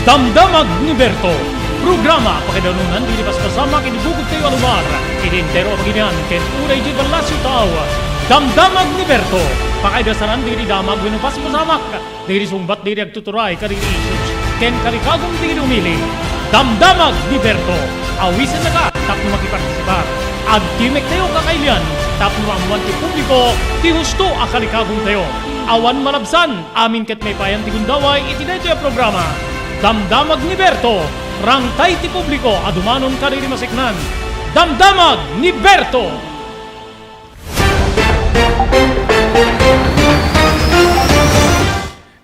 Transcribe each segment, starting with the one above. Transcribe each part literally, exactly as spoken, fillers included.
Damdamag ni Berto, programa pakaidanunan dagiti paspasamak iti bukod tayo a lugar, iti entero a bagilian ken uray iti ballasiw taaw. Damdamag ni Berto, pakaidasanan dagiti damag wenno paspasamak, dagiti sungbat dagiti agtuturay kadagiti issues, ken kalikagum dagiti umili. Damdamag ni Berto, awisennaka tapno makipartisipar. Agtimek tayo kakailian tapno maammuan ti publiko ti husto a kalikagum tayo. Awan malabsan, amin ket maipayan ti gundaway iti daytoy a programa. Damdamag ni Berto, rangtay ti publiko a dumanon kadagiti maseknan. Damdamag ni Berto!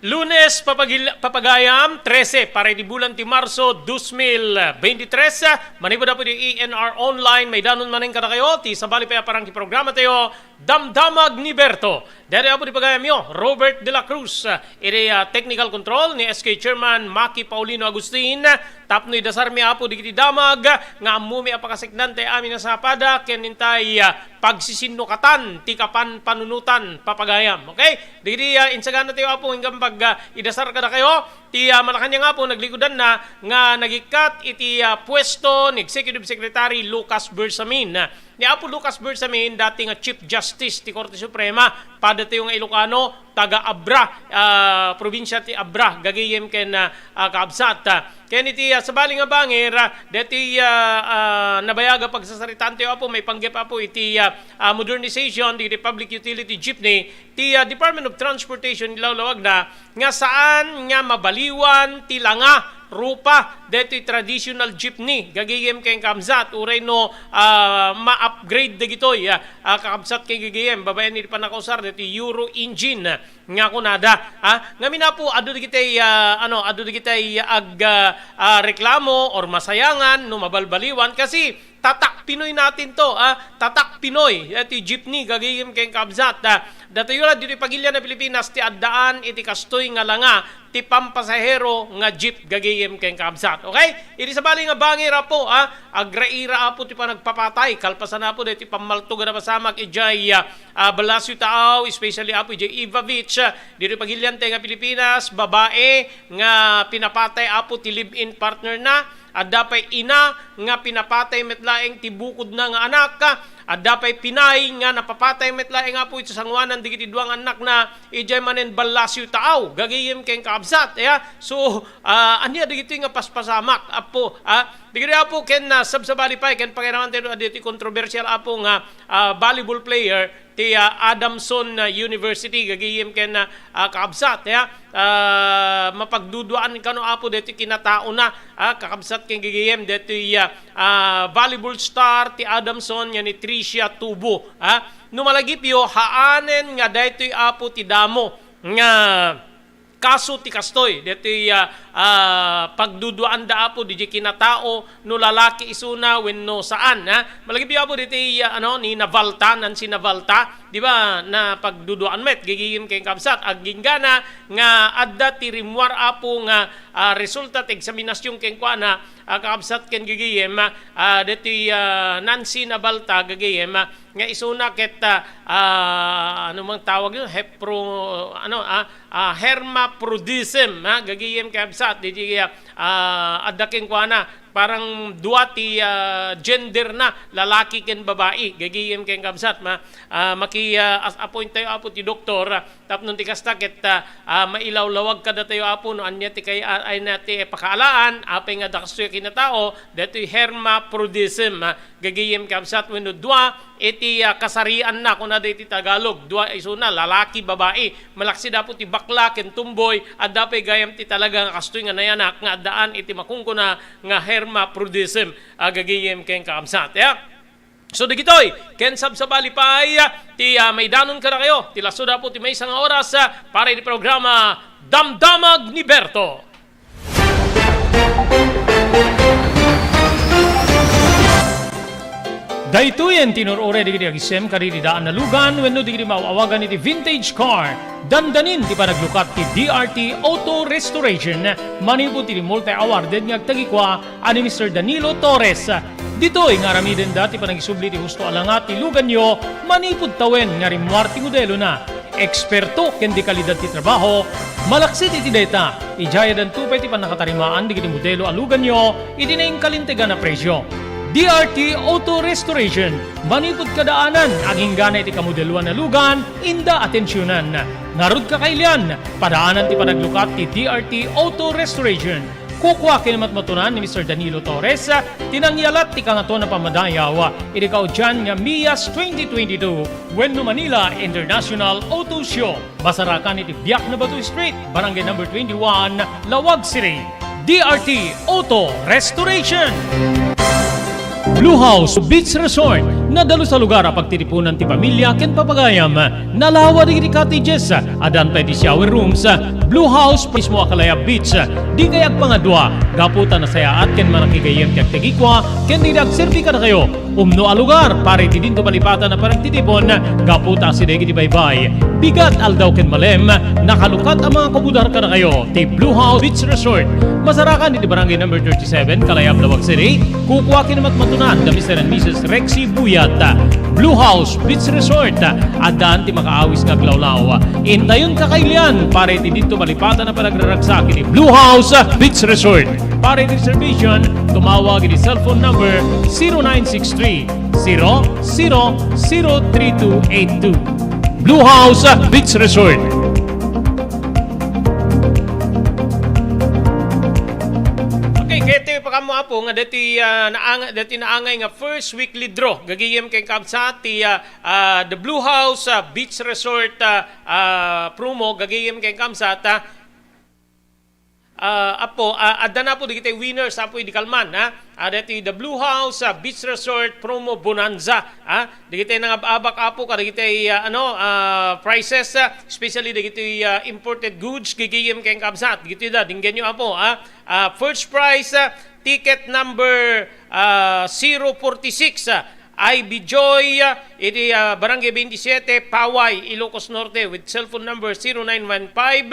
Lunes, papagil-, papagayam, trese, para iti bulan ti Marso, dos mil beintitres. Manipud apo di E N R Online, maidanon manen kadakayo ti sabali pay a parang ti programa tayo, Damdamag ni Berto. Daytoy apo di pagayamyo, Robert de la Cruz. Iti, ah, technical control ni S K Chairman Maki Paulino Agustin. Tapno idasarmi apo dagiti damag nga ammomi a pakaseknan tay amin a sapada ken intay, ah, pagsisinnukotan ti kapanpanunotan papagayam. Okay? Dagiti, ah, insagana tayo apo, inggam pag, ah, idasar kadakayo. Ti, ah, Malacañang apo, naglikudanna nga nagikkat iti, ah, puesto ni Executive Secretary Lucas Bersamin. Ni Apo Lucas Bersamin, dati nga Chief Justice ti Korte Suprema, padatayo nga Ilocano, taga Abra, ah, probinsia ti Abra, gagayem ken, ah, ah, kaabsat. Ah, ken iti, ah, sabali nga bangir, ah, deti, ah, ah, nabayag a pagsasaritaan tayo, Apo, maipanggep, Apo, iti, ah, ah, modernization dagiti public utility jeepney, ti, ah, Department of Transportation, ilawlawagna, nga saan nga mabaliwan ti langa, rupa, daytoy traditional jeepney, gagayem ken kaabsat, uray no, ah, ma-upgrade dagitoy, ah, ah, kaabsat ken gagayem, babaen iti pannakausar daytoy Euro engine nga kunada, ah. Ngamin, Apo, adu dagitay, ah, ano, adu dagitay ag, ah, ah, reklamo or masayangan no mabalbaliwan kasi Tatak Pinoy natin to, ah. Tatak Pinoy, eh, ti jeepney, gagayem ken kaabsat, ah. Datayo la ditoy pagilian a Pilipinas ti addaan iti kastoy nga langa ti pampasahero nga jeep, gagayem ken kaabsat. Okay? Iti sabali nga bangir, Apo, ah, agraira, Apo, ti panagpapatay. Kalpasan, Apo, daytoy pammaltog a napasamak idiay, ah, ah, Balacio Taaw, especially, Apo, idiay Eva Beach, ah, ditoy pagilian tayo nga Pilipinas, babae nga pinapatay, Apo, ti live-in partner na. Adda pay ina nga pinapatay met laeng ti bukodna nga anak. Adda pay pinay nga napapatay met laeng, Apo, iti sangoanan dagiti dua nga annakna idiay manen Balacio Taaw, gagayem ken kaabsat, ya. So, ah, ania dagitoy nga paspasamak, Apo, ah? Dagitoy, Apo, ken, ah, sabsabali pay ken pangiraman tayo dagitoy kontrobersial, Apo, nga, ah, volleyball player ti, ah, Adamson, ah, University, gagayem ken, ah, ah, kaabsat, ya. Ah, mapagduduaan kano, Apo, daytoy kinataona, ah, kakabsat ken gagayem, daytoy, ah, ah, volleyball star ti Adamson nga ni Tricia Tubo, ah. No malagipyo, haanen nga daytoy, Apo, ti damo nga kaso ti kastoy, daytoy, ah, ah, pagduduaanda, Apo, didiay kinatao, no lalaki isuna wenno saan, ha? Malagipyo, Apo, ditoy, ah, ano, ni Navalta, Nancy Navalta, di ba, napagduduaan met, gagayem ken kaabsat, agingga nga adda ti rimmuar, Apo, nga, ah, resulta ti eksaminasyon kenkuana, ah, kaabsat ken gagayem, ah, ditoy, ah, Nancy Navalta, gagayem, ah, nga isuna ket, ah, ah, ano mang tawag yun? Hepro-, ano, ah, ah, hermaphrodism, ha? Gagayem kaabsat, didiay, ah, adda kenkuana, parang dua ti, ah, gender na, lalaki ken babai, gagayem ken kaabsat, ma-, ah, maki, ah, as-, appoint tayo, Apo, ti doktor, ah, tapno ti kasta ket, ah, ah, mailawlawag kadatayo, Apo, no ania ti kay-, ah, ay na ti pakaalaan, apay nga adda kastoy a kinatao, daytoy hermaphrodism, ah, gagayem kaabsat, wenno dua, iti, ah, kasarianna, kunada iti Tagalog, dua isuna, lalaki, babai. Malaksid, Apo, ti bakla ken tomboy, adda pay gayam ti talaga nga kastoy nga nayanak nga addaan iti makunkuna nga hermaphrodism, ah, gagayem ken kaabsat, ya. So, dagitoy, ken sabsabali pay, ah, ti, ah, maidanon kadakayo, ti laksod, Apo, ti maysa nga oras, ah, para iti programa Damdamag ni Berto. Daytoyen ti inur-uray dagiti agisem kadagiti daan a lugan wenno dagiti maaw-awagan iti vintage car. Dandanin ti panaglukat ti D R T Auto Restoration manipud ti Multi Awarded nga agtagikua a ni Mister Danilo Torres. Ditoy nga aramidenda ti panagisubli ti husto a langa ti luganyo manipud tawen nga rimmuar ti modelona. Eksperto ken di kalidad ti trabaho, malaksid iti dayta, idiay addanto pay ti pannakatarimaan dagiti modelo a luganyo iti nainkalintegan a presio. D R T Auto Restoration, manipud kadaanan, aginggana iti kamodeloan a lugan, inda atensionan. Ngarud, kakailian, padaanan ti panaglukat ti D R T Auto Restoration. Kukua ken matmatunan ni Mister Danilo Torres ti nangyalat ti Kangatoan a Pammadayaw iti kaudian nga MIAS twenty twenty-two wenno Manila International Auto Show. Masarakan iti Biak na Bato Street, Barangay Number twenty-one, Laoag City. D R T Auto Restoration. Blue House Beach Resort, nadalus a lugar a pagtitipunan ti pamilya ken papagayam. Nalawa dagiti cottages, addan pay ti shower rooms. Blue House mismo a Kalayab Beach. Dikay agpangadua, gapu ta nasayaat ken manakigayyem ti agtagikua ken dagiti agserbi kadakayo. Umno a lugar para iti dinto malipatan a panagtitipon, gapu ta asideg iti baybay. Bigat, aldaw ken malem, nakalukat a mangakubudar kadakayo ti Blue House Beach Resort. Masarakan iti Barangay Number thirty-seven, Kalayab, Laoag City. Kukua ken matmatunan da Mister and Missus Rexy Buyat. Blue House Beach Resort, addan ti makaawis nga aglawlaw. Intayon, kakailian, para iti dinto malipatan a panagraragsak iti Blue House Beach Resort. Para iti reservation, tumawag iti cellphone number zero nine six three, zero zero zero three two eight two. Blue House Beach Resort. Okay, kaya tayo pa kamo, Apo, nga dati, ah, naang-, dati naangay nga first weekly draw. Gagayem ken kabsat ti, ah, ah, The Blue House, ah, Beach Resort, ah, ah, promo. Gagayem ken kabsat, ah, ah, Apo, ah, adda na po dagiti winners, Apo, idi kalman, ha? Ah, dati The Blue House, ah, Beach Resort Promo Bonanza, ha? Dagiti nangab-abak, Apo, kadagiti, ah, ano, ah, prices, ah, especially dagiti, ah, imported goods, gagayem ken kabsat. Dagiti da, dinggenyo, Apo, ha? Ah, first prize, ah, ticket number, ah, zero forty-six, ah, I B Joy, ah, iti, ah, Barangay twenty-seven, Paway, Ilocos Norte, with cellphone number zero nine one five,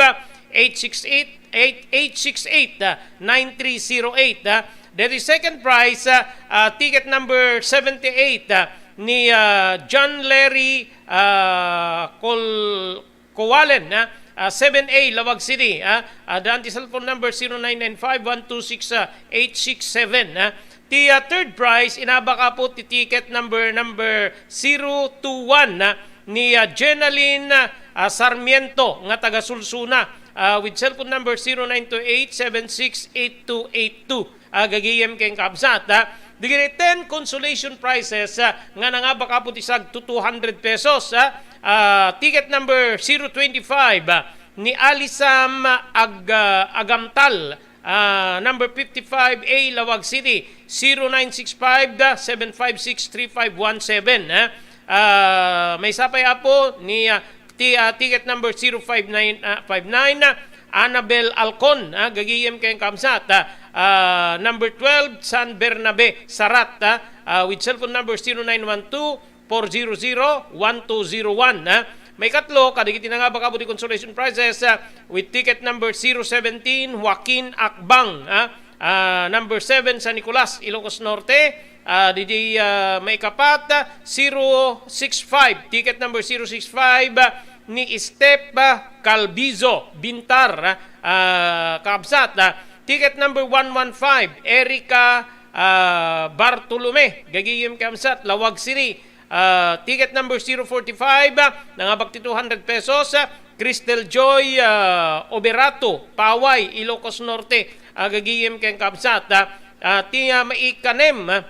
eight six eight, eight, eight six eight, ah, nine three zero eight, ah. Then the second prize, ah, ah, ticket number seventy-eight, ah, ni, ah, John Larry, ah, Col-, Kowalen, ah, ah, seven A, Laoag City, ah, ah, dan ti cellphone number zero nine nine five one two six eight six seven, ah. Ti, ah, third prize, inabak, Apo, ti ticket number, number zero two one, ah, ni, ah, Jenaline, ah, Sarmiento nga taga Sulsuna, ah, with cellphone number zero nine two eight seven six eight two eight two. Ah, gagayem ken kabsat, ah. Dagiti ten consolation prizes, ah, nga nangabak, Apo, ti sagto two hundred pesos, ah. Ah, ticket number zero twenty-five, ah, ni Alisam Ag-, ah, Agamtal, ah, number fifty-five A, Laoag City, zero nine six five, seven five six, three five one seven, ah. Ah, maysa pay, Apo, ni, ah, ti-, ah, ticket number zero five nine, ah, five nine, ah, Annabel Alcon, ah, gagayem ken kabsat, ah, ah, number twelve, San Bernabe, Sarat, ah, ah, with cellphone number zero nine one two four zero zero one two zero one, ah. Maikatlo, kadagiti nangabak, Apo, ti consolation prizes, ah, with ticket number zero seventeen, Joaquin Akbang, ah, ah, number seven, San Nicolas, Ilocos Norte, ah, didi, ah, maikapat, ah, zero six five, ticket number zero six five, ah, ni Step, ah, Calbizo, Bintar, ah, ah, kabsat, ah, ticket number one one five, Erica, ah, Bartolome, gagayem kabsat, Laoag City, ah, ticket number zero forty-five, ah, nangabak ti two hundred pesos, ah, Crystal Joy, ah, Oberato, Paway, Ilocos Norte, ah, gagayem ken kabsat, ah, ah, ti, ah, maikanem, ah,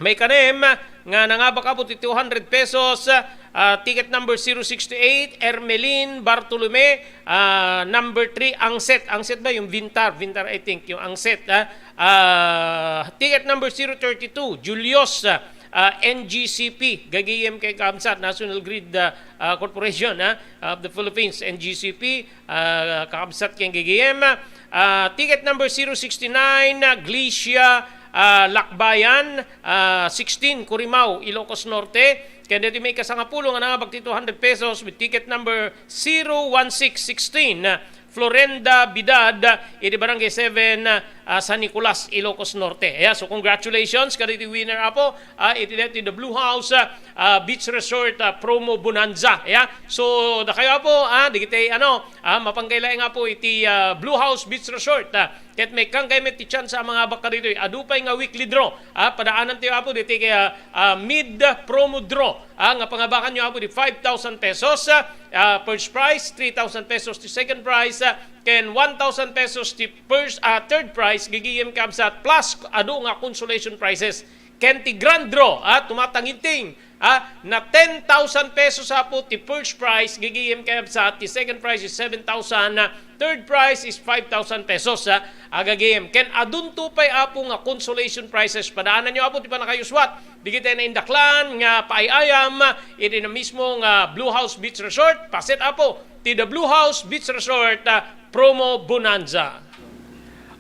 maikanem, ah, nga nangabak, Apo, ti two hundred pesos, ah, ticket number zero six eight, Ermelin Bartolome, ah, number three, Angset. Angset ba yung Vintar? Vintar, I think, yung Angset, ah. Ah, ticket number zero thirty-two, Julius, ah, ah, N G C P, gagayem ken kabsat, National Grid, ah, ah, Corporation, ah, of the Philippines, N G C P, ah, kakabsat ken gagayem. Ah, ticket number zero sixty-nine, ah, Glesia, ah, Lakbayan, ah, sixteen, Curimao, Ilocos Norte. Ken deti maikasangapulo nga nangabak ti two hundred pesos with ticket number zero one six sixteen, ah, Florenda Bidad, ah, iti Barangay seven, ah, ah, San Nicolas, Ilocos Norte. Yeah, so congratulations kadagiti winner, Apo. Ah, iti daytoy the Blue House, ah, ah, Beach Resort, ah, Promo Bonanza. Yeah. So dakayo, Apo, ah, dagiti ano, ah, mapanggay laeng, Apo, iti, ah, Blue House Beach Resort, ah, ket maikkan kayo met ti chance a mangabak kaditoy. Adu pay nga weekly draw. Ah, padaanantayo, Apo, ditoy kay, ah, ah, mid promo draw. Ah, nga pangabakanyo, Apo, di five thousand pesos, ah, ah, first prize, three thousand pesos ti second prize, ah, ken one thousand pesos ti first, ah, third prize, gigiyem kabsat, plus adu nga consolation prizes. Ken ti grand draw, ah, tumatanginting, ah, na ten thousand pesos, Apo, ti first prize, gigiyem kabsat, ti second prize is seven thousand, ah, third prize is five thousand pesos, ah, agagim. Ken adunto pay, Apo, nga consolation prizes. Padaananyo, Apo, ti pannakayuswat. Digiti naindaklan nga paay-ayam iti na mismo nga Blue House Beach Resort. Paset, Apo, ti The Blue House Beach Resort, ah, Promo Bonanza.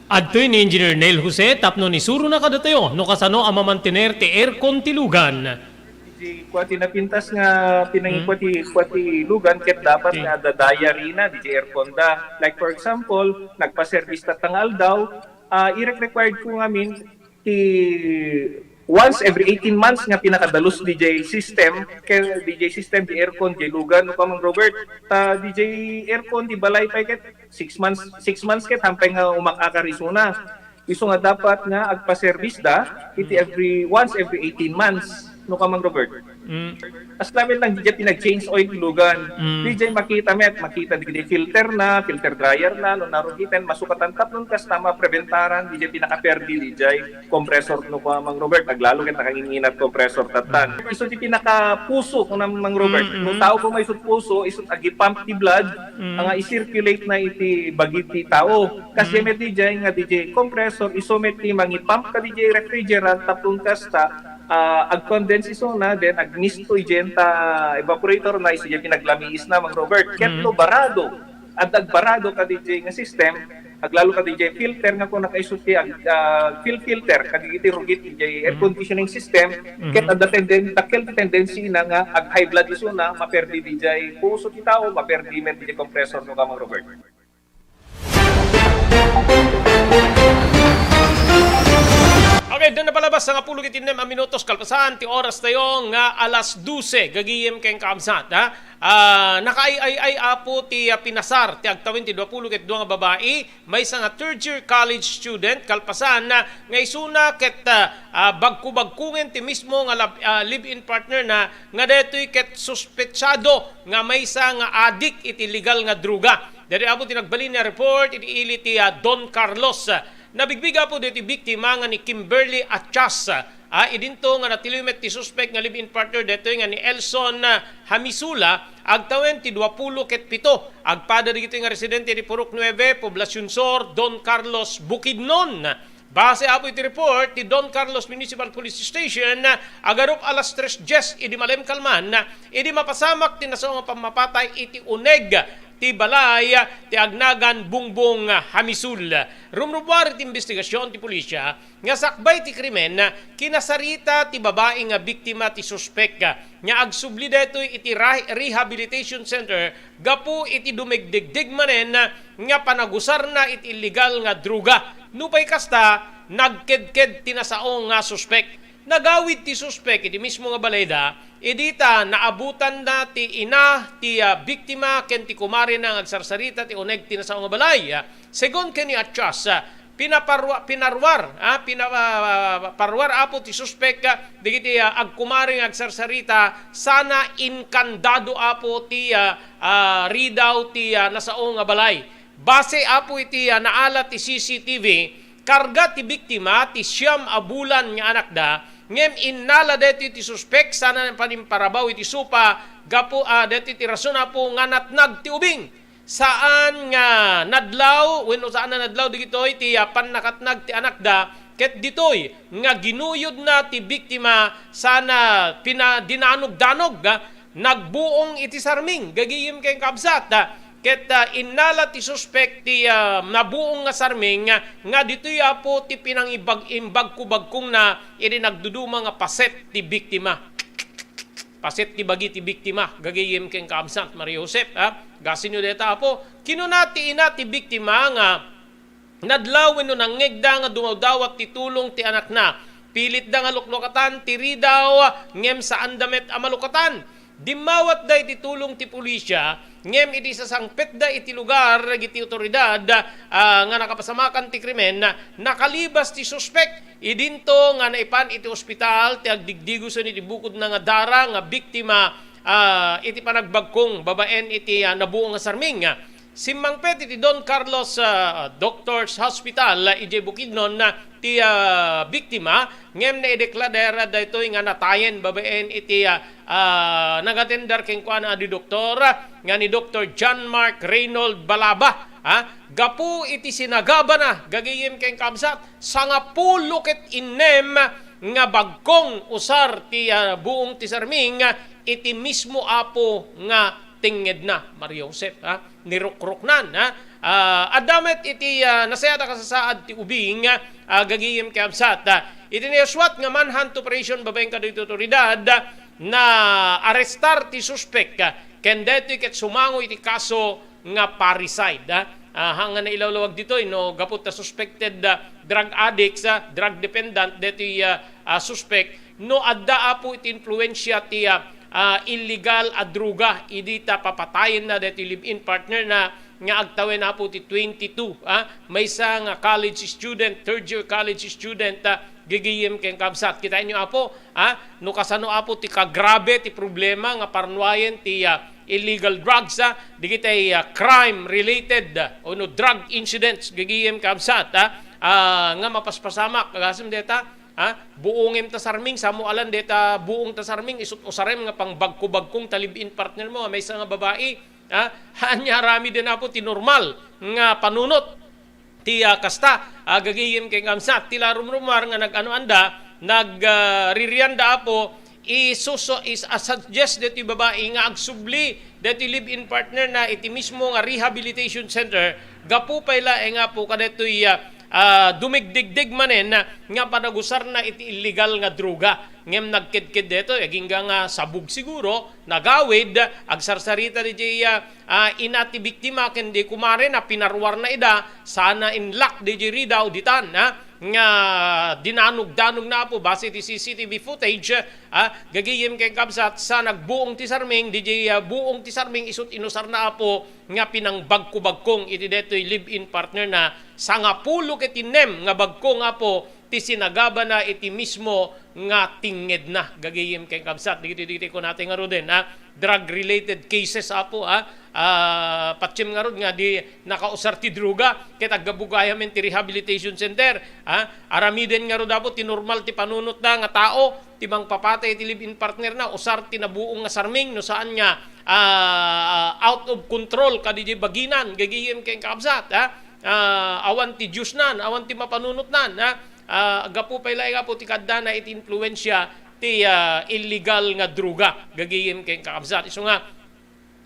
Adtoy ni Engineer Neil Jose tapno ni surona kadatayo no kasano a mamantener ti aircon ti lugan. Di kua ti napintas nga pinangikua ti, kua ti lugan ket dapat nga dadayarina di aircon da. Like for example, nagpa-service tatta nga aldaw, ah, irek-required ko ngamin ti once every eighteen months nga pinakadalus D J system, kay D J system, di aircon, di lugan, no, Kamang Robert. Ta D J aircon, di balay pay ket six months, six months ket hampay nga umak-akar isuna. Isu nga dapat nga agpa-service da iti every, once every eighteen months, no, Kamang Robert. Mm. As lamin lang, di jay pinag-change oil ti lugan. Mm. Di jay makita met, makita di, di filter na, filter dryer na, no, narugiten, masukatan tapnon kasta mapreventaran, di jay pinakaperdi, di jay compressor, no, Kamang Robert, aglalo ket nakanginginat compressor tattan. Isu ti pinakapuso, kunam, Mang Robert. Mm, mm. No tao ko maisut puso, isut agi-pump ti blood, Mm. nga i-circulate na iti bagi ti tao. Kasi Mm. met di jay nga di jay compressor, isu met ti mangi-pump ka di jay refrigerant, tapno kasta, ah, ag-condense isuna, then agmisto idiay ta evaporator na, isu diay pinaglamiis na, Mang Robert. Ket Mm. no barado, adda agbarado ka di jay nga system, aglalo ka di jay filter nga kuna kaisu ti ag-, ah, fil-, filter, kadagiti rugit di jay air Mm. conditioning system, Mm-hmm. ket adda tenden-, dakkel ti tendency na nga ag-high blood isuna, maperdi di jay puso ti tao, maperdi met di jay compressor, no, Kamang Robert. Okay, dina napalabas nga pulo ket innem a minutos kalpasan ti oras tayo nga alas dose, gagayem ken kaabsat, ha? Ah, nakaay-ay-ay, Apo, ti, ah, pinasar ti agtawen ti dua pulo ket dua nga babai, maysa nga third year college student, kalpasan, ah, nga isuna ket, ah, ah, bagko-bagkongen ti mismo nga lab-, ah, live-in partner na, nga daytoy ket suspetsado nga maysa nga adik iti illegal nga droga. Daytoy, Apo, ti nagbalin nga report iti ili ti, ah, Don Carlos. Nabigbig, Apo, daytoy biktima nga ni Kimberly Achas. Ah, idinto nga natiliw met ti suspek nga live-in partner daytoy nga ni Elson, ah, Hamisula, agtawen ti dua pulo ket pito. Agpada dagitoy nga residente ti Purok nuebe, Poblacion Sur, Don Carlos, Bukidnon. Base, Apo, iti report ti Don Carlos Municipal Police Station, agarup alas tres dies idi malem kalman, idi mapasamak ti nasao nga pammapatay iti uneg ti balay ti agnagan Bungbong Hamisul. Rumrubbuar iti imbestigasyon ti pulisya nga sakbay ti krimen, kinasarita ti babai nga biktima ti suspek nga agsubli daytoy iti ra-, rehabilitation center gapu iti dumigdegdeg manen nga panagusarna iti illegal nga droga. Nupay kasta, nagkedked ti nasao nga suspek. Nagawid ti suspek iti mismo nga balayda, idi ta naabutanna ti ina ti, ah, biktima ken ti kumarena nga agsarsarita ti uneg ti nasao nga balay. Segun ken ni Achas, ah, pinaparwa-, pinaruar, ah, pina-, ah, paruar, Apo, ti suspek, ah, dagiti, ah, agkumare nga agsarsarita sana inkandado, Apo, ti, ah, ah, ridaw ti, ah, nasao nga balay. Base, Apo, iti, ah, naala ti C C T V, karga ti biktima ti siam a bulan nga anakda, ngem innala daytoy ti suspek sana panimparabaw iti sopa gapu, ah, daytoy ti rason, Apo, nga natnag ti ubing. Saan nga nadlaw, wenno saan a nadlaw dagitoy ti, ah, pannakatnag ti anakda, ket ditoy nga ginuyodna ti biktima sana pina-, dinanog-danog, ah, nagbuong iti sarming, gagayem ken kaabsat, ah, ket, ah, innala ti suspek ti, ah, nabuong nga sarming, ah, nga ditoy, Apo, ti pinangibag-, imbagko-bagkongna idi nagduduma nga paset ti biktima. Paset ti bagi ti biktima, gagayem ken kaabsat, Maria Josep, ha? Gasinyo dayta, Apo. Kinuna ti ina ti biktima nga, nadlaw wenno nangngegda nga dumawdawat ti tulong ti anakna. Pilitda nga luklukatan ti ridaw, ngem saanda met a malukatan. Dimmawatda iti tulong ti pulisya, ngem idi sasangpetda iti lugar dagiti otoridad, ah, nga nakapasamakan ti krimen, nakalibas ti suspek. Idinto nga naipan iti ospital ti agdigdigosen iti bukodna nga dara nga biktima, ah, iti panagbagkong babaen iti, ah, nabuong nga sarming. Simmangpet iti Don Carlos, ah, Doctors Hospital, ah, idiay Bukidnon, ah, ti, ah, biktima, ngem naideklara daytoy nga natayen babaen iti, ah, ah, nagatender kenkuana a di doktor, ah, nga ni Doktor John Mark Reynold Balaba, ah, gapu iti sinagabana, gagayem ken kabsat, sangapulo ket innem nga bagkong usar ti, ah, buong ti sarming, ah, iti mismo apo nga tengngedna, Maria Josep, ha? Nirukruknan, ha? Ah, adda met iti, ah, nasayaat a kasasaad ti ubing, ah, gagayem ken kabsat, ah, iti naisuat nga manhunt operation babaen kadagiti otoridad, ah, naarestar ti suspek, ah, ken daytoy ket sumango iti kaso nga parricide, ah. Ah, haan nga nailawlawag ditoy, no, gapu ta suspected, ah, drug addicts, ah, drug dependent daytoy, ah, ah, suspek. No adda, apo, iti influensia ti, ah, ah, illegal a droga, idi ta papatayenna daytoy live-in partner na nga agtawen, apo, ti twenty-two, ah, maysa nga college student, third year college student, ah, gagayem ken kabsat. Kitaenyo, apo, ah, no kasano, apo, ti kagrabe ti problema nga parnuayen ti, ah, illegal drugs, ah, dagiti, ah, crime related, ah, wenno drug incidents, gagayem kabsat, ah, ah, nga mapaspasamak, agasem dayta, ah, buongem ta sarming, samo alan dayta buong ta sarming, isut' usarem nga pangbagko-bagkong ta live-in partner mo, maysa nga babai, ah, haan nga aramiden, apo, ti normal nga panunot ti, ah, kasta, ah, gagayem ken kabsat, ti la rumrumuar nga nag-anoanda, nag, ah, ririanda, apo, isuso-, is-, a suggest daytoy babai nga agsubli daytoy live-in partner na iti mismo nga rehabilitation center, gapu pay laeng, apo, kadaytoy, ah, ah, dumigdigdig manen nga panagusarna iti illegal nga droga. Ngem nagkedked daytoy, agingga nga sabog siguro, nagawid, agsarsarita diay, ah, ah, ina ti biktima ken di kumarena, pinaruarna ida, sana inlak diay ridaw ditan, ah, nga dinanugdanogna, apo, base ti C C T V footage, ah, gagayem ken kabsat, sa nagbuong ti sarming, diay, ah, buong ti sarming isut' inusarna, apo, nga pinangbagko-bagkong iti daytoy live-in partner na, sangapulo ket innem nga bagkong, apo, ti sinagabana iti mismo nga tengngedna. Gagayem ken kabsat, dagitoy, dagitoy kunatay ngaruden, ah, drug-related cases, apo, ah, ah, patiem ngarud nga di nakausar ti droga, ket aggapu gayamen ti rehabilitation center, ah, aramiden ngarud, apo, ti normal ti panunotda nga tao, ti mangpapatay iti live-in partner na, usar ti nabuong nga sarming, no saan nga, ah, out of control kadi diay baginan, gagayem ken kabsat, ah, ah, awan ti diosnan, awan ti mapanunotnan, ah, ah, gapu pay laeng, apo, ti kaddana iti influensia ti, ah, illegal nga droga, gagayem ken kakabsat. Isu nga,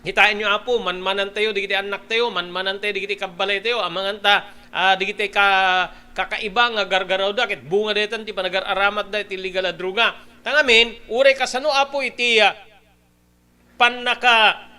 kitaenyo, apo, manmanantayo dagiti annaktayo, manmanantayo dagiti kabbalaytayo, amanganta, ah, dagiti ka-, kakaiba nga gargarawda, ket bunga daytan ti panagar-aramatda iti illegal a droga. Tangamin, uray kasano, apo, iti, ah, pannaka-,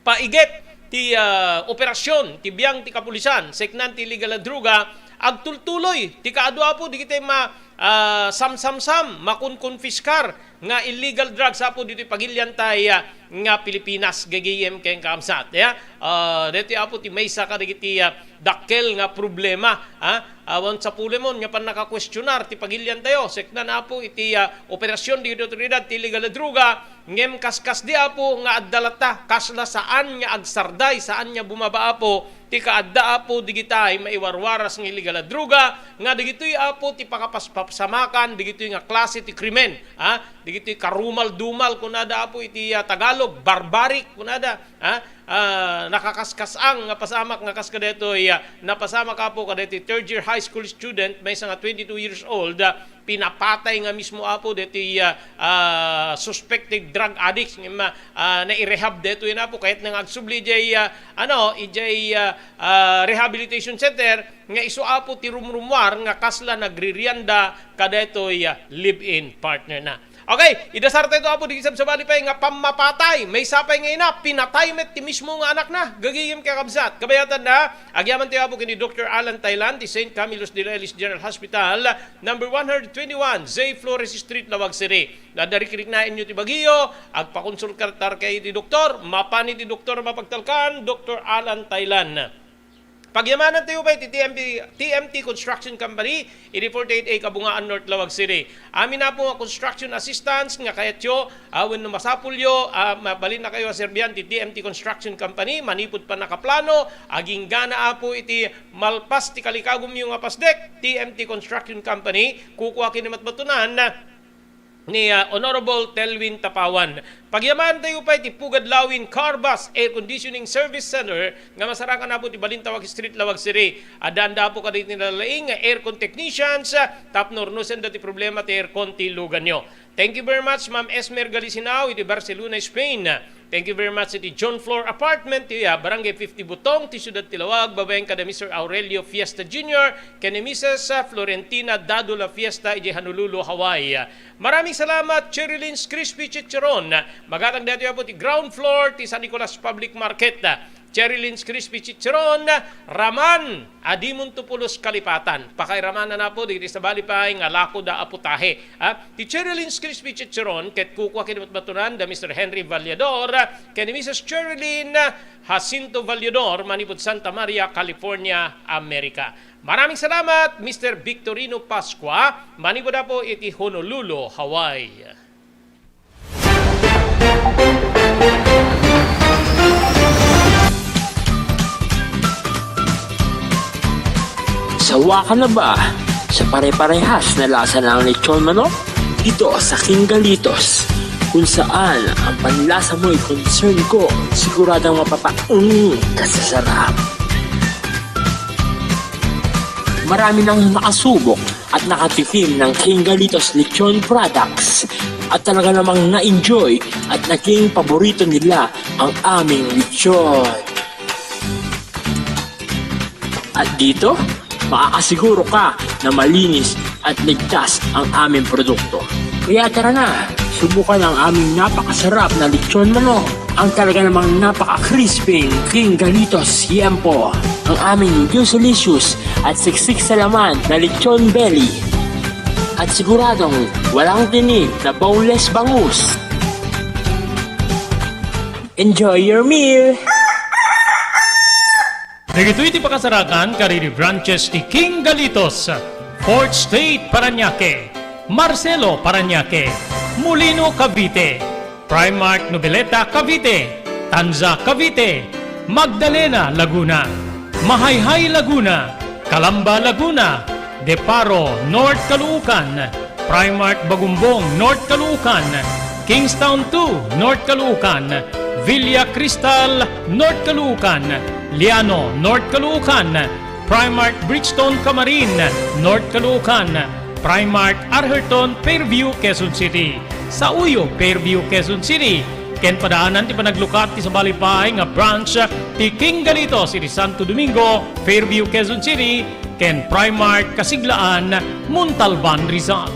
paiget ti, ah, operasyon ti biang ti kapulisan, seknan ti illegal a droga, agtultuloy ti kaadu, apo, dagiti ma-, ah, samsamsam, makonkonfiskar nga illegal drugs, apo, ditoy pagiliantay, ah, nga Pilipinas, gagayem ken kaabsat, ya. Ah, daytoy, apo, ti maysa kadagiti, ah, dakkel nga problema, ha? Awan sapulem nga pannakakuestionar ti pagiliantayo, seknan, apo, iti, ah, operasyon dagiti otoridad ti illegal a droga, ngem kaskasdi, apo, nga adda latta, kasla saan nga agsarday, saan nga bumaba, apo, ti kaadda, apo, digitay maiwarwaras nga illegal a droga, nga dagitoy, apo, ti pakapaspasamakan dagitoy nga klase ti krimen, ha? Dagitoy karumal-dumal, kunada, apo, iti, ah, Tagalog, barbaric, kunada, ha? Ah, nakakaskas-ang nga pasamak nga kas kadaytoy, ah, napasamak, apo, kadaytoy third year high school student, maysa nga twenty-two years old, ah, pinapatay nga mismo, apo, daytoy, ah, ah, suspected drug addicts nga ma-, ah, nairehab daytoy, apo, kayatna nga agsubli idiay, ah, ano, idiay, ah, ah, rehabilitation center, nga isu, apo, ti rumrumuar nga kasla nagririanda kadaytoy, ah, live-in partner na. Okay, idasartayo, Apo, dagiti sabsabali pay nga pammapatay. Maysa pay nga ina, pinatay met ti mismo nga anakna. Gagayem, kakabsat. Kabayatanna, agyamanen tayo, Apo, ken ni Doktor Alan Thailan, ti Saint Camillus de Lelis General Hospital, number one hundred twenty-one, J Flores Street, Laoag City. Nadarikrik na inyo ti bagyo, agpakonsultar kay ti doktor, mapan iti doktor mapagtalkan, Doktor Alan Thailan. Pagyamanantayo pay ti T M P, T M T Construction Company, iti forty-eight A Kabungaan, North Laoag City. Amin, Apo, nga construction assistance nga kayatyo, a, wenno masapulyo, a, mabalinakayo a serbian ti T M T Construction Company, manipud pannakaplano, aginggana, Apo, iti malpas ti kalikagumyo nga pasdek, T M T Construction Company, kukua ken ni matbatonan, ni, ah, Honorable Telwin Tapawan. Pagyamanantayo pay ti Pugad Lawin Car Bus Air Conditioning Service Center nga masarakan, Apo, ti Balintawak Street, Laoag City. Addaanda, Apo, kadagiti nalaing nga aircon technicians, ah, tapno runusenda ti problema ti aircon ti luganyo. Thank you very much, Ma'am Esmer Galisinao, iti Barcelona, Spain. Thank you very much iti John Flor Apartment, ti, ah, Barangay fifty Butong, ti Siudad ti Laoag, babaen kada Mister Aurelio Fiesta Junior ken ni Missus, ah, Florentina Dadula Fiesta, iti Honolulu, Hawaii. Maraming salamat, Cherry Lynn's Crispy Chicharon. Magatang daytoy, Apo, ti ground floor ti San Nicolas Public Market. Cherry Lynn's Crispy Chicharon, raman a dimonto pulos kalipatan. Pakairamanan, Apo, dagiti sabali pay nga lakoda a putahe. Ha? Ti Cherry Lynn's Crispy Chicharon ket kukua ken ni matbatonan da Mister Henry Vallador ken ni Missus Cherry Lynn Jacinto Vallador, manipud Santa Maria, California, America. Maraming salamat, Mister Victorino Pascua, manipud, Apo, iti Honolulu, Hawaii. Sawa ka na ba sa pare-parehas na lasa ng lechon manok? Dito sa King Galitos, kung saan ang panlasa mo'y concern ko, siguradong mapapa-, mm, ka sa sarap. Marami nang nakasubok at nakatikim ng King Galitos Lechon Products at talaga namang na-enjoy at naging paborito nila ang aming lechon. At dito, makakasiguro ka na malinis at ligtas ang aming produkto. Kaya tara na, subukan ang aming napakasarap na lechon manok, ang talaga namang napaka-crispy King Galitos Yempo, ang aming juicy-licious at siksik sa laman na lechon belly, at siguradong walang tinik na boneless bangus. Enjoy your meal! Dagitoy ti pakasarakan kadagiti branches ti King Galitos, Fourth Street, Parañaque, Marcelo, Parañaque, Molino, Cavite, Primark Noveleta, Cavite, Tanza, Cavite, Magdalena, Laguna, Mahayhay, Laguna, Calamba, Laguna, De Paro, North Caloocan, Primark Bagumbong, North Caloocan, Kingstown two, North Caloocan, Villa Cristal, North Caloocan, Liano, North Caloocan, Primark Bridgestone Camarin, North Caloocan, Primark Arherton, Fairview, Quezon City. Sauyo, Fairview, Quezon City. Ken padaanan ti panaglukat ti sabali pay nga branch ti King Galitos iti Santo Domingo, Fairview, Quezon City, ken Primark Kasiglaan, Montalban, Rizal.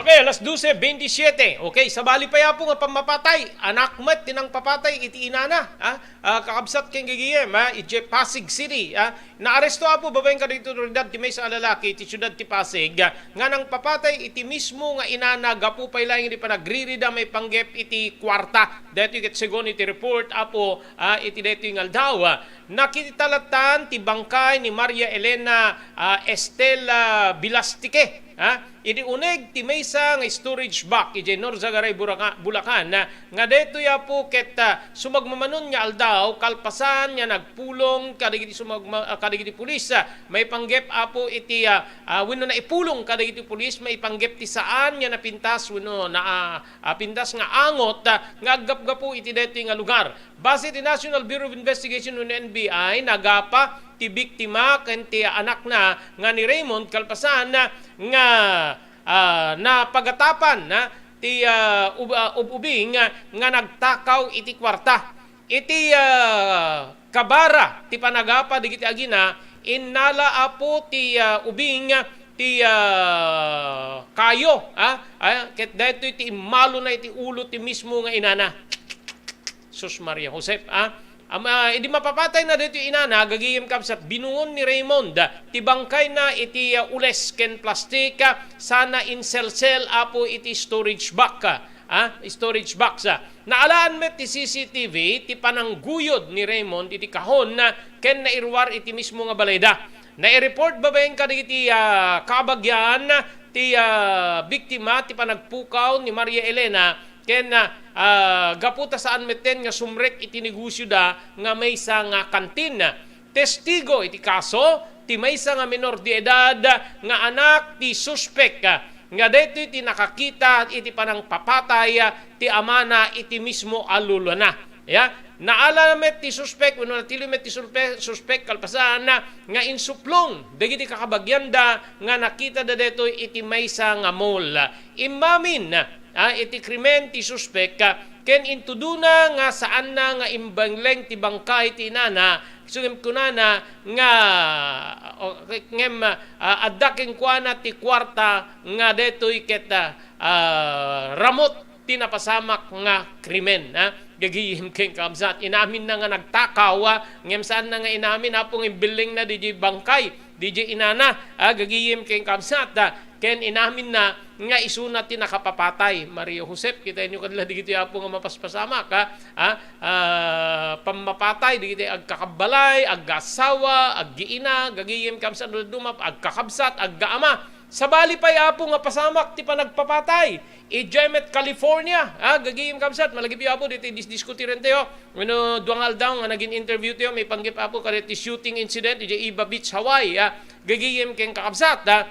Okay, alas dose bentisiete. Okay, sabali pay, Apo, nga pammapatay. Anak met ti nangpapatay iti inana, ha? Ah, kakabsat ken gigiem, ha? Idiay Pasig City, ha? Naaresto, Apo, babaen kadagiti otoridad ti maysa a lalaki iti siudad ti Pasig, ah, nga nangpapatay iti mismo nga inana gapu pay laeng iti panagririda maipanggep iti kuarta. Daytoy ket segun iti report, Apo, ah, iti daytoy nga aldaw, ah, nakita lattan ti bangkay ni Maria Elena, ah, Estela Bilastique, ah, idi uneg ti maysa nga storage back idiay Norzagaray, Buraca-, Bulacan, ah, nga daytoy, Apo, ket, ah, sumagmamano nga aldaw, kalpasan nga nagpulong kadagiti sumagma-, ah, kadagiti pulis, ah, maipanggep, Apo, iti, ah, ah, wenno naipulong kadagiti pulis maipanggep ti saan nga napintas wenno na, ah, ah, pintas nga angot, ah, nga aggapgapu iti daytoy nga lugar. Base ti National Bureau of Investigation wenno N B I, nagapa ti biktima ken ti anakna nga ni Raymond kalpasan nga, ah, napagatapan, ah, ti, ah, ub-, ah, ub-ubing, ah, nga nagtakaw iti kuarta. Iti, ah, kabara ti panagapa dagiti agina, Innala, Apo, ti, ah, ubing, ah, ti, ah, kayo, ah, ah, ket daytoy ti immalona iti ulo ti mismo nga inana. Sus Maria Josep, ah. Am-, ah, idi mapapatayna daytoy inana, gagayem kabsat, binungon ni Raymond, ah, ti bangkayna iti, ah, ules ken plastik, ah, sana inselsel, Apo, iti storage box, ah, ah, storage box, ah. Naalaan met ti C C T V ti panangguyod ni Raymond iti kahon, ah, ken nairuar iti mismo nga balayda. Nai-report babaen kadagiti, ah, kabagian ti, ah, biktima ti panagpukaw ni Maria Elena ken, ah, ah, gapu ta saan metten nga sumrek iti negosioda nga maysa nga kantin. Testigo iti kaso ti maysa nga menor de edad nga anak ti suspek, ah, nga daytoy ti nakakita iti panangpapatay, ah, ti amana iti mismo a lolona. Ya, naala met ti suspek, wenno natiliw met ti sulpe-, suspek kalpasan nga insuplong dagiti kakabagianda nga nakitada daytoy iti maysa nga mall. Immamin, ah, iti krimen ti suspek, ah, ken intudona nga saanna nga imbengleng ti bangkay ti inana, so ngem kunana nga, o, ngem, ah, adda kenkuana ti kuarta nga daytoy ket, ah, ah, ramut ti napasamak nga krimen, ha? Gagayem ken kabsat, inaminna nga nagtakaw, ha? Ngem saanna nga inamin, Apo, nga imbellengna diay bangkay, diay inana, ha? Gagayem ken kabsat, ha? Ken inaminna nga isuna ti nakapapatay. Maria Josep, kitaenyo kadi la dagitoy, Apo, nga mapaspasamak, ha? Ha? Ah, pammapatay, dagiti agkakabbalay, agkaasawa, aggiina, gagayem kabsat, no dadduma, agkakabsat, agkaama. Sabali pay, Apo, nga pasamak ti panagpapatay. Idiay met California, ah, gagayem kabsat, malagipyo, Apo, ditoy disdiskutirentayo. Wenno dua nga aldaw nga nagin-interview tayo, maipanggep, Apo, kadagiti shooting incident idiay Ewa Beach, Hawaii, ah, gagayem ken kakabsat, ah.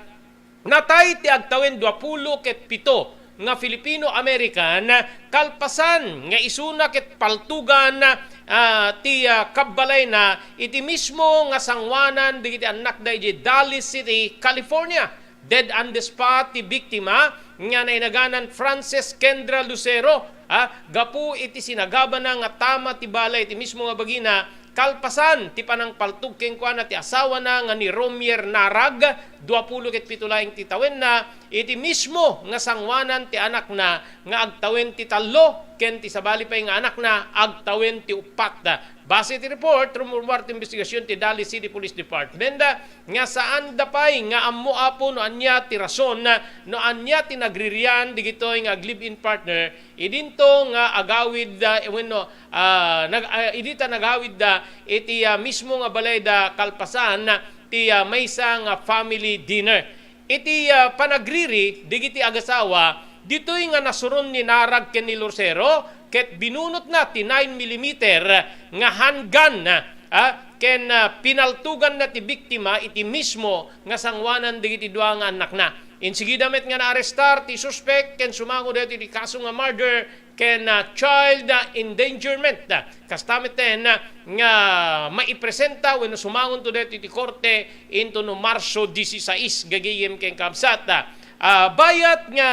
Natay ti agtawen duapulo ket pito nga Filipino-American kalpasan nga isuna ket paltugan, ah, ti, ah, kabbalayna iti mismo nga sangoanan dagiti annakda idiay Daly City, California. Dead on the spot ti biktima nga nainaganan Frances Kendra Lucero, ah, gapu iti sinagabana nga tama ti bala iti mismo nga bagina, kalpasan ti panangpaltog kenkuana ti asawana nga ni Romier Narag, duapulo ket pito laeng ti tawenna, iti mismo nga sangoanan ti anakna nga agtawen ti tallo, ken ti sabali pay nga anakna agtawen ti uppat. Base iti report, rumurmuar ti investigasyon ti Daly City Police Department, ah, nga saanda pay nga ammo, Apo, no ania ti rason, ah, no ania ti nagririan digitoy nga ag-live-in partner idinto nga agawid, ah, wenno, ah, nag-, ah, idita nagawidda iti, ah, mismo nga balayda kalpasan ti, ah, maysa nga family dinner. Iti, ah, panagriri dagiti agasawa, ditoy nga nasuron ni Narag ken ni Lucero, ket binunotna ti nine millimeter nga handgun, ah, ken, ah, pinaltuganna ti biktima iti mismo nga sangoanan dagiti dua nga annakna. Insigida met nga naarestar ti suspek ken sumango daytoy iti kaso nga murder ken, ah, child, ah, endangerment. Kasta metten, ah, nga maipresenta wenno sumangonto daytoy iti korte intono Marso dieciséis, gagayem ken kabsat. Ah, bayat nga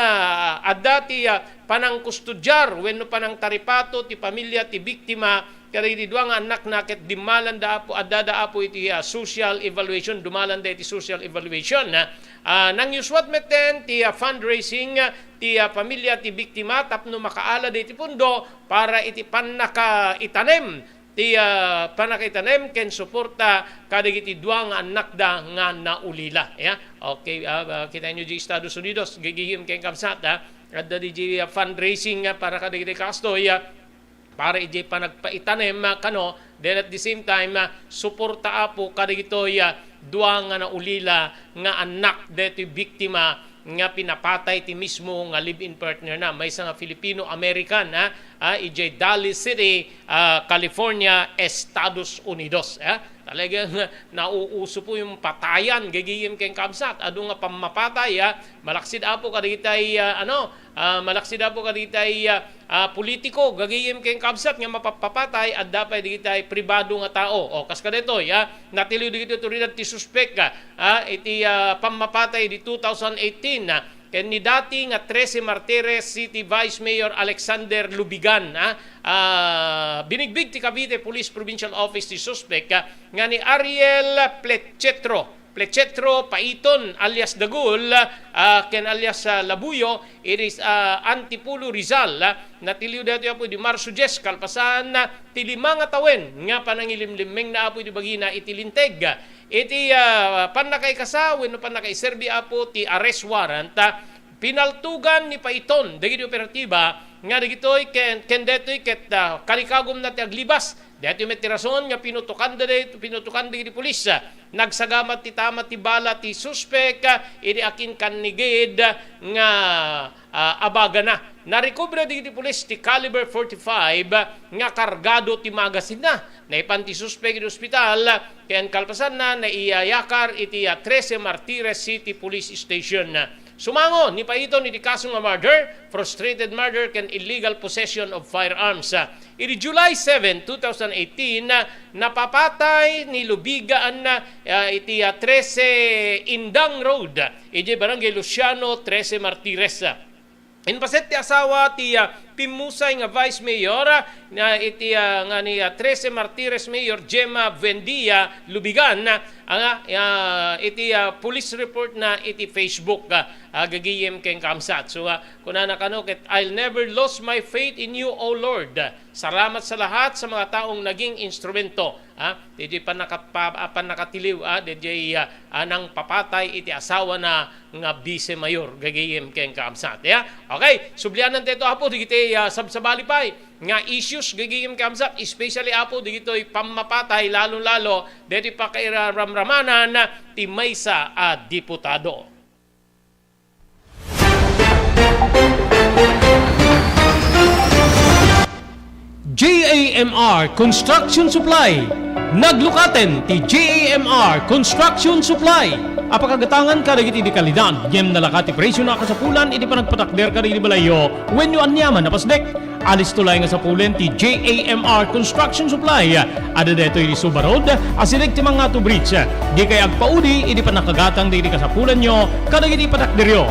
adda ti, ah, panangkustodiar wenno panangtaripato ti pamilya ti biktima kadagiti dua nga annakna ket dimmalanda, Apo, addada, Apo, iti, ah, social evaluation, dumalanda iti social evaluation, ah. Ah, nangyuswat metten ti, ah, fundraising, ah, ti, ah, pamilya ti biktima tapno makaala daytoy pundo para iti pannakaitanem ti, ah, pannakaitanem ken suporta kadagiti dua nga annakda nga naulila. Ya. Okay, ah, ah, kitaenyo diay Estados Unidos, gagayem ken kabsat, ah. Adda diay, ah, fundraising, ah, para kadagiti kastoy, ah, para idiay panagpaitanem, ah, kano, then at the same time, ah, suporta, Apo, kadagitoy, ah, dua nga naulila nga annak daytoy biktima nga pinapatay ti mismo nga live-in partner na, maysa nga Filipino-American, ah, ah, idiay Daly City, ah, California, Estados Unidos, ah. Talagang nauuso po yung patayan, gagayem ken kabsat, adu nga pammapatay, ah, malaksid, Apo, kadagitay, ah, ano, ah, malaksid, Apo, kadagitay, ah, ah, politiko, gagayem ken kabsat nga mapapapatay, adda pay dagitay pribado nga tao. O, kas kadaytoy, ah, natiliw dagiti otoridad ti suspek, ah, ah, iti, ah, pammapatay di two thousand eighteen, ah, ken ni dati nga Trece Martires City Vice Mayor Alexander Lubigan, ah. Ah, binigbig ti Cavite Police Provincial Office ti suspek, ah, nga ni Ariel Plechetro, Plechetro Paiton alias Dagul, ah, ken alias, ah, Labuyo, iti, ah, Antipolo, Rizal, ah. Natiliw daytoy, Apo, idi Marso dies, kalpasan, ah, ti lima nga tawen nga panangilimlimmengna, Apo, iti bagina iti linteg. Iti, ah, pannakaikasa wenno pannakaiserbi, Apo, ti arrest warrant, ah, pinaltugan ni Paiton dagiti operatiba nga dagitoy ken, ken daytoy ket, ah, kalikagumna ti aglibas. Daytoy met ti rason nga pinutokan da-, pinutokan dagiti pulis, ah, nagsagamat ti tama ti bala ti suspek, ah, idi akinkannigid nga, ah, abagana. Narikobra dagiti pulis ti caliber forty-five, ah, nga kargado ti magasinna. Naipan ti suspek iti ospital, ken kalpasanna, naiyayakar iti, ah, Trece Martires City Police Station. Sumango ni Paiton iti kaso nga murder, frustrated murder, ken illegal possession of firearms. Iti July seven, two thousand eighteen, napapatay ni Lubigan, ah, iti, ah, Trece Indang Road, iti Barangay Luciano, Trece Martires. Inpaset ti asawa ti, ah, pimmusay nga Vice Mayor, ah, na iti, ah, nga ni, ah, Trece Martires Mayor Gemma Buendia Lubigan, ah, nga, ah, iti, ah, police report na iti Facebook, ah, ah, gagayem ken kaamsat. So, ah, kunana kano ket, "I'll never lose my faith in you, O Lord." Salamat sa lahat sa mga taong naging instrumento, ah, daytoy pannakapa-, ah, pannakatiliw, ah, daytoy, ah, ah, nangpapatay iti asawana nga Vice Mayor, gagayem ken kaamsat, ya. Okay, sublianan tayo, Apo, dagiti, ah, sabsabali pay nga issues, gagayem kaamsat, especially, Apo, dagitoy pammapatay, lalo-lalo daytoy pakairaramramanan ti maysa a diputado. J A M R Construction Supply. Naglukaten ti J A M R Construction Supply a pakagatangan kadagiti di kalidad ngem nalaka ti presio na kasapulan iti panagpatakder kadagiti balayyo wenno aniaman a pasdek. Alisto laeng nga sapulen ti J A M R Construction Supply. Adda daytoy iti Suba Road, asideg ti Mangato Bridge. Dikay agpaudi idi pannakagatang dagiti kasapulanyo kadagiti patakderyo.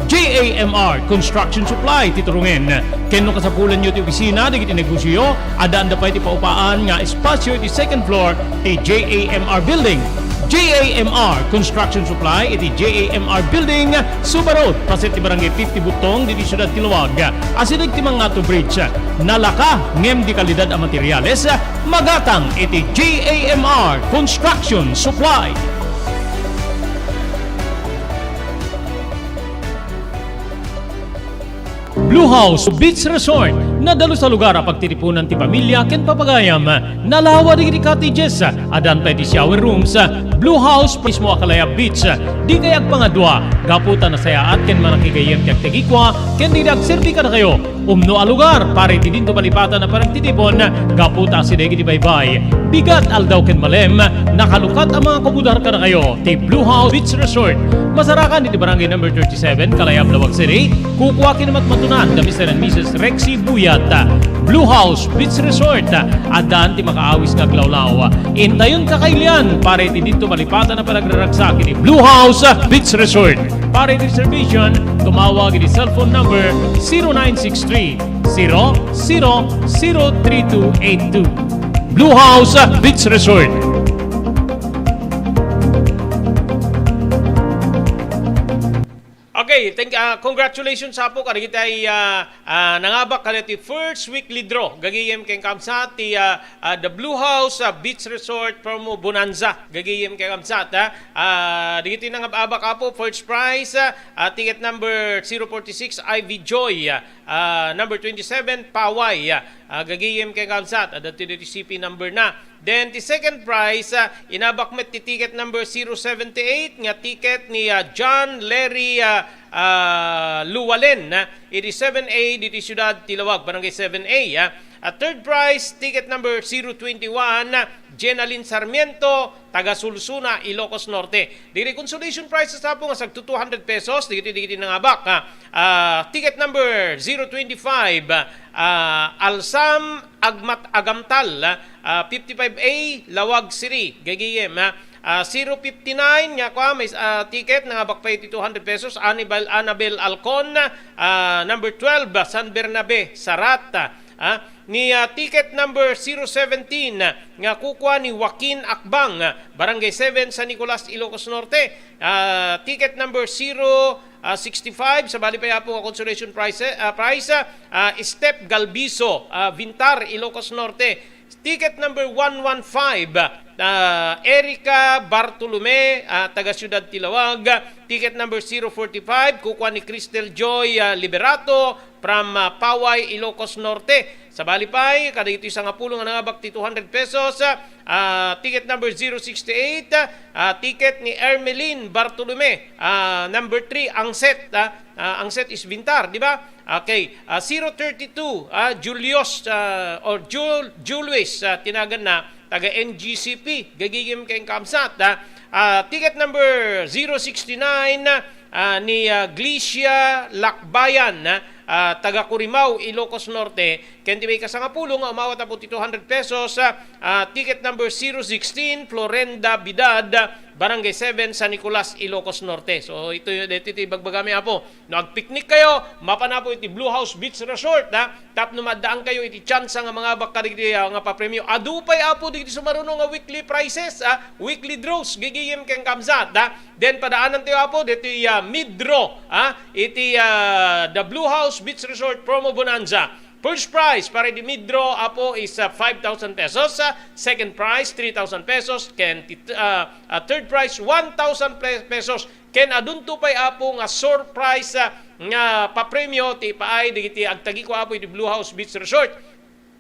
J A M R Construction Supply ti turongen. Ken no kasapulanyo ti opisina dagiti negosioyo, addaanda pay ti paupaan nga espasio iti second floor ti J A M R Building. J A M R Construction Supply iti J A M R Building, Suba Road, paset ti Barangay fifty Butong, diti siudad ti Laoag. Asideg ti Mangato Bridge. Nalaka ngem di kalidad a materiales, magatang iti J A M R Construction Supply. Blue House Beach Resort, nadalus a lugar a pagtitipunan ti pamilya ken papagayam. Nalawa dagiti cottages, addan pay ti shower rooms. Blue House mismo a Calaya Beach. Dikay agpangadua, gapu ta nasayaat ken manakigayyem ti agtegikua ken dida agserbi kadakayo. Umno a lugar para iti dinto malipatan a panagtitipon, gapu ta asideg iti baybay, bigat, aldaw ken malem, nakalukat a mga kabudar kadakayo ti Blue House Beach Resort. Masarakan iti Barangay Number thirty-seven, Calaya, Laoag City. Kukua ken matmatunan da Mister and Missus Rexy Buyat. Blue House Beach Resort, addan ti makaawis nga aglawlaw. Intayon kakailian para iti dinto malipatan a panagraragsak iti Blue House Beach Resort. Para iti reservation, tumawag iti cellphone number zero nine six three, zero zero zero three two eight two. Blue House Beach Resort. Okay, thank, ah, congratulations, Apo, kadagiti, ah, ah, nangabak kadagiti first weekly draw. Gagayem ken kaamsat ti, ah, ah, The Blue House, ah, Beach Resort Promo Bonanza. Gagayem ken kaamsat, ah. Ah, dagiti nangabak, Apo, first prize, ah, ah, ticket number zero forty-six, Ivy Joy, ah, ah, number twenty-seven, Paway, ah, ah, gagayem ken kaamsat, ah, dati dati C P number na. Then, ti second prize, ah, inabak met ti ticket number zero seventy-eight nga ticket ni, ah, John Larry, ah, ah, Luwalen, ah, iti seven A diti siudad ti Laoag, Barangay seven A, ah. At third prize, ticket number zero twenty-one, ah, Jenalyn Sarmiento, taga Sulsuna, Ilocos Norte. Diri consolation prizes, Apo, nga sagto two hundred pesos, digiti, digiti nangabak, ah, ah, ticket number zero twenty-five, ah, Alsam Agmat-, Agamtal, ah, fifty-five A, Laoag City, gagayem, ah. Ah, zero fifty-nine nga kua, may, ah, ticket, nangabak pay iti two hundred pesos, Annabel, Annabel Alcon, ah, number twelve, ah, San Bernabe, Sarat, ah, ni, ah, ticket number zero seventeen, ah, nga kukua ni Joaquin Akbang, ah, Barangay seven, San Nicolas, Ilocos Norte, ah, ticket number zero, ah, sixty-five, sabali pay apo nga consolation prize, ah, prize, ah, Step Galbiso, ah, Vintar, Ilocos Norte, Ticket number one one five, ah, Erica Bartolome, ah, taga Siudad ti Laoag. Ticket number zero forty-five, kukua ni Cristel Joy, ah, Liberato from, ah, Paway, Ilocos Norte. Sabali pay, kadagitoy sangapulo nga nangabak ti two hundred pesos. Ah, ticket number zero sixty-eight, ah, ticket ni Ermeline Bartolome, ah, number three, Angset, ah, ah, Angset is Vintar, di ba? Okay, ah, zero thirty-two, ah, Julius, ah, or Jul-, Julius, ah, tinagan na, taga N G C P, gagigim ken Kamsat, ah, ah, ticket number zero sixty-nine, ah, ni, ah, Glicia Lakbayan, ah, ah, taga Curimao, Ilocos Norte, ken ti may kasangapulo nga umawat apo ti two hundred pesos, ah, ah, ticket number zero sixteen, Florenda Bidad, Barangay seven, San Nicolas, Ilocos Norte. So, ito y-, ito ti ibagbagami, apo. No agpiknik kayo, mapan apo iti Blue House Beach Resort, ha? Tapno maddaan kayo iti tsansa nga mangabak kadagiti, ah, nga papremio. Adu pay apo dagiti sumaruno nga weekly prizes, ah, weekly draws, gigigim ken kamsat, ha? Then padaanan tayo apo ditoy, ah, mid-draw, ah, iti, ah, the Blue House Beach Resort Promo Bonanza. First prize para iti mid-draw apo is, ah, five thousand pesos, ah, second prize three thousand pesos, ken ti-, ah, ah, third prize one thousand pe-, pesos. Ken adunto pay apo nga surprise, ah, nga papremio ti ipaay dagiti agtagikua apo iti Blue House Beach Resort.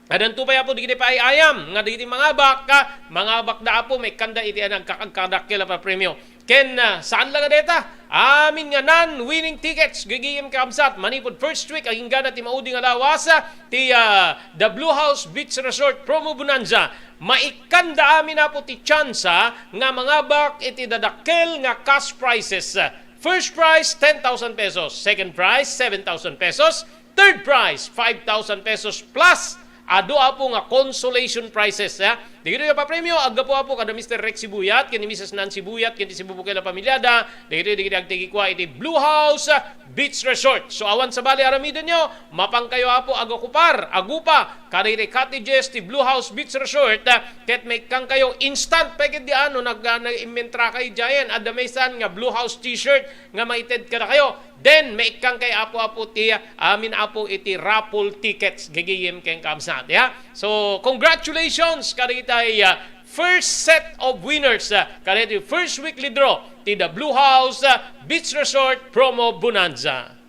Adunto pay apo dagiti paay ayam nga dagiti mangabak, ah, mangabakda apo maikkanda iti nagkakadakkel a papremio. Ken, ah, saan la nga deta, amin nga non-winning tickets gigigim kakabsat manipud first week aginggana ti maudi nga lawas, ah, ti, ah, The Blue House Beach Resort Promo Bonanza. Maikkanda amin apo ti tsansa nga mangabak iti dadakkel nga cash prizes. First prize, ten thousand pesos. Second prize, seven thousand pesos. Third prize, five thousand pesos plus adu apo nga consolation prizes, ha? Dagitoy a papremio, aggapu apo kada Mister Rex Sibuyat, ken ni Missus Nan Sibuyat, ken ti Sibubukel a pamilyada, dagitoy, dagitoy agtagikua iti Blue House, ah, Beach Resort. So, awan sabali aramidenyo, mapan kayo apo agokupar, agupa, kadagiti cottages ti Blue House Beach Resort, ah, ket maikkan kayo instant, pay ket di ano, nag-, ah, nag-immentra kayo diayen, adda maysan nga Blue House t-shirt nga maited kada kayo. Then, maikkan kayo apo-apo ti, ah, amin apo iti raffle tickets, gigigim ken kamsat, ya. So, congratulations kadagitay, ah, first set of winners, ah, kadagiti first weekly draw ti The Blue House, ah, Beach Resort Promo Bonanza.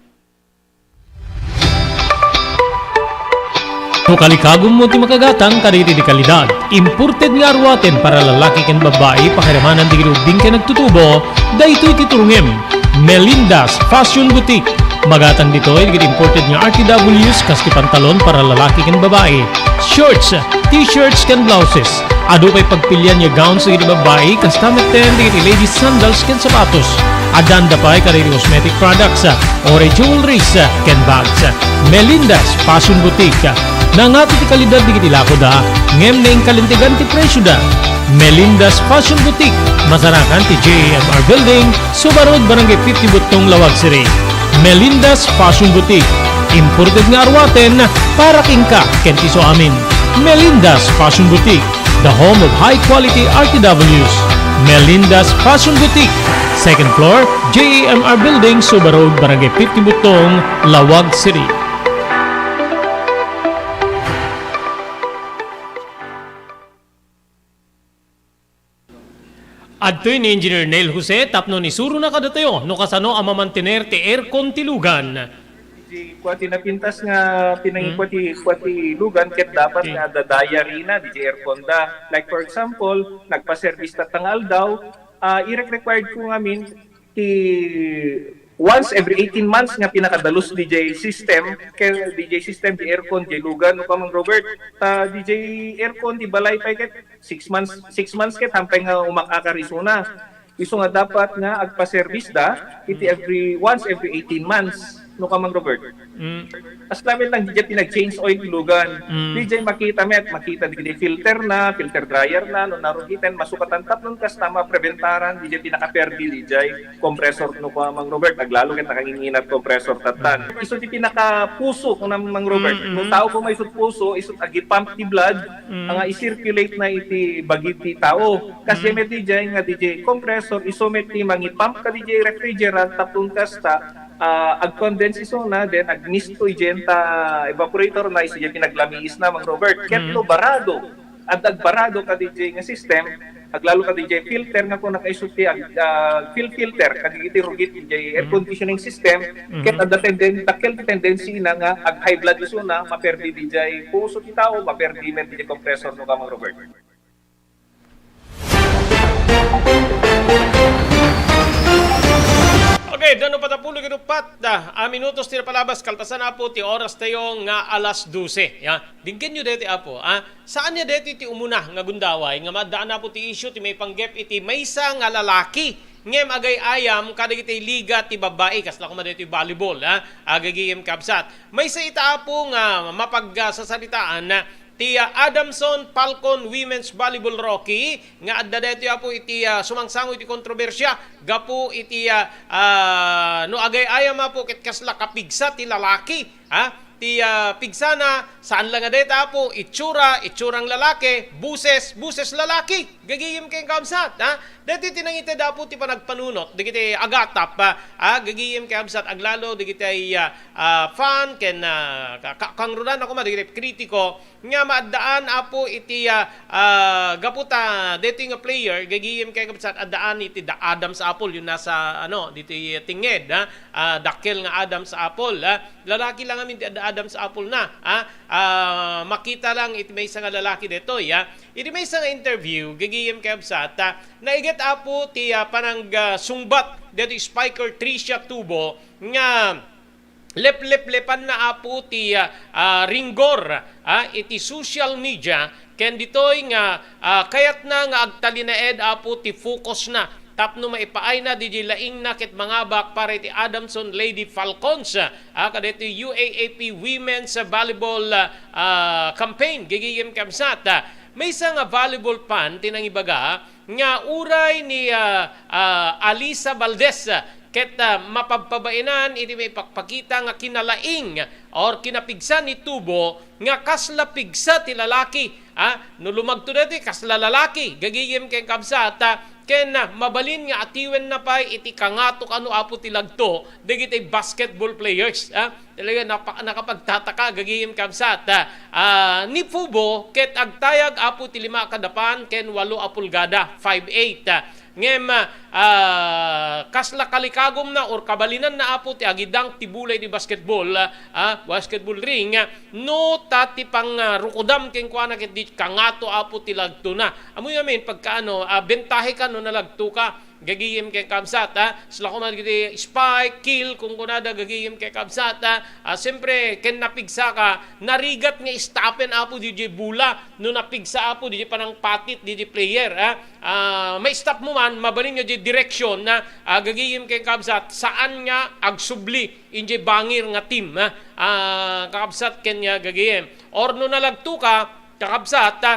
No kalikagummo ti makagatang kadagiti di kalidad, imported nga aruaten para lalaki ken babbai, pakiramanan dagiti ubbing ken agtutubo, daytoy ti turongem. Melinda's Fashion Boutique. Magatang ditoy dagiti imported nga R T Ws kas ti pantalon para lalaki ken babbai, shorts, t-shirts ken blouses. Adu pay pagpilian nga gowns dagiti babbai, kasta metten dagiti ladies sandals ken sapatos. Addanda pay kadagiti cosmetic products, or jewelries, ken bags. Melinda's Fashion Boutique. Nangato ti kalidad dagiti lakoda, ngem naingkalintegan ti presioda. Melinda's Fashion Boutique, masarakan ti J A M R Building, Suba Road, Barangay fifty Buttong, Laoag City. Melinda's Fashion Boutique. Imported nga aruaten para kenka ken ti isuamin. Melinda's Fashion Boutique, the home of high quality R T Ws. Melinda's Fashion Boutique, second floor, J A M R Building, Suba Road, Barangay fifty Buttong, Laoag City. Adtoy ni Engineer Neil Jose tapno isurona kadatayo no kasano a mamantener ti aircon ti lugan. Di kua ti napintas nga pinangikua ti, kua ti lugan ket dapat nga adda diary na di ti aircon da. Like for example, nagpa-service tatta nga aldaw, ah, irek-required ko ngamin ti once every eighteen months nga pinakadalus D J system, kay D J system, di aircon, di lugan, no, Kamang Robert, ta D J aircon, di balay pay ket six months, six months ket hampay nga umak-akar isuna. Isu nga dapat nga agpa-service da, iti every, once every eighteen months. no ka, Mang Robert. Mm. As lamin lang, didiay pinag-change oil ti lugan. Mm. Didiay makita met, makita didiay filter na, filter dryer na, no narugiten, masukatan tapno kasta mapreventaran, didiay pinakaperdi, didiay compressor no ka, Mang Robert, aglalo ket nakanginginat compressor tattan. Mm. Isu ti pinakapuso, kuna Mang Robert. Mm, mm. No tao ko may isut puso, isut agi-pump ti blood, mm, nga i-circulate na iti bagi ti tao. Kas, mm, met didiay nga didiay compressor, isu met ti mangi-pump ka didiay refrigerant, tapno kasta, ah, ag-condense isuna, then agmisto idiay ta evaporator na, isu diay pinaglamiis na, Mang Robert. Ket, mm, no barado, adda agbarado ka didiay nga system, aglalo ka didiay filter nga kuna ka isu ti ag-, ah, fil-, filter, kadagiti rugit didiay air, mm, conditioning system, mm, ket adda tenden-, dakkel ti tendency na nga ag-high blood isuna, maperdi didiay puso ti tao, maperdi met didiay compressor no ka, Mang Robert. Okay, dano patapulo ket uppat a minutos ti napalabas, kalpasan, Apo, ti oras tayo nga alas dose. Ya, denggenyo deti, Apo, ah. Saan ya deti ti umuna nga gundaway nga maaddaan, Apo, ti issue ti maipanggep iti maysa nga lalaki ngem agay-ayam kadagiti liga ti babbai, kasla koma deti volleyball, ah, gagayem kabsat. Maysa ita, Apo, nga mapagsasaritaan, ah, ti, ah, Adamson Falcon Women's Volleyball Rookie nga adda daytoy, Apo, iti, ah, sumangsango iti kontrobersia gapu iti, ah, ah, no agay-ayam, Apo, ket kasla kapigsa ti lalaki, ha? Ti, ah, pigsana, saan la nga dayta, Apo, itsura, itsurang lalaki, boses, boses lalaki. Gagayem ken kabsat, ha? Daytoy ti nangited, Apo, ti panagpanunot dagiti agatap, ah, ah, gagayem ken kabsat, aglalo dagiti, ah, ah, fan ken, ah, ka-, ka-, kangrunan a koma dagiti kritiko, nga maaddaan, Apo, iti, ah, ah, gapu ta daytoy nga player, gagayem ken kabsat, addaan iti da-, Adam's apple, yung nasa, ano, ditoy tinged, ha? Ah, dakkel nga Adam's apple, ha? Lalaki lang amin ti adda Adam's apple na, ha? Ah, makita lang iti maysa nga lalaki daytoy, ha? Iti maysa nga interview, gagayem ken kabsat, ah, naiget, Apo, ti, ah, panang, ah, sungbat daytoy spiker Tricia Tubo nga lepleplepanna, Apo, ti, ah, ah, ringgor, ah, iti social media, ken ditoy nga, ah, kayatna nga agtalinaed, Apo, ti focus na tapno maipaayna didiay laingna ket mangabak para iti Adamson Lady Falcons, ah, kadaytoy U A A P Women's Volleyball, ah, ah, Campaign, gagayem kabsat. Ah, maysa nga volleyball fan ti nangibaga, nga uray ni, ah, ah, Alisa Valdez, ah, ket, ah, mapabpabainan iti maipakpakita nga kinalaing or kinapigsa ni Tubo nga kasla pigsa ti lalaki, ah, no lumagto daytoy kasla lalaki, gagayem ken kabsat, ah, ken, ah, mabalin nga atiwenna pay iti kangato kano, Apo, ti lagto dagiti basketball players, ah. Talaga, napa-, nakapagtataka, gagayem kabsat, ah, ah, ni Fubo ket agtayag, Apo, ti lima a kadapan ken walo a pulgada, five eight, ah. Ngem, ah, ah, kasla kalikagumna or kabalinanna, Apo, ti agidang ti bulay di basketball, ah, ah, basketball ring, ah, no ta ti pangrukodam kenkuana ket di kangato, Apo, ti lagtona. Ammoyo amin pagkaano, ah, bentahe ka no nalagto ka. Gagayem ken kabsat, ha? Sila koma dagiti spike, kill, kunkunada, gagayem ken kabsat, ha? Ah, siyempre, ken napigsa ka, narigat nga istapen, Apo, didiay bola, no napigsa, Apo, didiay panangpatit, didiay player, ha? Ah, maistap mo man, mabalin nga diay direksyon na, ah, gagayem ken kabsat, saan nga agsubli, idiay bangir nga team, ha? Ah, kakabsat ken nga gagayem. Or no nalagto ka, kakabsat, ha?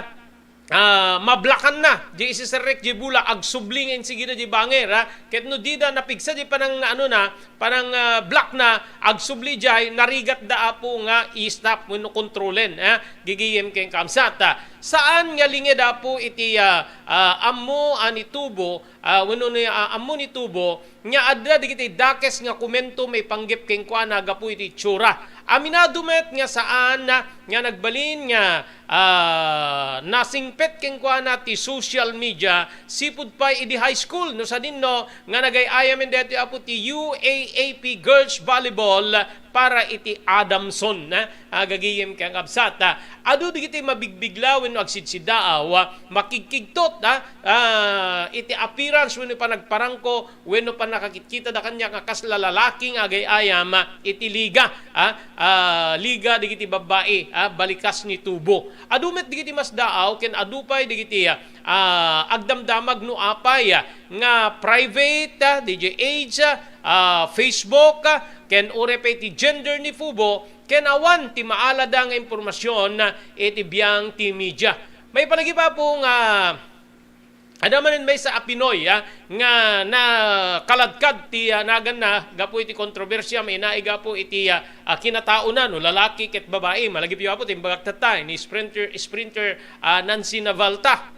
Ah, mablakanna, di isiserrek di bola, agsubli nga insigida di banger, ha? Ket no dida napigsa di panang, ano na, panang, ah, block na, agsubli jay, narigat da, Apo, nga i-stop wenno kontrolen, ha? Gigiyem ken kabsat, ha? Saan nga linged, Apo, iti, ah, ah, ammo a ni Tubo, ah, wenno ni, ah, ammo ni Tubo, nga adda dagiti dakes nga komento maipanggep kenkuana gapu iti itsura. Aminado met nga saan nga nagbalin nga, ah, nasingpet kenkuana ti social media sipud pay idi high school, no sadinno nga nagay-ayamen daytoy, Apo, ti U A A P Girls Volleyball para iti Adamson, ah, gagiyem ken kabsat, ah. Adu dagiti mabigbigla wenno agsidsiddaaw, ah, makigkigtot, ah, ah, iti appearance wenno panagparangko wenno pannakakitkitada kaniak nga kasla lalaki nga agay-ayam, ah, iti liga, ah, ah, liga dagiti babbai, ah, balikas ni tubo. Adu met dagiti masdaaw ken adu pay dagiti, ah, ah, agdamdamag no apay, ah, nga private, ah, D J age, ah, ah, Facebook, ah, ken uray pay ti gender ni tubo, ken awan ti maalada nga impormasion, ah, iti biang ti media. Maipanagip, Apo, nga adda manen maysa a Pinoy, ah, nga nakaladkad ti, ah, naganna gapu iti kontrobersia, mainaig gapu iti, ah, ah, kinataona, no lalaki ket babai. Malagipyo, Apo, ti imbagak tatta, ni sprinter, sprinter, ah, Nancy Navalta.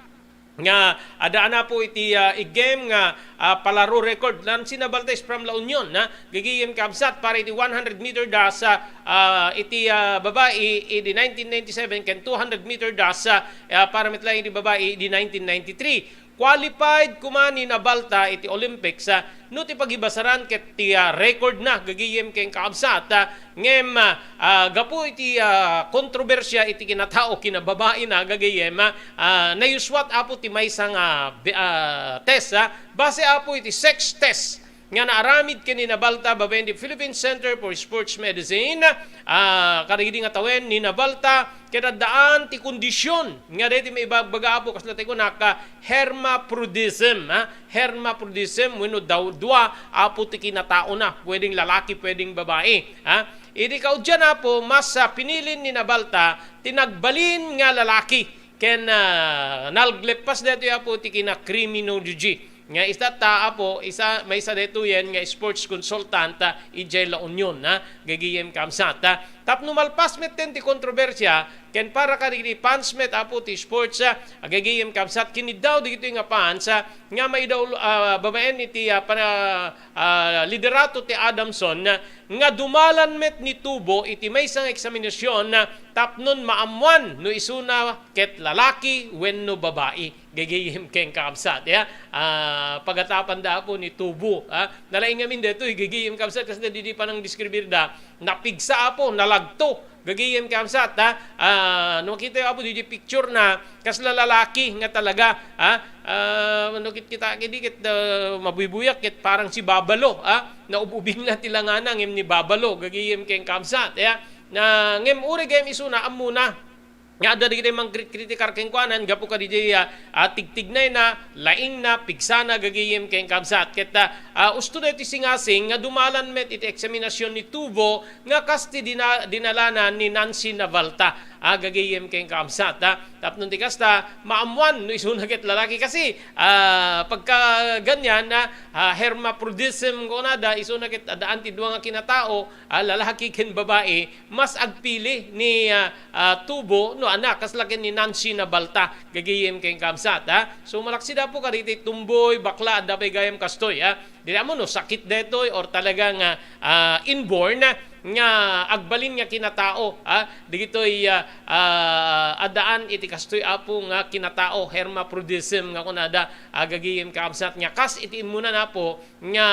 Nga adda na, Apo, iti, ah, igem nga, ah, palaro record. Nancy Navalta is from La Union, ha? Gagayem kabsat, para iti one hundred meter dash, ah, ah, iti, ah, babai, idi nineteen ninety-seven ken two hundred meter dash, ah, ah, para met laeng iti babai, idi nineteen ninety-three. Qualified koma ni Navalta iti Olympics, ah, no ti pagibasaran ket ti, ah, record na, gagayem ken kaabsat, ah, ngem, ah, ah, gapu iti, ah, kontrobersia iti kinatao, kinababaina, gagayem, ah, ah, nayuswat, Apo, ti maysa nga, ah, test, ah, base, Apo, iti sex test nga naaramid ken ni Navalta babaen ti Philippine Center for Sports Medicine, ah, kadagidi nga tawen ni Navalta ket addaan ti kondision nga daytoy maibagbaga, Apo, kasla ti kunak, ah, hermaphroditism, ah, hermaphroditism wenno daw-, dua, Apo, ti kinataona, pwedeng lalaki, pwedeng babai, ah. Idi kaudian, Apo, mas, ah, pinili ni Navalta ti nagbalin nga lalaki ken, ah, nalgleppas daytoy, Apo, ti kina-criminology. Nga ista ta, Apo, isa, maysa daytoyen nga sports consultant, ah, idiay La Union, ha, gagayem kabsat, ha. Tapno malpas metten ti kontrobersia, ken para kadagiti fans met, Apo, ti sports, ah, gagayem kabsat, kiniddaw dagitoy nga fans, ah, nga maidaw, ah, babaen iti, ah, pana-, ah, liderato ti Adamson, ah, nga dumalan met ni Tubo iti maysa nga eksaminasion, ah, tapnon maammuan no isuna ket lalaki wenno babai. Gagayem ken kaabsat, ya. Ah, pagatapanda, Apo, ni Tubo, ah. Nalaing ngamin daytoy, gagayem kaabsat, kasla didi panangdeskribirda, napigsa, Apo, nalagto. Gagayem kaabsat, ha. Ah, no makita, Apo, didi picture na, kasla lalaki nga talaga, ha. Ah, no kit-, kita, kidi ket, ah, mabuybuyak ket parang si Babalo, ha. Naub-ubing na ti langana, ngem ni Babalo, gagayem ken kaabsat, ya. Na, ngem uray gayem isuna, ammona. Nga adda dagiti mangkritikar kenkuana gapu kadaydiay, ah, ah, tigtignayna, laingna, pigsana, gagayem ken kabsat. Ket, ah, ah, usto daytoy singasing nga dumalan met iti eksaminasion ni Tubo nga kas ti dina-, dinalana ni Nancy Navalta, ah, gagayem ken kabsat, ah. Tapno ti kasta, maammuan no isuna ket lalaki kasi, ah, pagka ganyan, ah, ah, hermaphroditism kunada, isuna ket addaan ti dua nga kinatao, ah, lalaki ken babai, mas agpili ni, ah, ah, Tubo no anak, kasla ken ni Nancy Navalta, gagayem ken kabsat, ha. So, malaksid, Apo, kadagiti tumboy, bakla, adda pay gayam kastoy, ha. Diri ammo no sakit daytoy or talaga nga, ah, inborn nga agbalin nga kinatao, ha. Dagitoy, ah, ah, addaan iti kastoy, Apo, nga kinatao, hermaphroditism nga kunada, ah, gagayem kabsat, nga kas iti immunan, Apo, nga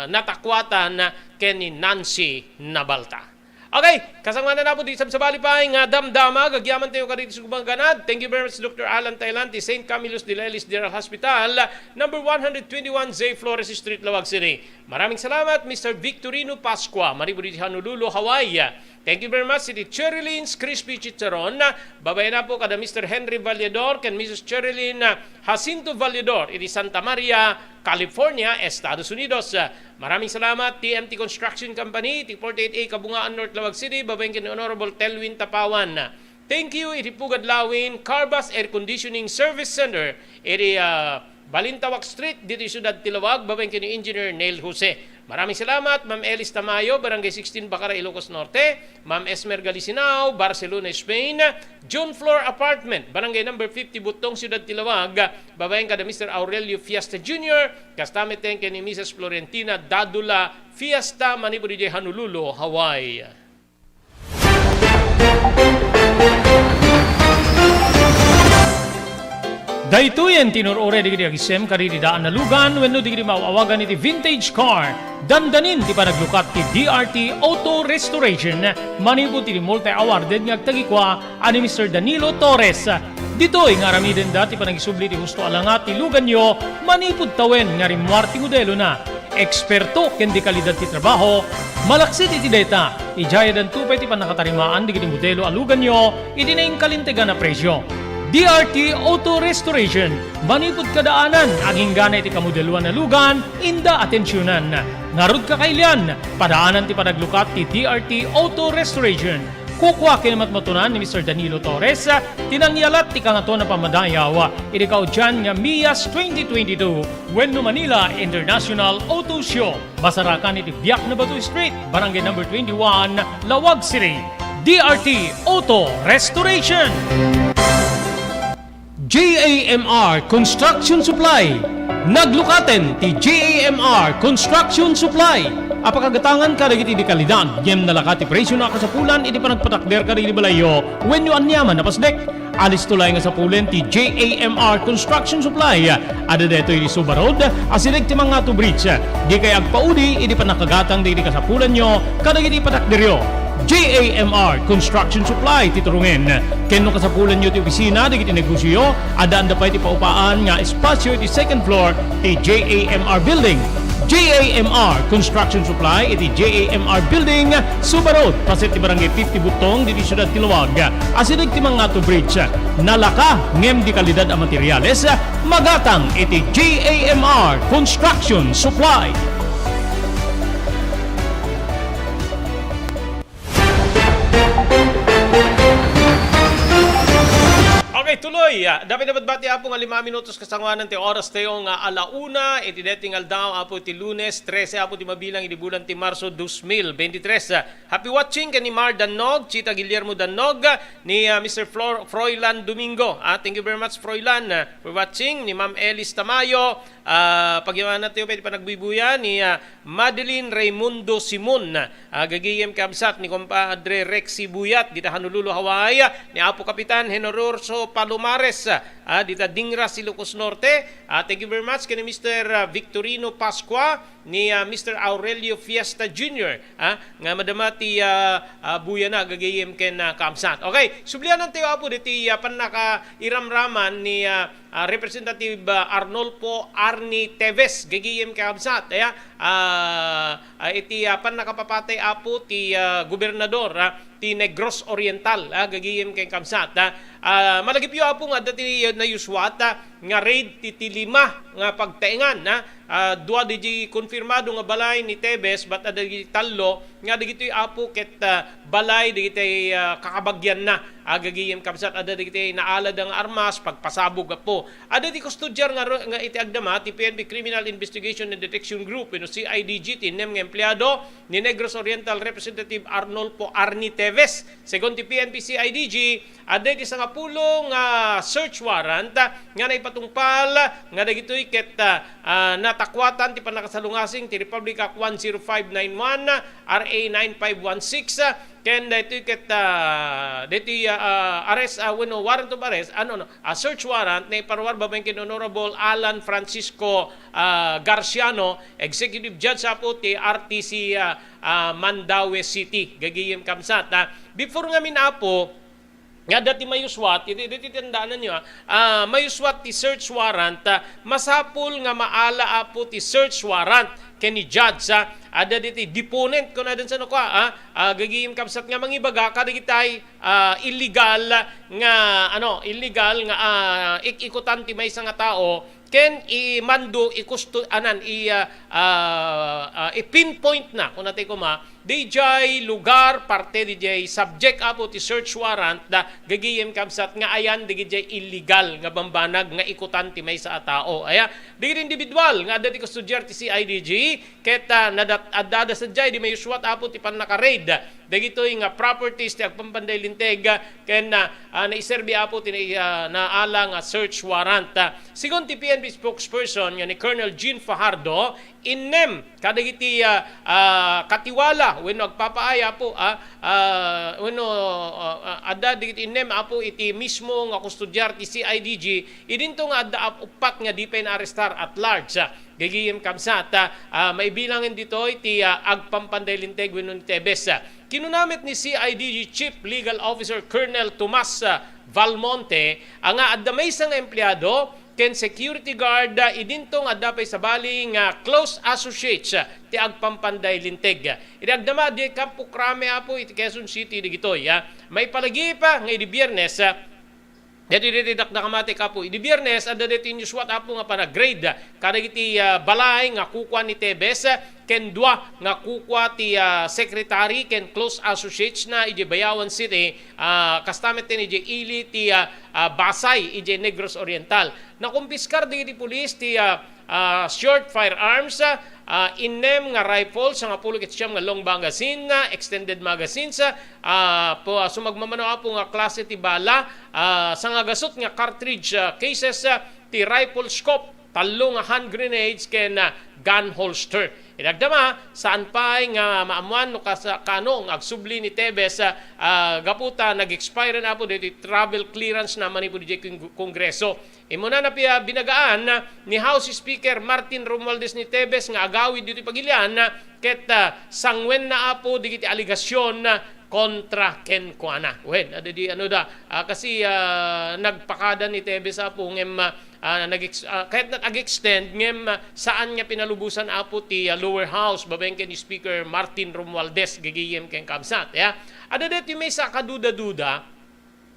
natakuatan ken ni Nancy Navalta. Okay, kasangwanan, Apo, ti sabsabali pay nga damdama, gagyaman tayo kadagiti sugbanganad. Thank you very much, Doctor Alan Thailand, ti Saint Camillus de Lelis General Hospital, number one hundred twenty-one J Flores Street, Laoag City. Maraming salamat, Mister Victorino Pascua, manipud iti Honolulu, Hawaii. Thank you very much, iti Cherry Lynn's Crispy Chicharon, babaen, Apo, kada Mister Henry Vallador ken Missus Cherry Lynn, ah, Jacinto Vallador, iti Santa Maria, California, Estados Unidos. Maraming salamat, T M T Construction Company, iti forty-eight A Kabungaan, North Laoag City, babaen ken ni Honorable Telwin Tapawan. Thank you iti Pugad Lawin Carbas Air Conditioning Service Center, iti, ah, Balintawak Street, ditoy siudad ti Laoag, babaen ken ni Engineer Neil Jose. Maraming salamat, Ma'am Elis Tamayo, Barangay sixteen, Bacara, Ilocos Norte, Ma'am Esmer Galisinao, Barcelona, Spain, June Floor Apartment, Barangay number fifty, Butong, Siudad ti Laoag, babaen kada Mister Aurelio Fiesta Junior, kasta met ken ni Missus Florentina Dadula Fiesta, manipud idiay Honolulu, Hawaii. Daytoyen ti inur-uray dagiti agisem kadagiti daan a lugan wenno dagiti maaw-awagan iti vintage car. Dandanin ti panaglukat ti D R T Auto Restoration manipud iti multi-awarded nga agtagikua a ni Mister Danilo Torres. Ditoy nga aramidenda ti panagisubli ti husto a langa ti luganyo manipud tawen nga rimmuar ti modelona. Eksperto ken dekalidad ti trabaho, malaksid iti dayta, idiay addanto pay ti pannakatarimaan dagiti modelo a luganyo iti nainkalintegan a presio. D R T Auto Restoration, manipud kadaanan, agingga iti kamodeloan a lugan, inda atensionan. Ngarud, kakailian, padaanan ti panaglukat ti D R T Auto Restoration. Kukua ken matmatunan ni Mister Danilo Torres ti nangyalat ti Kangatoan a Pammadayaw iti kaudian nga MIAS twenty twenty-two wenno Manila International Auto Show. Masarakan iti Biak na Bato Street, Barangay Number twenty-one, Laoag City. D R T Auto Restoration. J A M R Construction Supply. Naglukaten ti J A M R Construction Supply a pakagatangan kadagiti dekalidad ngem nalaka ti presio a kasapulan iti panagpatakder kadagiti balayyo wenno aniaman a pasdek. Alisto laeng nga sapulen ti J A M R Construction Supply. Adda daytoy iti Suba Road, asideg ti Mangato Bridge. Dikay agpaudi iti pannakagatang dagiti kasapulanyo kadagiti patakderyo. J A M R Construction Supply ti turongen. Ken no kasapulanyo ti opisina dagiti negosioyo, addaanda pay ti paupaan nga espasio iti second floor ti J A M R Building. J A M R Construction Supply iti J A M R Building, Suba Road, paset ti Barangay fifty Butong, ditoy siudad ti Laoag. Asideg ti Mangato Bridge. Nalaka ngem dekalidad a materiales, magatang iti J A M R Construction Supply. Okay, tuloy. Ah, dapat dapat bati, Apo, nga lima minutos kasangoanan ti oras tayo nga ala una, iti daytoy nga aldaw, Apo, ti Lunes, trese, Apo, ti mabilang iti bulan ti Marso, dos mil veintitrés. Ah, happy watching ken ni Mar Dannog, Chita Guillermo Dannog, ni, ah, Mister Flor-, Froilan Domingo. Ah, thank you very much, Froilan, ah, for watching. Ni Ma'am Elis Tamayo, ah, pagyamanat tayo pay ti panagbubuya ni, ah, Madeline Raimundo Simon, ah, gagayem kabsat ni Compadre Rexy Buyat, dita Honolulu, Hawaii, ni Apo Kapitan Honororso Palomares, ah, dita Dingras, Ilocos Norte. Ah, thank you very much ken ni Mister, ah, Victorino Pascua, ni, ah, Mister Aurelio Fiesta Junior, ah, nga madama ti, ah, ah, buyana, gagayem ken, ah, kabsat. Okay, sublianan tayo, Apo, diti, ah, pannakairamraman ni, ah, ah, Representative, ah, Arnolfo Arnie Teves, gagayem ken kabsat, aya, ah, ah, iti, ah, pannakapapatay, Apo, ti, ah, gobernador, ah, ti Negros Oriental, ah, gagayem ken kabsat, ah. Ah, malagipyo, Apo, nga adda ti, ah, nayuswat, ah, nga raid ti, ti lima nga pagtaengan, ah. Ah, dua daydi konfirmado nga balay ni Teves, bat adda daydi tallo nga dagitoy, Apo, ket, ah, balay dagiti, ah, kakabagianna. Ah, gagayem kabsat, adda dagiti naalada nga armas, pagpasabog, Apo. Adda ti kustodiar nga ro-, nga iti agdama ti P N P Criminal Investigation and Detection Group wenno C I D G ti innem nga empleado ni Negros Oriental Representative Arnolfo Arnie Teves. Segun ti P N P C I D G, adda iti sangapulo nga search warrant, ah, nga naipatungpal nga dagitoy ket, ah, ah, natakuatan ti pannakasalungasing ti Republic Act one zero five nine one, R A nine five one six, ah, ken daytoy ket, ah, daytoy, ah, ah, arrest, ah, wenno warrant of arrest, ano, no, ah, search warrant naiparuar babaen ken Honorable Alan Francisco, ah, Garciano, Executive Judge, Apo, ti R T C, ah, ah, Mandaue City. Gagayem kabsat, ah. Before ngamin, Apo, nga adda ti mayuswat, iti, iti, iti tandaanan nyo, ah, ah, mayuswat ti search warrant, ah, masapul nga maala, Apo, ti search warrant ken ni judge, ah, adda diti deponent, kun adan sano kua, ah, ah, gagayem kabsat nga mangibaga kadagitay, ah, illegal nga, ano, illegal nga, ah, ik-ikutan ti maysa nga tao, ken imando, ikusto-, anan, i, ah, ah, ah, i-pinpoint na, kunatay koma, dijay lugar, parte dijay subject, Apo, ti search warrant, da, gagayem kabsat nga ayan dagijay illegal nga bambanag nga ikutan ti maysa a tao. Aya, dagiti individual nga adda ti kustodiar ti C I D G, ket, ah, nadat-, adda, adda sadiay di mayuswat, Apo, ti pannaka-raid dagitoy nga properties ti agpampanday linteg, ken, ah, ah, naiserbi, Apo, ti, ah, naala nga search warrant. Ah, segun ti P N P spokesperson nga ni Colonel Jean Fajardo, innem kadagiti, ah, ah, katiwala wenno agpapaay, Apo, ah, ah, wenno, ah, ah, adda dagiti innem, Apo, iti mismo nga kustodiar ti C I D G, idinto nga adda ap-, uppat nga di pay naarestar at large, ah, gagayem kabsat, ah, ah, maibilangen ditoy ti, ah, agpampanday linteg wenno ni Tebes. Kinuna met ni C I D G Chief Legal Officer Colonel Tomas, ah, Valmonte, ah, nga adda maysa nga empleyado ken security guard, ah, idinto nga adda pay sabali nga close associates, ah, ti agpampanday linteg. Idi agdama, di Campo Crame, Apo, iti Quezon City, digitoy, ah. Maipalagip, ah, nga idi Biyernes, ah, daytoy, daytoy dakdakamatik, Apo. Idi Biyernes, adda daytoy inyuswat, Apo, nga panag-raid, ah, kadagiti, ah, balay nga kukua ni Tebes, ah, ken dua nga kukua ti, ah, secretary ken close associates na idiay Bayawan City, ah, kasta met ken idiay ili ti, ah, ah, Basay idiay Negros Oriental. Nakumpiskar dagiti pulis ti, ah, ah, short firearms, ah, ah, innem nga rifle, sangapulo ket siam nga long magazine, ah, extended magazines, ah, ah, po, ah, sumagmamano, Apo, nga klase ti bala, ah, sangagasut nga cartridge, ah, cases, ah, ti rifle scope, tallo nga hand grenades ken, ah, gun holster. Idi agdama, saan pay nga maammuan no kas-, kaano nga agsubli ni Tebes, ah, ah, gapu ta nag-expire na, Apo, daytoy travel clearance na manipud idiay Kong-, Kongreso. Immuna na pay a binagaan ni House Speaker Martin Romualdez ni Tebes nga agawid ditoy pagilian, ket, ah, sanguenna, Apo, dagiti alegasyon kontra kenkuana. Wen, adda di ano da, ah, kasi, ah, nagpakada ni Tebes, Apo, ngem, ah, ah, nag-ex-, ah, kayat nag-extend, ngem, ah, saan nga pinalubosan, Apo, ti, ah, lower house, babaen ken ni Speaker Martin Romualdez, gagayem ken kabsat, ya. Adda daytoy maysa a kaduda-duda,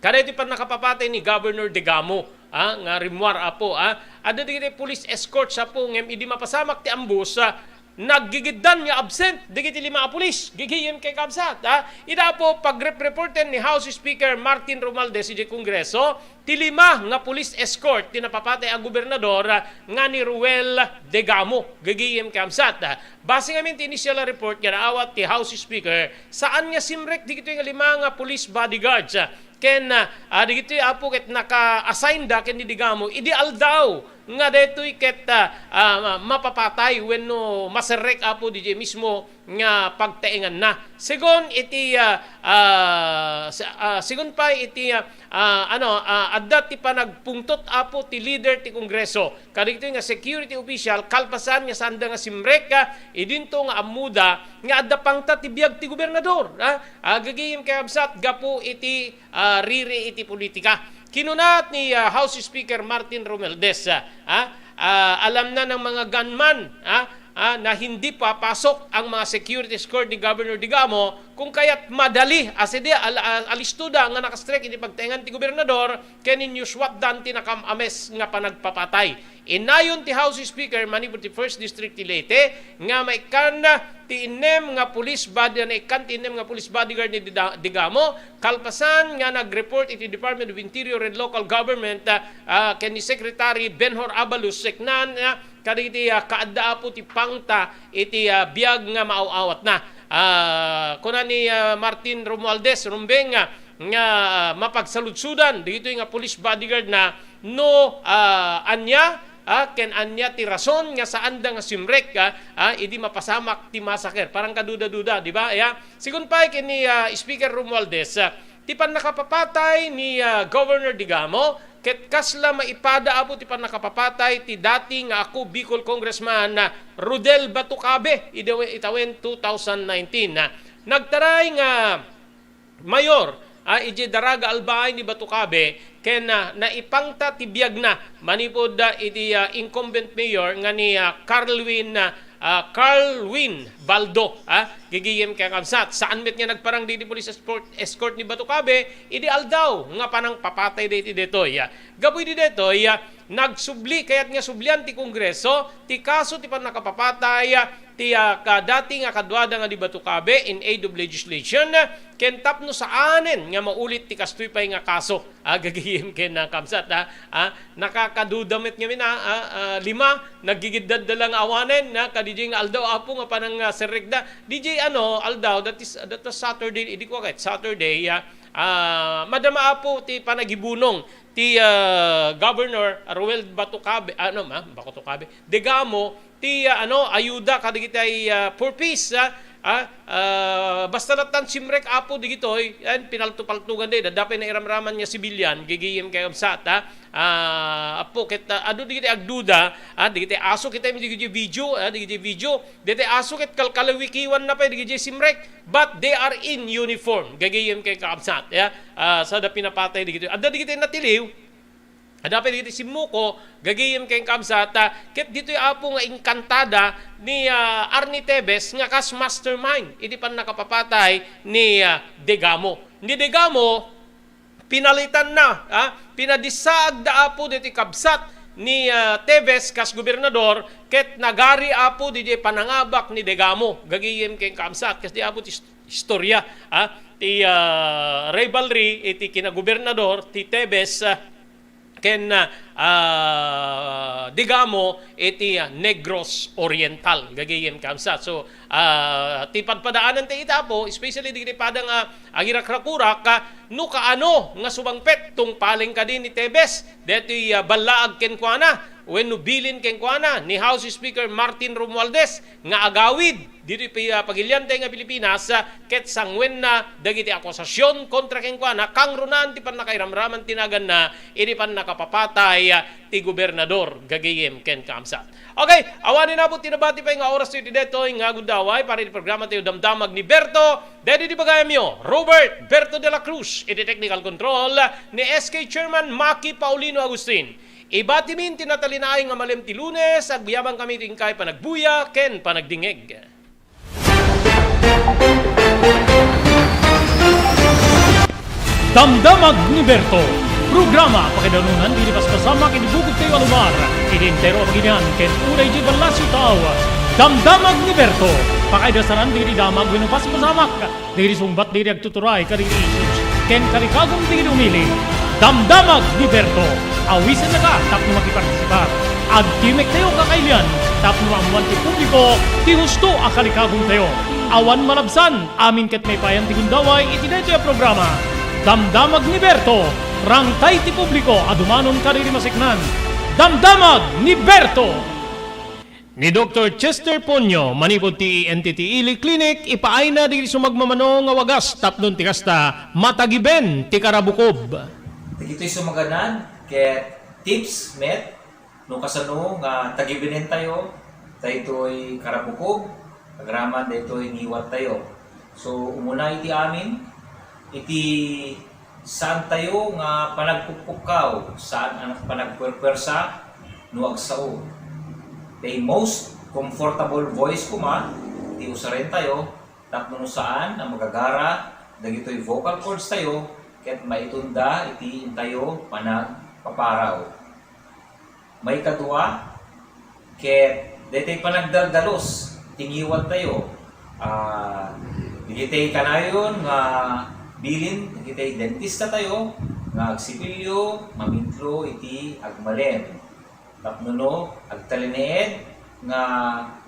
kada iti pannakapapatay ni Governor Degamo, ah, nga rimmuar, Apo, ah. Adda dagiti police escorts, Apo, ngem idi mapasamak ti ambush, ah, naggigiddan nga absent dagiti lima a pulis. Gagayem ken kabsat, ah. Ida, Apo, pagrep-reporten ni House Speaker Martin Romualdez idiay Kongreso ti lima nga police escort ti napapatay a gobernador, ah, nga ni Ruel Degamo. Gagayem ken kabsat, ah. Base ngamin ti initial a report nga naawat ti House Speaker, saan nga simrek dagitoy nga lima nga police bodyguards, ah, ken, ah, ah, dagitoy, Apo, ket naka-assign da ken ni Degamo idi aldaw nga daytoy ket, ah, ah, mapapatay wenno maserrek, Apo, didiay mismo nga pagtaenganna. Segun iti, ah, ah, sa-, ah, segun pay iti, ah, ah, ano, ah, adda ti panagpungtot, Apo, ti leader ti Kongreso kadagitoy nga security official kalpasan nga saanda nga simrek, ah, idinto nga ammoda nga adda pangta ti biag ti gobernador, ah, ah, gagayem ken kabsat gapu iti, ah, riri iti politika. Kinuna ni, ah, House Speaker Martin Romualdez, ah, ah, ah, alam na ng mga gunman, ah, ah, na hindi papasok ang mga security escort ni Governor Degamo, kung kaya't madali, aside, al-, al-, alisto da nga nakastrek iti pagtaengan ti gobernador, ken inyuswatdan ti nakam-ames nga panagpapatay. Inayon ti House Speaker manipud ti First District ti Leyte nga maikkan ti innem nga police body-, naikkan ti innem nga police bodyguard ni Dida-, Degamo, kalpasan nga nag-report iti Department of Interior and Local Government, ah, ah, ken ni Secretary Benhur Abalos, seknan, ah, kadagiti, ah, kaadda, Apo, ti pangta iti, ah, biag nga maaw-awatna. Ah, kuna ni, ah, Martin Romualdez Rumbeng, ah, nga, ah, mapagsaludsodan dagitoy nga police bodyguard na no, ah, ania, ah, ken ania ti rason nga saanda nga simrek, ah, ah, idi mapasamak ti massacre. Parang kaduda-duda, di ba? Ya, segun pay ken ni, ah, Speaker Romualdez, ah, ti pannakapapatay ni, ah, Governor Degamo, ket kasla maipada, Apo, ti pannakapapatay ti dati nga Ako Bicol Congressman, ah, Rodel Batucabe, idawe-, itawen two thousand nineteen, ah. Nagtaray nga mayor, ah, idiay Daraga Albay ni Batucabe, ken, ah, naipangta ti biagna manipud, ah, iti, ah, incumbent mayor nga ni, ah, Carlwin, ah, ah, Carlwin Baldo, ah, gigiyem ken kabsat. Saan met nga nagparang diti police escort, escort ni Batucabe, idi aldaw nga panangpapatay daytoy, daytoy, ah. Gapu idi daytoy, ah, nagsubli, kayat nga sublian ti Kongreso ti kaso ti pannakapapatay, ah, ti, ah, kadati nga kaduada nga ni Batucabe in aid of legislation, ah, ken tapno saanen nga maulit ti kastoy pay nga kaso. Ah, gagayem ken, ah, kabsat, ah, ah, nakakaduda met ngamin, ah, ah, ah, lima, naggigiddadda la nga awanen, ah, kadidiay nga aldaw, Apo, nga panang, ah, serrekda. Didiay, ano, aldaw, that is, that was Saturday, idi kua ket Saturday, ah, ah, madama, Apo, ti panagibunong ti, ah, Governor Roel Batucabe, ano, ma, Batucabe, Degamo, ti, ah, ano, ayuda kadagiti, ah, Four Ps, ah, ah, ah, basta lattan simrek, Apo, digitoy, yan, pinalto-paltugan di, adda pay nairamraman nga sibilyan, gigiyem kay kabsat, ah, ah, Apo, ket, ah, adu digiti agduda, ah, digiti aso, kita digiti video, ah, digiti video, digiti aso, ket kalkalawikiwan na pay, digiti simrek, but they are in uniform, gigiyem kay kabsat, ya, ah, sada pinapatay digitoy. Adda digiti natiliw, Adda pay dagiti simmuko, gagayem ken kabsat, ah, ket ditoy Apo nga inkantada ni, ah, Arnie Tevez nga kas mastermind iti pannakapapatay ni, ah, Degamo. Ni Degamo, pinalitanna, ah, pinadissaagda Apo ditoy kabsat ni, ah, Tevez kas gobernador, ket nagari Apo ditoy panangabak ni Degamo. Gagayem ken kabsat, kas di Apo ti is-, istorya, ah, ti, ah, rivalry iti kinagobernador ti Tevez, ah, ken, ah, Degamo iti, ah, Negros Oriental, gagayem kabsat. So, ah, ti padpadaanan ti ita, Apo, especially dagiti pada nga agirakrakurak, ah, no kaano nga sumangpet tungpaleng kadi ni Tevez, daytoy, ah, ballaag kenkuana, wenno bilin kenkuana ni House Speaker Martin Romualdez nga agawid ditoy pi-, ah, pagilian tayo nga Pilipinas, ah, ket sangwenna dagiti akusasion kontra kenkuana, kangrunaan ti pannakairamraman ti naganna, idi pannakapapatay, ah, ti gobernador, gagayem ken kabsat. Okay, awanen Apo ti nabati pay nga oras tayo ti detoy nga gundaway para iti programa tayo Damdamag ni Berto. Daytoy ti bagayamyo, Robert Berto de la Cruz, iti technical control ni S K Chairman Maki Paulino Agustin. Ibatimin ti natalinaay nga malem ti Lunes, agyabankami iti inkay panagbuya ken panagdingngeg. Damdamag ni Berto, programa pakaidanunan dagiti paspasamak iti bukod tayo a lugar, iti entero a pagilian ken unay iti ballasiw tao. Damdamag ni Berto, pakaidasanan dagiti damag wenno paspasamak dagiti sungbat dagiti agtuturay kadagiti issues ken karikagum dagiti umili. Damdamag ni Berto, awisennaka tapno makipartisipar. Agtimek tayo kakailian tapno maammoan ti publiko ti husto a karikagum tayo. Awan malabsan, amin ket maipayan ti gundaway iti daytoy a programa. Damdamag ni Berto, rangtay ti publiko a dumanon kadagiti maseknan. Damdamag ni Berto! Ni Doktor Chester Ponyo, manipud ti E N T T Ili Clinic, ipaayna dagiti sumagmamano nga wagas tapno ti kasta, matagiben ti karabukob. Dagitoy sumaganad ket tips met no kasano nga tagibenen tayo daytoy karabukob, agraman daytoy ngiwat tayo. So, umuna iti amin, iti saan tayo nga panagpukpukkaw, saan a panagpuerpuersa no agsao. The most comfortable voice koma ti usaren tayo tapno no saan a magagara dagitoy vocal cords tayo ket maitunda iti intayo panagpaparaw. Maikadua, ket daytoy panagdaldalus ti ngiwat tayo. Ah, dagitoy kanayon nga bilin dagitoy dentista tayo nga agsipilyo, mamitlo iti agmalem. Tapno no agtalinaed nga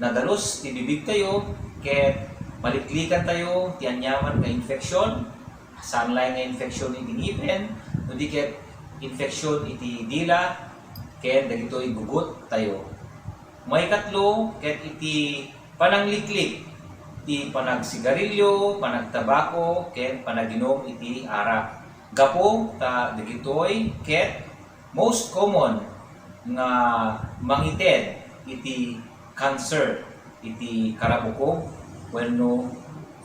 nadalus ti bibig tayo, ket maliklikan tayo ti aniaman nga infeksyon, saan laeng nga infeksyon iti ngipen, no di ket infeksyon iti dila, ken dagitoy gugut tayo. Maikatlo, ket iti panangliklik ti panagsigarilyo, panagtabako, ken panaginum iti arak. Gapu ta dagitoy ket most common nga mangited iti cancer iti karabukob wenno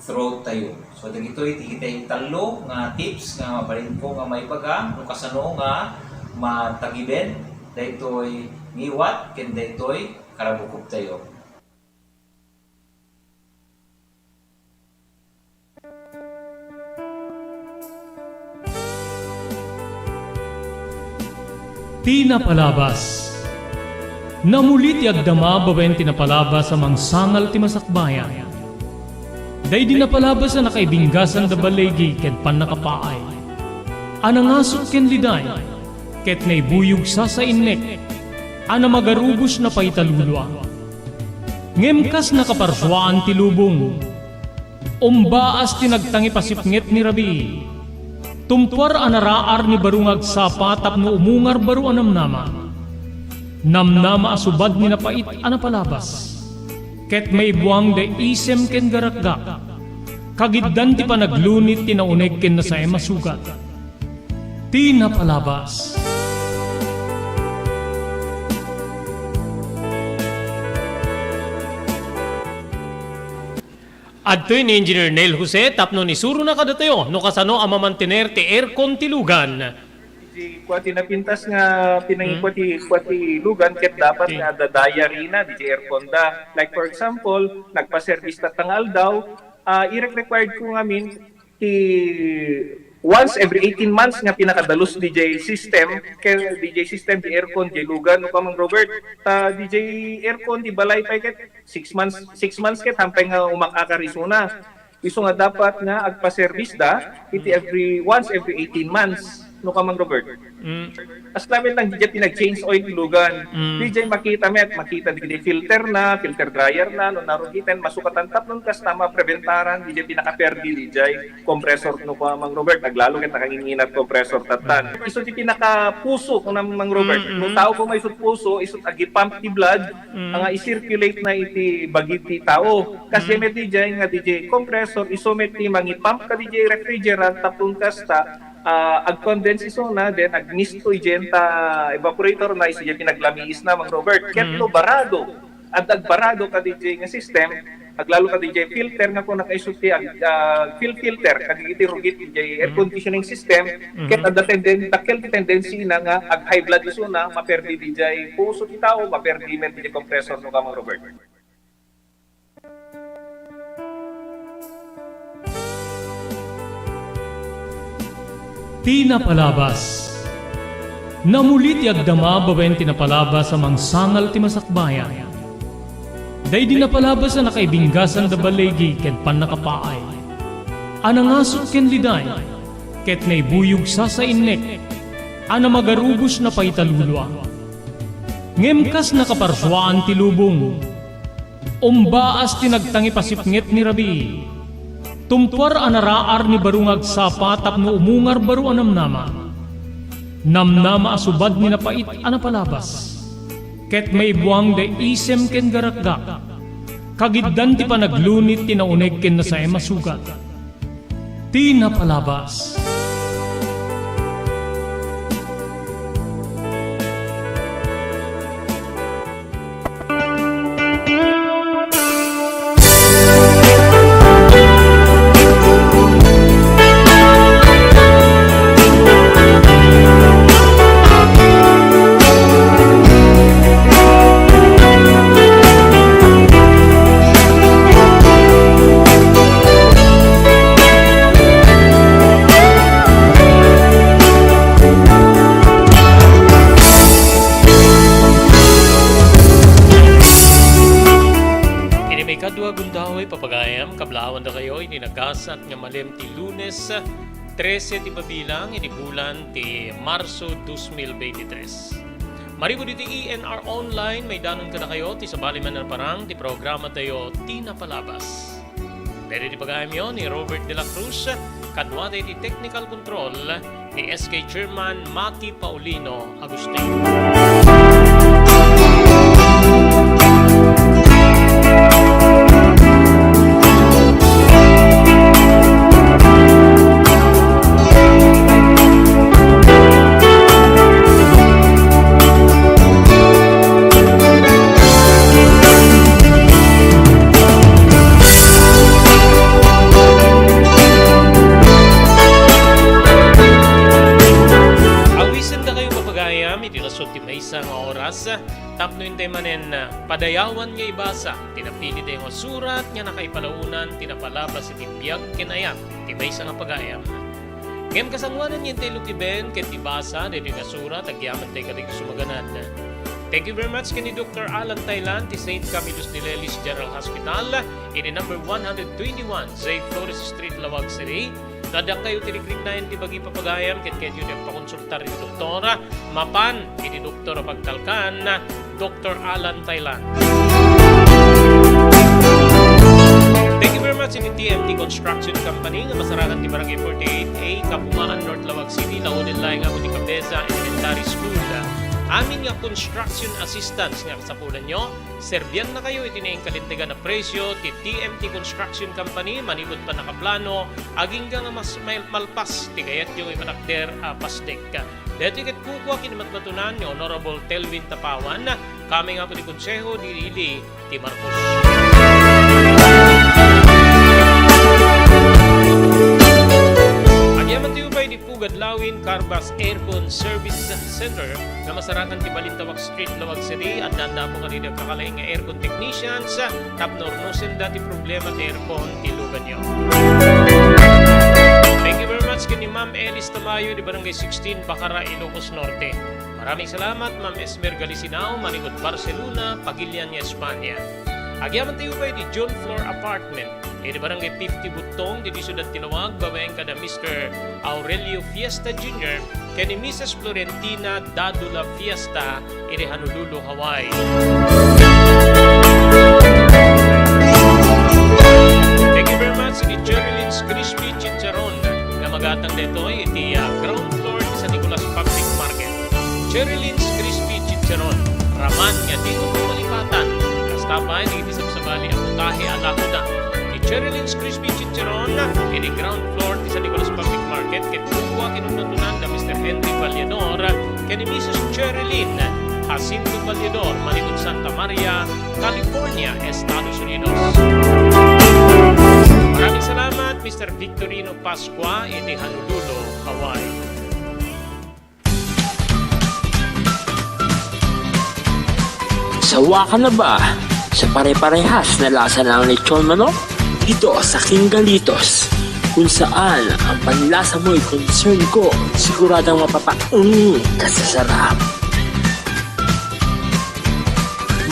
throat tayo. So, dagitoy ti kitay tallo nga tips nga mabalinko nga maibaga no kasano nga matagiben daytoy ngiwat ken daytoy karabukob tayo. Ti napalabas. Namuli ti agdama babaen ti napalabas a mangsangal ti masakbayan. Daydi napalabas a nakaibinggasan da baligi ken pannakapaay. A nangasut ken liday, ket naibuyog sasainnek, a namagarubos napaita lulua. Ngem kas nakaparsuaan ti lubong, umbaas ti nagtangipasipnget ni rabii. Tumtuar a naraar ni baro nga agsapa tapno umungar baro a namnama. Namnama a subad ni napait a napalabas. Ket maibuang daydi isem ken garakgak. Kagiddan ti panaglunit ti nauneg ken nasaem a sugat. Ti napalabas. Adtoy ni Engineer Neil Jose tapno isurona kadatayo no kasano a mamantener ti aircon ti lugan. Di kua ti napintas nga pinangikua ti, kua ti lugan ket dapat nga adda diary na, di aircon da. Like for example, nagpa-service tatta nga aldaw, ah, irek-required ko ngamin ti once every eighteen months nga pinakadalus di jay system, kay di jay system, di aircon, di lugan, no, Kamang Robert. Ta di jay aircon, di balay pay ket six months, six months ket hampay nga umak-akar isuna. Isu nga dapat nga agpa-service da iti every, once every eighteen months, no, Kamang Robert. Mm. As lamet lang, di jay pinag-change oil ti lugan. Mm. Di jay makita met, makita di, di filter na, filter dryer na, no, narugiten, masukatan tapnon kasta, mapreventaran, di jay pinakaperdi, di jay compressor, no, Kamang Robert, aglalo ket nakanginginat compressor tattan. Isu ti pinakapuso, no, Mang Robert. Mm, mm. No tao ko maisut puso, isut agipump ti blood, Mm. nga i-circulate na iti bagi ti tao. Kas Mm. met di jay nga di jay compressor, isu met ti mangipump ka di jay refrigerant, tapno kasta, ah, ag-condense isuna, then agmisto idiay ta evaporator na, isu diay pinaglamiis na, Mang Robert. Ket Mm. no barado, adda agbarado ka di jay nga system, aglalo ka di jay filter nga kuna kaisu ti ag-, ah, fil-, filter, kadagiti rugit di jay air Mm. conditioning system, Mm. ket adda tenden-, dakkel ti tendency na nga ag-high blood isuna, maperdi di jay puso ti tao, maperdi met di jay compressor, no, Kamang Robert. Ti napalabas. Namuli ti agdama babaen ti napalabas a mangsangal ti masakbayan. Daydi napalabas a nakaibinggasan da baligi ken pannakapaay. A nangasut ken liday, ket naibuyog sasainnek, a namagarubos na pay talulua. Ngem kas nakaparsuaan ti lubong, umbaas ti nagtangipasipnget ni rabii. Tumtuar a naraar ni baro nga agsapa tapno umungar baro a namnama. Namnama a subad ni napait a napalabas. Ket maibuang da isem ken garakgak. Kagiddan ti panaglunit ti nauneg ken nasaem a sugat. Ti napalabas. Iti maikadua gundaway, papagayam, kablaawan dakayo iti nagasat nga malem ti Lunes, trese ti babilang iti bulan ti Marso dos mil veintitrés. Manipud iti E N R Online, maidanon kadakayo ti sabali man a parang ti programatayo, Ti Napalabas. Daydi ti pagayamyo ni Robert de la Cruz, kaduada iti technical control ni S K Chairman Maki Paulino Agustin. Awisan dakayo, papagayam, iti nasod ti maysa nga oras, tapno intay manen, ah, padayawan nga ibasa ti napilitayo nga surat nga nakaipalaonan ti napalabas iti biag ken ayat ti maysa nga pagayam. Ngem kasangoanan nga intay lukiben ket ibasa daytoy nga surat, agyamankay kadagiti sumaganad. Thank you very much ken ni Doctor Alan Thailand ti Saint Camillus de Lelis General Hospital, iti number one hundred twenty-one J Flores Street, Laoag City. No adda kayo ti rigrignayan ti bagi, papagayam, ket kayatyo ti agpakonsultar iti doktor, mapan iti doktor a pagtalkan, Doctor Alan Thailand. Thank you very much iti T M T Construction Company nga masarakan ti Barangay forty-eight A, Kabungaan, North Laoag City, lauden laeng apo ti Cabeza Elementary School. Amin nga construction assistance nga kasapulanyo, serbiannakayo iti nainkalintegan a presio ti T M T Construction Company manipud pannakaplano, agingga nga mas mal-, malpas ti kayatyo nga ipatakder a pasdek. Daytoy ket kukua ken matmatunan ni Honorable Telvin Tapawan, kameng apo ti Konseho, dili ti Marcos. Agyaman ti upay di Pugad Lawin Carbas Aircon Service Center nga masarakan ti Balintawak Street, Laoag City. Adda apo kadagiti agkakalaing nga aircon technicians tapno urnosenda ti problema ti aircon ti luganyo. Thank you very much ken ni Ma'am Elis Tamayo di Barangay sixteen, Bacara, Ilocos Norte. Maraming salamat, Ma'am Esmer Galisinao, manipud Barcelona, Pagilian nga Espanya. Agyaman tayo kay di John Floor Apartment, iti Barangay fifty Butong, ditoy siudad ti Laoag, babaen kada Mister Aurelio Fiesta Junior, ken ni Missus Florentina Dadula Fiesta, iti Honolulu, Hawaii. Thank you very much, ni Jerilyn's Crispy Chicharon, nga magatang daytoy iti, ah, ground floor ti San Nicolas Public Market. Jerilyn's Crispy Chicharon, raman nga di umbalipatan. Kasta pay dagiti sabsabali a putahe a lakoda. Ti Jerilyn's Crispy Chicharon, iti ground floor ti San Nicolas Public Market, ket kukua ken unnutunan da Mister Henry Vallador ken ni Missus Jerilyn Jacinto Vallador, manipud Santa Maria, California, Estados Unidos. Maraming salamat, Mister Victorino Pascua, iti Honolulu, Hawaii. Sawa ka na ba sa pare-parehas na lasa ng lechon manok? Dito sa King Galitos, kung saan ang panlasa mo'y concern ko, siguradong mapapaung ka sa sarap.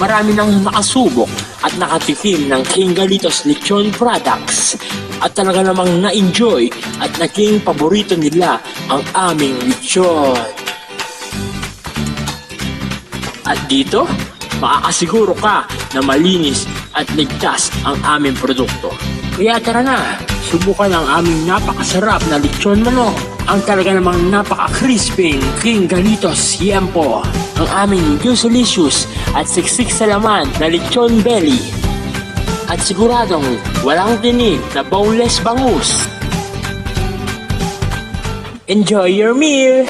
Marami nang nakasubok at nakatikim ng King Galitos Lechon products at talaga namang na-enjoy at naging paborito nila ang aming lechon. At dito, makakasiguro ka na malinis at ligtas ang aming produkto. Kaya tara na, subukan ang aming napakasarap na lechon manok, ang talaga namang napaka-crispy King Galitos Yempo, ang aming juicy-licious at siksik sa laman na lechon belly. At siguradong walang tinik na boneless bangus. Enjoy your meal!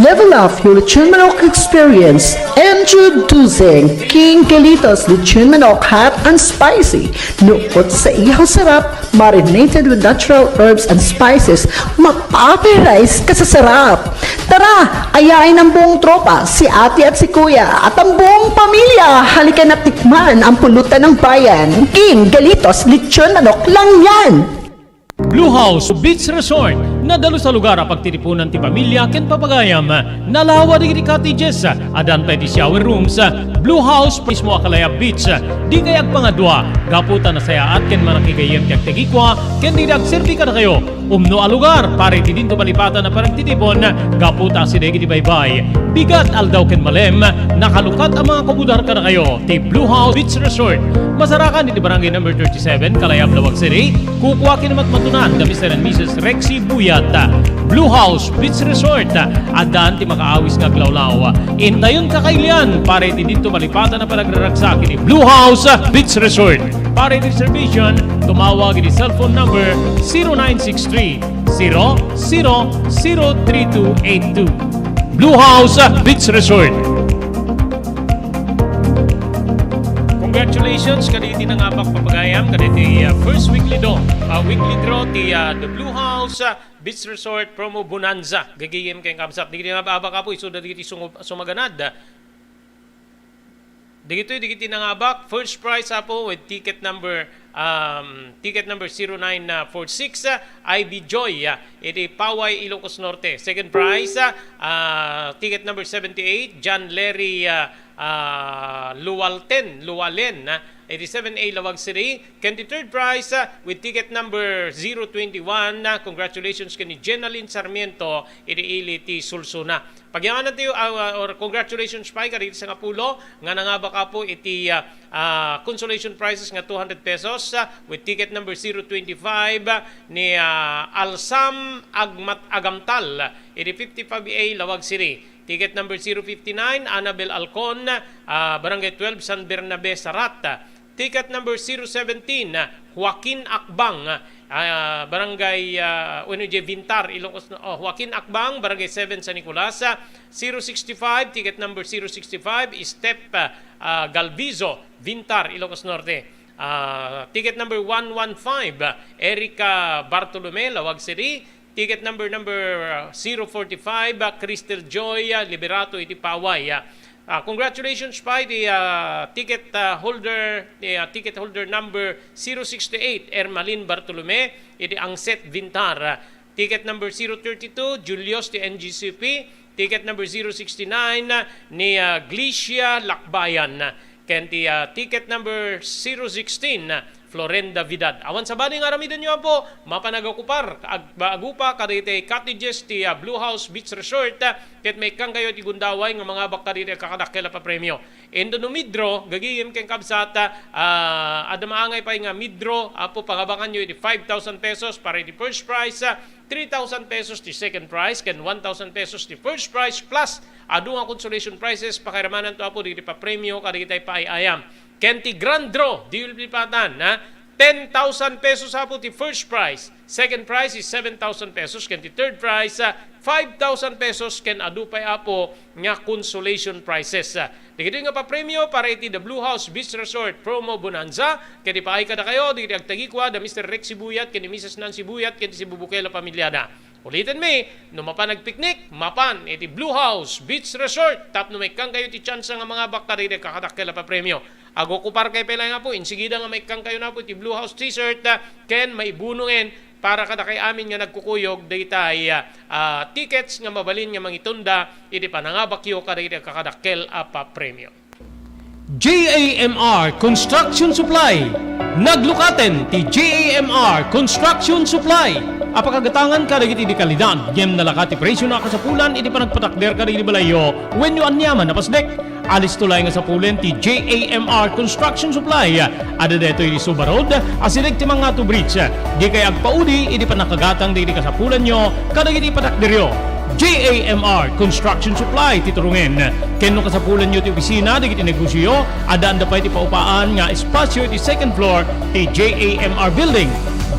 Level up your lechon manok experience. Introducing King Galitos Lechon Manok Hot and Spicy. Nukot sa ihaw sarap, marinated with natural herbs and spices, mapaparize ka sa sarap. Tara, ayain ang buong tropa, si ate at si kuya, at ang buong pamilya. Halika na tikman ang pulutan ng bayan. King Galitos Lechon Manok lang yan! Blue House Beach Resort. Nadalus a lugar a pagtitipunan ti pamilya ken papagayam. Nalawa dagiti cottages. Addan pay ti shower rooms. Blue House mismo a Calaya Beach. Dikay agpangadua gapu ta nasayaat ken manakigayyem ti agtegikua ken dagiti agserbi kadakayo. Umno a lugar para iti dinto malipatan a panagtitipon gapu ta asideg iti baybay. Bigat, aldaw ken malem, nakalukat a mangakubudar kadakayo ti Blue House Beach Resort. Masarakan iti Barangay Number thirty-seven, Kalayab, Laoag City. Kukua ken matmatunan da Mister and Missus Rexy Buyat. Blue House Beach Resort, addan ti makaawis nga aglawlaw. Intayon kakailian para iti dinto malipatan a panagraragsak iti Blue House Beach Resort. Para iti reservation, tumawag iti cellphone number zero nine six three, zero zero zero three two eight two. Blue House Beach Resort. Congratulations kadagiti nangabak, papagayam, kadagiti, uh, first weekly draw, uh, weekly draw ti, uh, The Blue House, uh, Beach Resort Promo Bonanza. Gagayem ken kabsat. Dagiti nangabak, apo, isu dagiti sungu-, sumaganad. Dagitoy dagiti nangabak, first prize, apo, with ticket number, um, ticket number zero nine four six, uh, Ivy Joy, uh, iti Paway, Ilocos Norte. Second prize, uh, uh, ticket number seventy-eight, John Larry, uh, uh, Lualten, Lualen, uh, iti seven A, Laoag City. Ken the third prize, uh, with ticket number zero twenty-one, uh, congratulations ken ni Jenalyn Sarmiento, iti ili ti Sulsuna. Pagyamanan tayo, ah, or congratulations pay kadagiti sangapulo nga nangabak, apo, iti, ah, ah, consolation prizes nga two hundred pesos. with ticket number zero twenty-five, ni, ah, Alsam Agmat-, Agamtal, iti fifty-five A Laoag City. Ticket number zero fifty-nine, Annabel Alcon, ah, Barangay twelve, San Bernabe, Sarat. Ticket number zero seventeen, Joaquin Akbang, ah, Barangay, ah, wenno idiay Vintar, Ilocos Nor-, oh, Joaquin Akbang, Barangay seven, San Nicolas, ah, zero sixty-five, ticket number zero sixty-five, Step, ah, Galvizo, Vintar, Ilocos Norte. Ah, ticket number one one five, Erica Bartolome, Laoag City. Ticket number, number, ah, zero forty-five, ah, Crystal Joy, ah, Liberato iti Paway, ah. Ah, congratulations pa iti, ah, ticket, ah, holder, eh, ah, ticket holder number zero sixty-eight, Ermalin Bartolome, iti Anset, Vintar, ah. Ticket number zero thirty-two, Julius ti N G C P. Ticket number zero sixty-nine, ni, ah, Glicia Lakbayan. Ken ti, ah, ticket number zero sixteen, Florenda Vidal. Awan sabali nga aramidenyo, Apo, mapan agokupar, ag-, agupa kadagiti cottages ti, ah, Blue House Beach Resort, ah, ket maikkankayo iti gundaway nga mangabak kadagiti agkakadakkel a papremio. Inton no midro, gagigim ken kabsat, ah, adda maangay pay nga midro, Apo, pangabakanyo iti five thousand pesos para iti first prize, ah, three thousand pesos ti second prize, ken one thousand pesos ti first prize, plus adu nga consolation prizes, pakairamannanto, Apo, dagiti papremio kadagiti paay-ayam. Ken ti grand draw, di ulipatan, ha? Ten thousand pesos, Apo, ti first prize. Second prize is seven thousand pesos, ken ti third prize, ah, five thousand pesos, ken adu pay, Apo, nga consolation prizes. Ah, dagitoy nga papremio para iti The Blue House Beach Resort Promo Bonanza, ket ipaay kadakayo dagiti agtagikua da Mister Rex Sibuyat ken ni Missus Nancy Buyat ken ti Sibubukela pamiliada. Ulitenmi, no mapan agpiknik, mapan iti Blue House Beach Resort tapno maikkankayo ti tsansa nga mangabak kadagiti agkakadakkel a papremio. Agokuparkayo pay laeng, Apo, insigida nga maikkankayo, Apo, iti Blue House T-shirt, ah, ken maibunongen para kadakay amin nga nagkukuyog dagitay, ah, ah, tickets nga mabalin nga mangitunda iti panangabakyo kadagiti agkakadakkel a papremio. J A M R Construction Supply. Naglukaten ti J A M R Construction Supply a pakagatangan kadagiti di kalidad, ngem nalaka ti presio a kasapulan iti panagpatakder kadagiti balayyo wenno aniaman a pasdek. Alisto laeng nga sapulen ti J A M R Construction Supply. Adda daytoy iti Suba Road, asideg ti Mangato Bridge. Dikay agpaudi iti pannakagatang dagiti kasapulanyo kadagiti patakderyo. J A M R Construction Supply ti turongen. Ken no kasapulanyo ti opisina dagiti negosioyo, addaanda pay ti paupaan nga espasio iti second floor ti J A M R Building.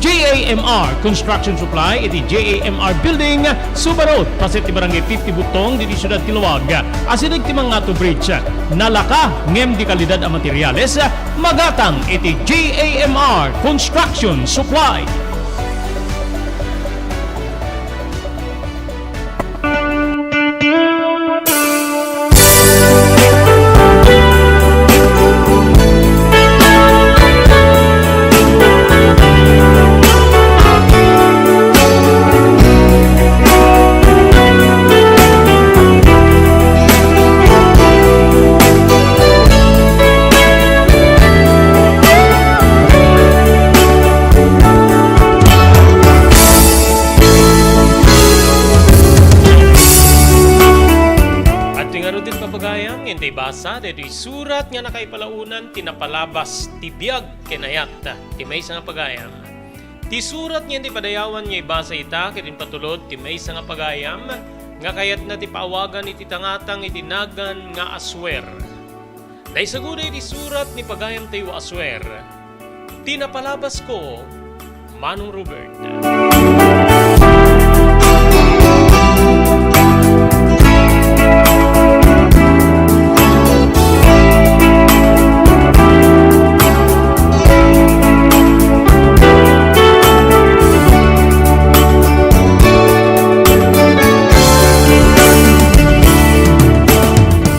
J A M R Construction Supply iti J A M R Building, Suba Road, paset ti Barangay fifty Butong, ditoy siudad ti Laoag, asideg ti Mangato Bridge. Nalaka ngem di kalidad a materiales, magatang iti J A M R Construction Supply. Adtoy ngaruden, papagayam, nga intay ibasa daytoy surat nga nakaipalaonan ti napalabas ti biag ken ayat ti maysa nga pagayam. Ti surat nga intay padayawan nga ibasa ita ket impatulod ti maysa nga pagayam nga kayatna ti paawagan iti tangatang iti nagan nga Aswer. Naisaguda iti surat ni pagayamtayo Aswer, ti napalabasko, Manong Robert.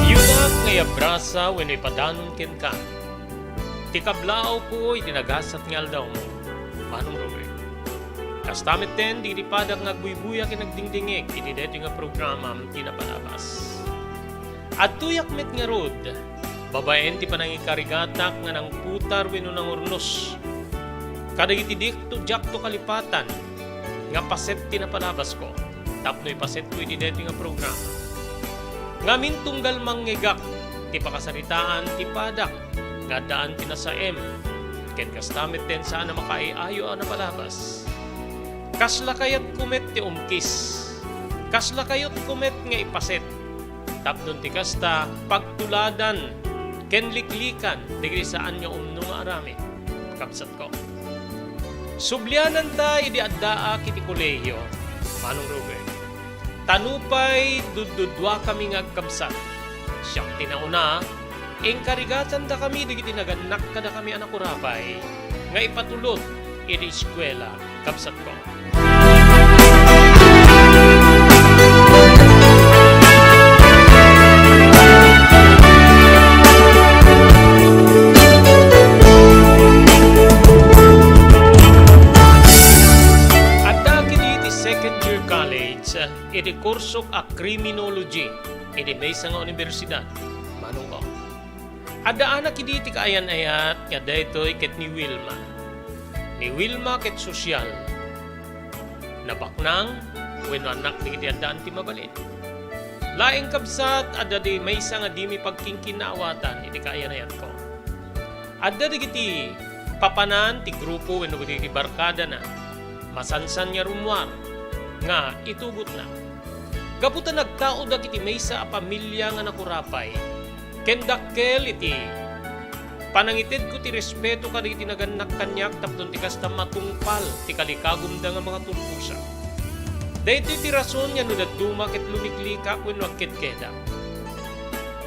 Yunak nga iabrasa wenno ipadanon kenka ti kablaawko iti nagasat nga aldawmo, Manong Robert. Kasta metten dagiti padak nga agbuybuya ken agdingdingngeg iti daytoy nga programa ti napalabas. Adtoyak met ngarud, babaen ti panangikarigatak nga nangputar wenno nangurnos kadagiti diakto, diakto kalipatan nga paset ti napalabasko tapno ipasetko iti daytoy nga programa. Ngamin tunggal mangngegak ti pakasaritaan ti padak nga addaan ti nasaem, Ken kasta met ti saan a makaay-ayo a napalabas. Kasla kayatko met ti umkis. Kasla kayatko met nga ipaset. Tapno ti kasta, pagtuladan ken liklikan dagiti saan nga umno nga aramid, kabsatko. Subliananta idi addaak iti kolehio, Manong Robert. Ta nupay dudduduakami nga agkabsat, siak ti nauna, inkarigatandakami dagiti nagannak kadakami a nakurapay nga ipatulod iti eskuela, kabsatko. Adda iti second year college, iti kursok a criminology iti maysa nga universidad, Manong Kong. Adda anak idi ti kaayan-ayat nga daytoy ket ni Wilma. Ni Wilma ket sosyal. Nabaknang wenno annak dagiti addaan ti mabalin. Laeng kabsat, adda di maysa nga dimi pagkinkinnaawatan iti kaayan-ayatko. Adda dagiti papanan ti grupo wenno dagiti barkadana. Masansan nga rummuar nga itugotna. Gapu ta nagtaodak iti maysa a pamilia nga nakurapay, ken dakkel iti panangitedko ti respeto kadagiti nagannak kaniak tapno ti kasta matungpal ti kalikagumda nga mga turposa. Daytoy ti rason nga no dadduma ket lumiklikak wenno agkedkedak.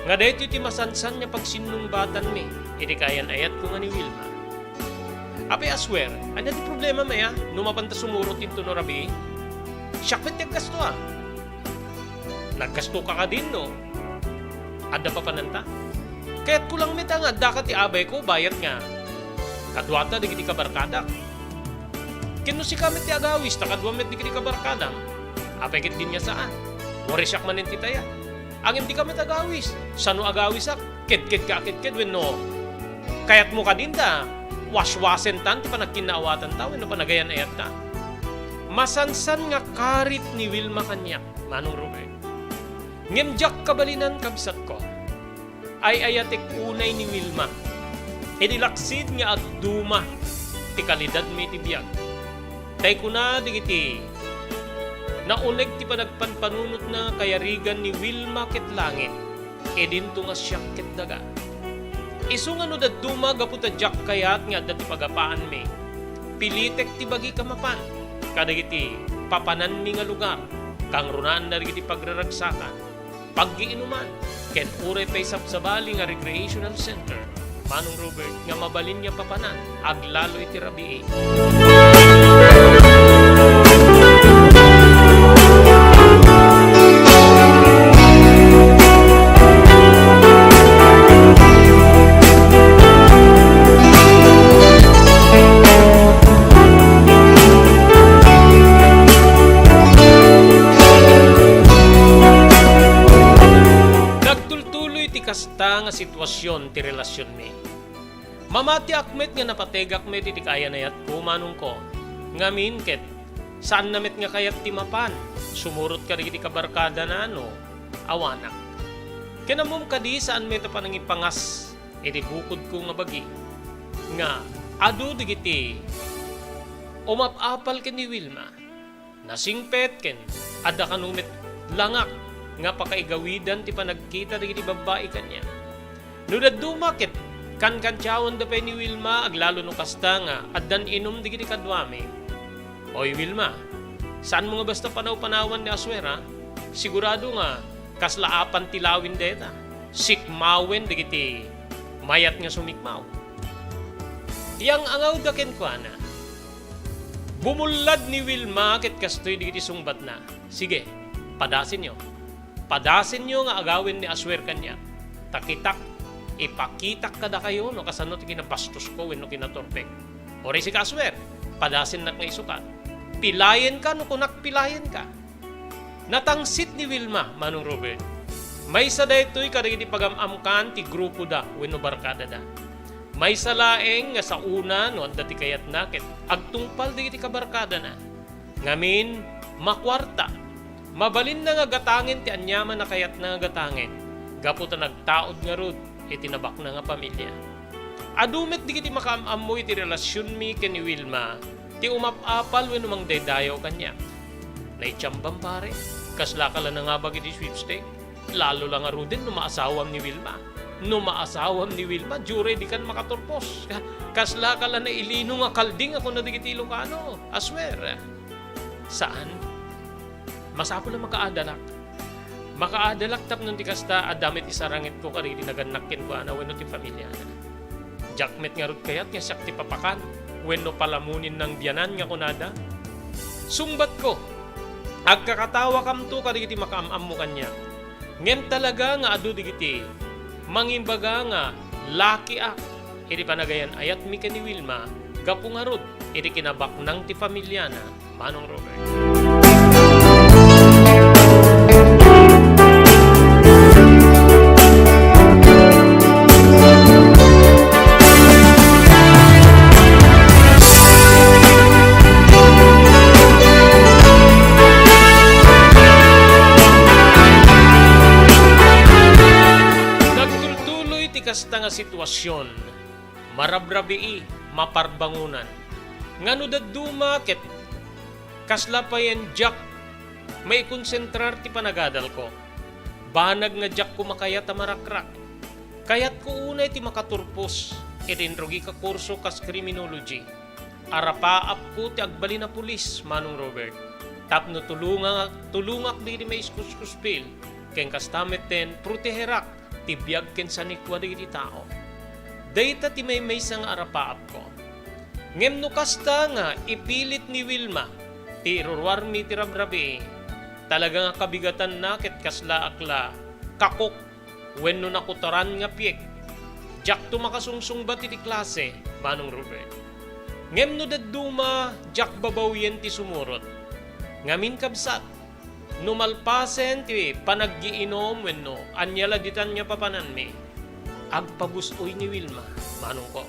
Nga daytoy ti masansan nga pagsinnungbatanmi iti kaayan-ayatko nga ni Wilma. Apay, aswer, ania ti problemam aya no mapanta sumurot intono rabii? Siak met ti aggasto a. Naggastoka kadin no adda papananta? Kayatko lang met a nga addaka ti abayko bayat nga kaduata dagiti kabarkadak. Ken no sika met ti agawis ta kadua met dagiti kabarkadam, apay ketdin nga saan? Uray siak manen ti taya. Ngem dika met agawis. Sano agawisak? Kedkedka a kedked wenno kayatmo kadin ta waswasentan ti panagkinnaawatanta wenno panagayan-ayatta? Masansan nga karit ni Wilma kaniak, Manong Robert. Ngem diak kabalinan, kabsatko. Ay-ayatek unay ni Wilma. Idi laksid nga agduma ti kalidadmi iti biag. Tay kuna dagiti nauneg ti panagpanpanunotna nga kayarigan ni Wilma ket langit, idinto nga siak ket daga. Isu nga no dadduma gapu ta diak kayat nga adda ti pagapaanmi, pilitek ti bagik a mapan kadagiti papananmi nga lugar, kangrunaanna dagiti pagraragsakan, paggiinuman, ken uray pay sabsabali nga recreational center, Manong Robert, nga mabalin nga papanan aglalo iti rabii. Nagtultuloy ti kasta nga sitwasion ti relasionmi. Mamatiak met nga napategak met iti kaayan-ayatko, Manongko. Ngamin ket, saanna met nga kayat ti mapan sumurot kadagiti kabarkadana no awanak. Ken ammom kadi, saan met a panangipangas iti bukodko nga bagi nga adu dagiti umap-apal ken ni Wilma. Nasingpet ken adda kano met langak nga pakaigawidan ti panagkita dagiti babbai kaniak. No dadduma ket kankantiawanda pay ni Wilma, aglalo no kasta nga addan inum dagiti kaduami. Oy, Wilma, saanmo nga basta panaw-panawan ni Asuera? Sigurado nga kasla apan ti lawin dayta. Sikmawen dagiti mayat nga sumikmaw. Yang-angawda kenkuana. Bumullad ni Wilma ket kastoy dagiti sungbatna. Sige, padasenyo. Padasenyo nga agawen ni Asuer kaniak. Ta kitak, ipakitak kadakayo no kasano ti kinabastosko wenno kinaturpek. Uray sika, Asuer, padasennak nga isukat. Pilayenka no kunak pilayenka. Natangsit ni Wilma, Manong Robert. Maysa daytoy kadagiti pagam-amkan ti grupoda wenno barkadada. Maysa laeng nga saona no adda ti kayatna ket agtungpal dagiti kabarkadana. Ngamin, makuarta. Mabalinna nga gatangen ti aniaman a kayatna nga gatangen gapu ta nagtaud ngarud iti nabaknang a pamilia. Adu met dagiti makaam-ammo iti relasionmi ken ni Wilma ti umap-apal wenno mangdaydayaw kaniak. Naitiambam, pare, kaslaka la nangabak iti sweepstake. Lalo la ngaruden no maasawam ni Wilma. No maasawam ni Wilma, diay dikan makaturpos. Ka-, kaslaka la nailino nga kalding a kuna dagiti Ilocano, I swear. Saan? Masapul a makaadalak. Makaadalak tapno ti kasta, adda met isarangitko kadagiti nagannak kenkuana wenno ti familiana. Diak met ngarud kayat nga siak ti papakan wenno palamunin nang bianan nga kunada. Sungbatko, agkakatawakamto kadagiti makaam-ammo kaniak. Ngem talaga nga adu dagiti mangimbaga nga lakiak iti panagayan-ayatmi ken ni Wilma gapu ngarud iti kinabaknang ti familiana, Manong Robert. Nagtultuloy ti kasta nga situasion. Marabrabii, maparbangonan. Nga no dadduma ket kasla payen diak maikonsentrar ti panagadalko. Banag nga diak kumakayat a marakrak. Kayatko unay ti makaturpos iti inrugik a kurso kas criminology. Arapaapko ti agbalin a pulis, Manong Robert, tapno tulonga-, tulongak dagiti maiskuskuspil ken kasta metten proteherak ti biag ken sanikua dagiti tao. Dayta ti maymaysa nga arapaapko. Ngem no kasta nga ipilit ni Wilma ti iruruarmi ti rabrabii, talaga nga kabigatanna ket kaslaak la kakok wenno nakutaran nga piek. Diakto makasungsungbat iti klase, Manong Robert. Ngem no dadduma, diak babawiyen ti sumurot. Ngamin, kabsat, no malpasen ti panaggiinom wenno ania la ditan nga papananmi, agpabus-oy ni Wilma, manongko.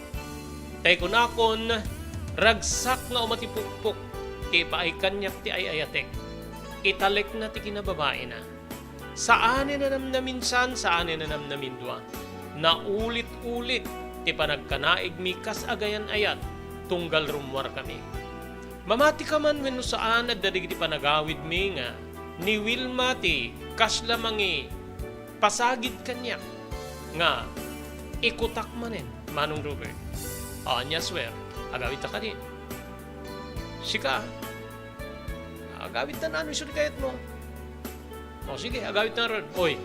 Tay kunakon, ragsak nga umatipukpok ti ipaay kaniak ti ay-ayatek. Italekna ti kinababaina. Saanen a namnaminsan, saanen a namnamindua. Naulit-ulit ti panagkanaigmi kas agayan-ayat tunggal rummuarkami. Mamati ka man wenno saan, adda dagiti panagawidmi nga ni Wilma ti kasla mangipasagid kaniak nga ikutak manen, Manong Robert. Ania, swear, agawidta kadin. Sika, agawidta nano isu ti kayatmo. O, sige, agawidta ngarud. Oy,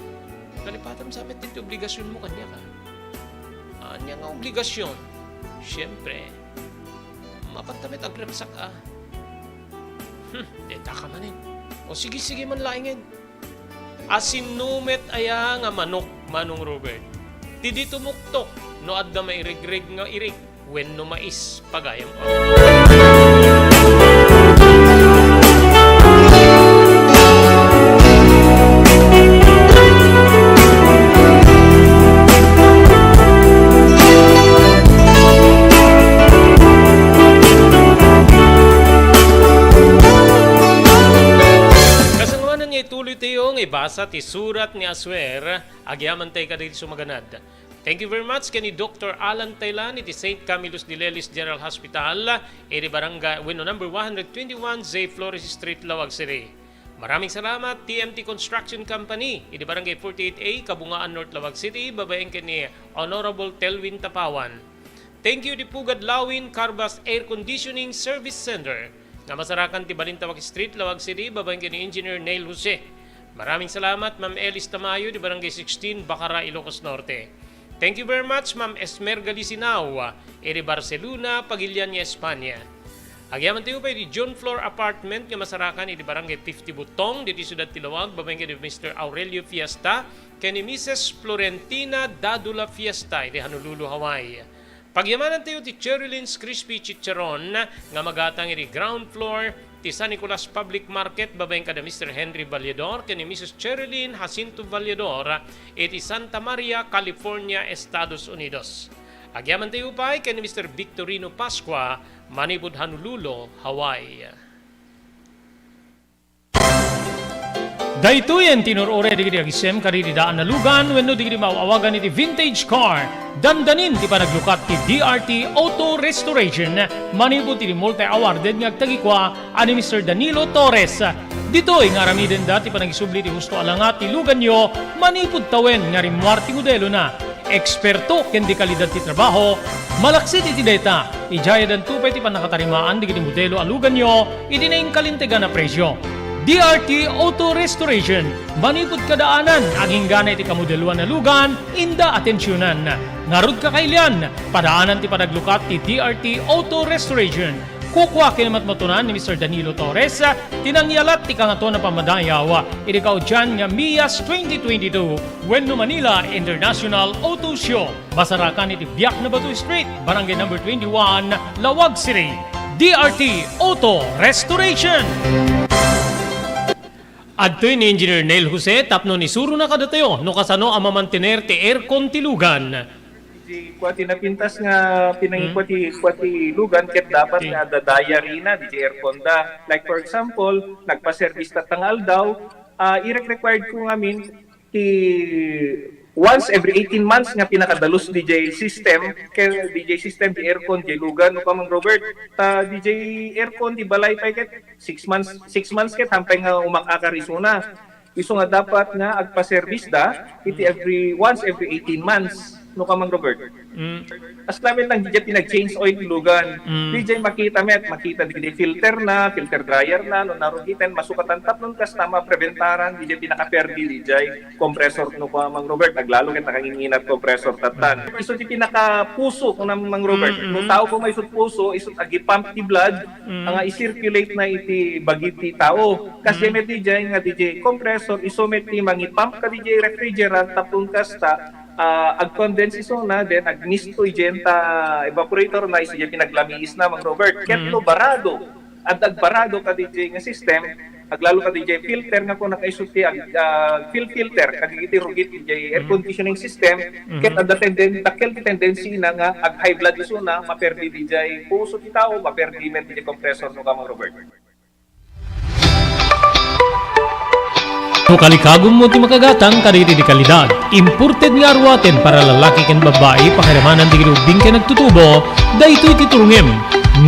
nalipatam sa met ti obligasionmo kaniak. Ania nga obligasion? Siempre, mapantamet agragsak a. Hmm, deta ka manen. O sige, sige man laengen. Asinno met aya nga manok, Manong Robert? Ti di tumuktok no adda mairegreg nga irig wenno mais, pagayam. Kasangoanan nga ituloy tayo nga ibasa ti surat ni Asuer, agyamantay kadagiti sumaganad. Thank you very much ken ni Doctor Alan Taylan iti Saint Camillus de Lelis General Hospital, iti barangay, wenno number one hundred twenty-one J Flores Street, Laoag City. Maraming salamat, T M T Construction Company, iti barangay forty-eight A, Kabungaan, North Laoag City, babaen ken ni Honorable Telwin Tapawan. Thank you, ti Pugad Lawin Carbas Air Conditioning Service Center, nga masarakan ti Balintawak Street, Laoag City, babaen ken ni Engineer Neil Jose. Maraming salamat, Ma'am Elis Tamayo, di Barangay sixteen, Bacara, Ilocos Norte. Thank you very much, Ma'am Esmer Galisinao, iti Barcelona, Pagilian nga Espanya. Agyamantay pay iti John Floor Apartment nga masarakan iti Barangay fifty Butong, diti siudad ti Laoag, babaen ken ni Mister Aurelio Fiesta, ken ni Missus Florentina Dadula Fiesta, iti Honolulu, Hawaii. Pagyamanantayo ti Cherry Lynn's Crispy Chicharon nga magatang iti ground floor ti San Nicolas Public Market babaen kada Mister Henry Valledor ken ni Missus Cherry Lynn Jacinto Valledor iti Santa Maria, California, Estados Unidos. Agyamantayo pay ken ni Mister Victorino Pascua manipud Honolulu, Hawaii. Daytoyen ti inur-uray dagiti agisem kadagiti daan a lugan wenno dagiti maaw-awagan iti vintage car. Dandanin ti panaglukat ti D R T Auto Restoration manipud iti multi-awarded nga agtagikua a ni Mister Danilo Torres. Ditoy nga aramidenda ti panagisubli ti husto a langa ti luganyo manipud tawen nga rimmuar ti modelona. Eksperto ken dekalidad ti trabaho, malaksid iti dayta, idiay addanto pay ti pannakatarimaan dagiti modelo a luganyo iti nainkalintegan a presio. D R T Auto Restoration, manipud kadaanan, agingga iti kamodeloan a lugan, inda atensionan. Ngarud, kakailian, padaanan ti panaglukat ti D R T Auto Restoration. Kukua ken matmatunan ni Mister Danilo Torres ti nangyalat ti Kangatoan a Pammadayaw iti kaudian nga MIAS twenty twenty-two wenno Manila International Auto Show. Masarakan iti Biak na Bato Street, Barangay Number twenty-one, Laoag City. D R T Auto Restoration. Adtoy ni Engineer Neil Jose tapno isurona kadatayo no kasano a mamantener ti aircon ti lugan. Di kua ti napintas nga pinangikua ti, kua ti lugan ket dapat nga adda diary na diay aircon da. Like, for example, nagpa-service tatta nga aldaw, ah, irek-required ko ngamin ti once every eighteen months nga pinakadalus diay system, ken diay system ti aircon diay lugan, no, Kamang Robert. Ta diay aircon ti balay pay ket six months, six months ket hampay nga umak-akar isuna. Isu nga dapat nga agpa-service da iti every, once every eighteen months, no, Kamang Robert. Mm. As lamet lang diay pinag-change oil ti lugan. Mm. Diay makita met, makita diay filter na, filter dryer na, no, narugiten, masukatan tapno kasta mapreventaran diay pinakaperdi diay compressor, no, Kamang Robert. Aglalo ket nakangingina ti compressor tattan. Isu ti pinakapuso, no, Mang Robert. Mm, mm. No tao koma isu ti puso, isu ti agi-pump ti blood, Mm. nga i-circulate na iti bagi ti tao. Kas Mm. met diay nga diay compressor, isu met ti mangi-pump kadiay refrigerant tapno kasta, ah, ag-condense isuna, then agmisto idiay ta evaporator na, isu diay pinaglamiis na, Mang Robert. Ket Mm. no barado, adda agbarado kadiay nga system, aglalo kadiay filter nga kuna isu ti ag-, ah, fil-, filter kadiay rugit diay air Mm. conditioning system, Mm-hmm. ket adda tenden-, dakkel ti tendency na nga ag-high blood isuna, maperdi diay puso ti tao, maperdi met diay compressor, no, Kamang Robert. No kalikagummo ti makagatang kadagiti dekalidad, imported nga aruaten para lalaki ken babbai, pakiramanan dagiti ubbing ken agtutubo, daytoy ti turongem.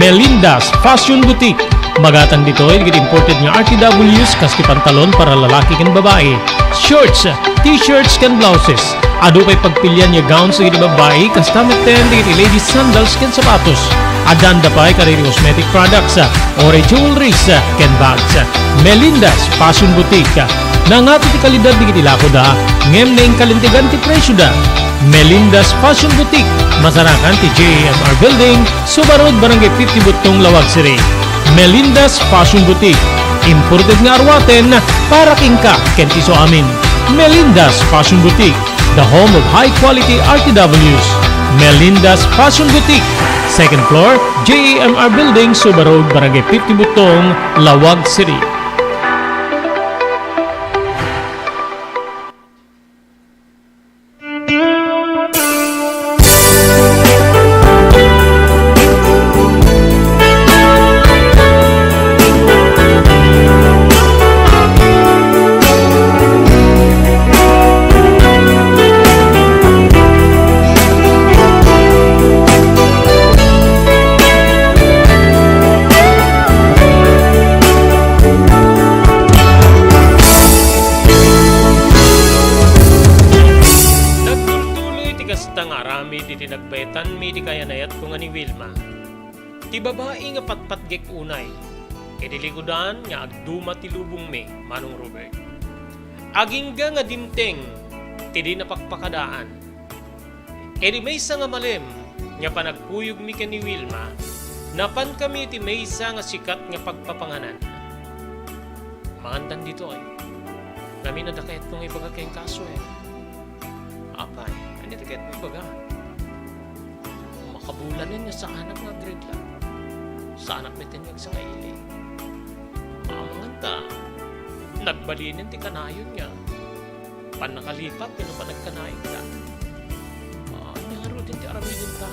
Melinda's Fashion Boutique. Magatang ditoy dagiti imported nga R T Ws kas ti pantalon para lalaki ken babbai, shorts, t-shirts ken blouses. Adu pay pagpilian nga gowns dagiti babbai, kasta metten dagiti ladies sandals ken sapatos. Adda pay kadagiti cosmetic products, or jewelries, ken bags. Melinda's Fashion Boutique. Nangato ti kalidad dagiti lakoda, ngem nainkalintegan ti presioda. Melinda's Fashion Boutique, masarakan ti J A M R Building, Suba Road, Barangay fifty Buttong, Laoag City. Melinda's Fashion Boutique. Imported nga aruaten para kenka ken ti isuamin. Melinda's Fashion Boutique, the home of high quality R T Ws. Melinda's Fashion Boutique, second floor, J A M R Building, Suba Road, Barangay fifty Buttong, Laoag City. Nagtultuloy ti kasta nga aramid iti nagbaetanmi iti kayanayatko nga ni Wilma. Ti babai nga patpatgek unay, idi likudan nga agduma ti lubongmi, Manong Robert. Agingga nga dimteng ti di napakpakadaan. Idi maysa nga malem nga panagkuyogmi ken ni Wilma, napankami iti maysa nga sikat nga pagpapanganan. Mangantan ditoy. Ngamin, adda kayatko nga ibaga kenka, Suel. Apay, ania ti kayatmo ibaga? Makabulanen nga saanak nga agregla. Saanak metten nga agsangaili. Amangan ta, nagbalinen ti kanayon nga pannakalipat ken panagkanayonda. Ania ngaruden ti aramidenta?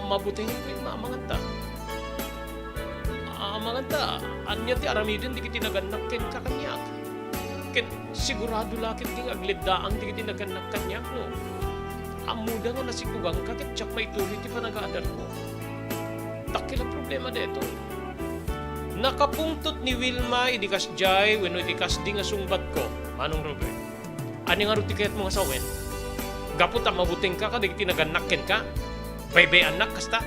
Mabuteng ken maamangan ta. Amangan ta, ania ti aramiden dagiti nagannak kenka kaniak? Ket sigurado la ketdi nga agleddaang dagiti nagannak kaniak no ammoda nga nasikuganka ket diak maituloy ti panagadalanmo. Dakkel a problema daytoy. Nakapungtot ni Wilma idi kasdiay wenno iti kasdi nga sungbatko, Manong Robert. Ania ngarud ti kayatmo nga sawen? Gapu ta mabutengka kadagiti nagannak kenka? Baybay-annak kasta?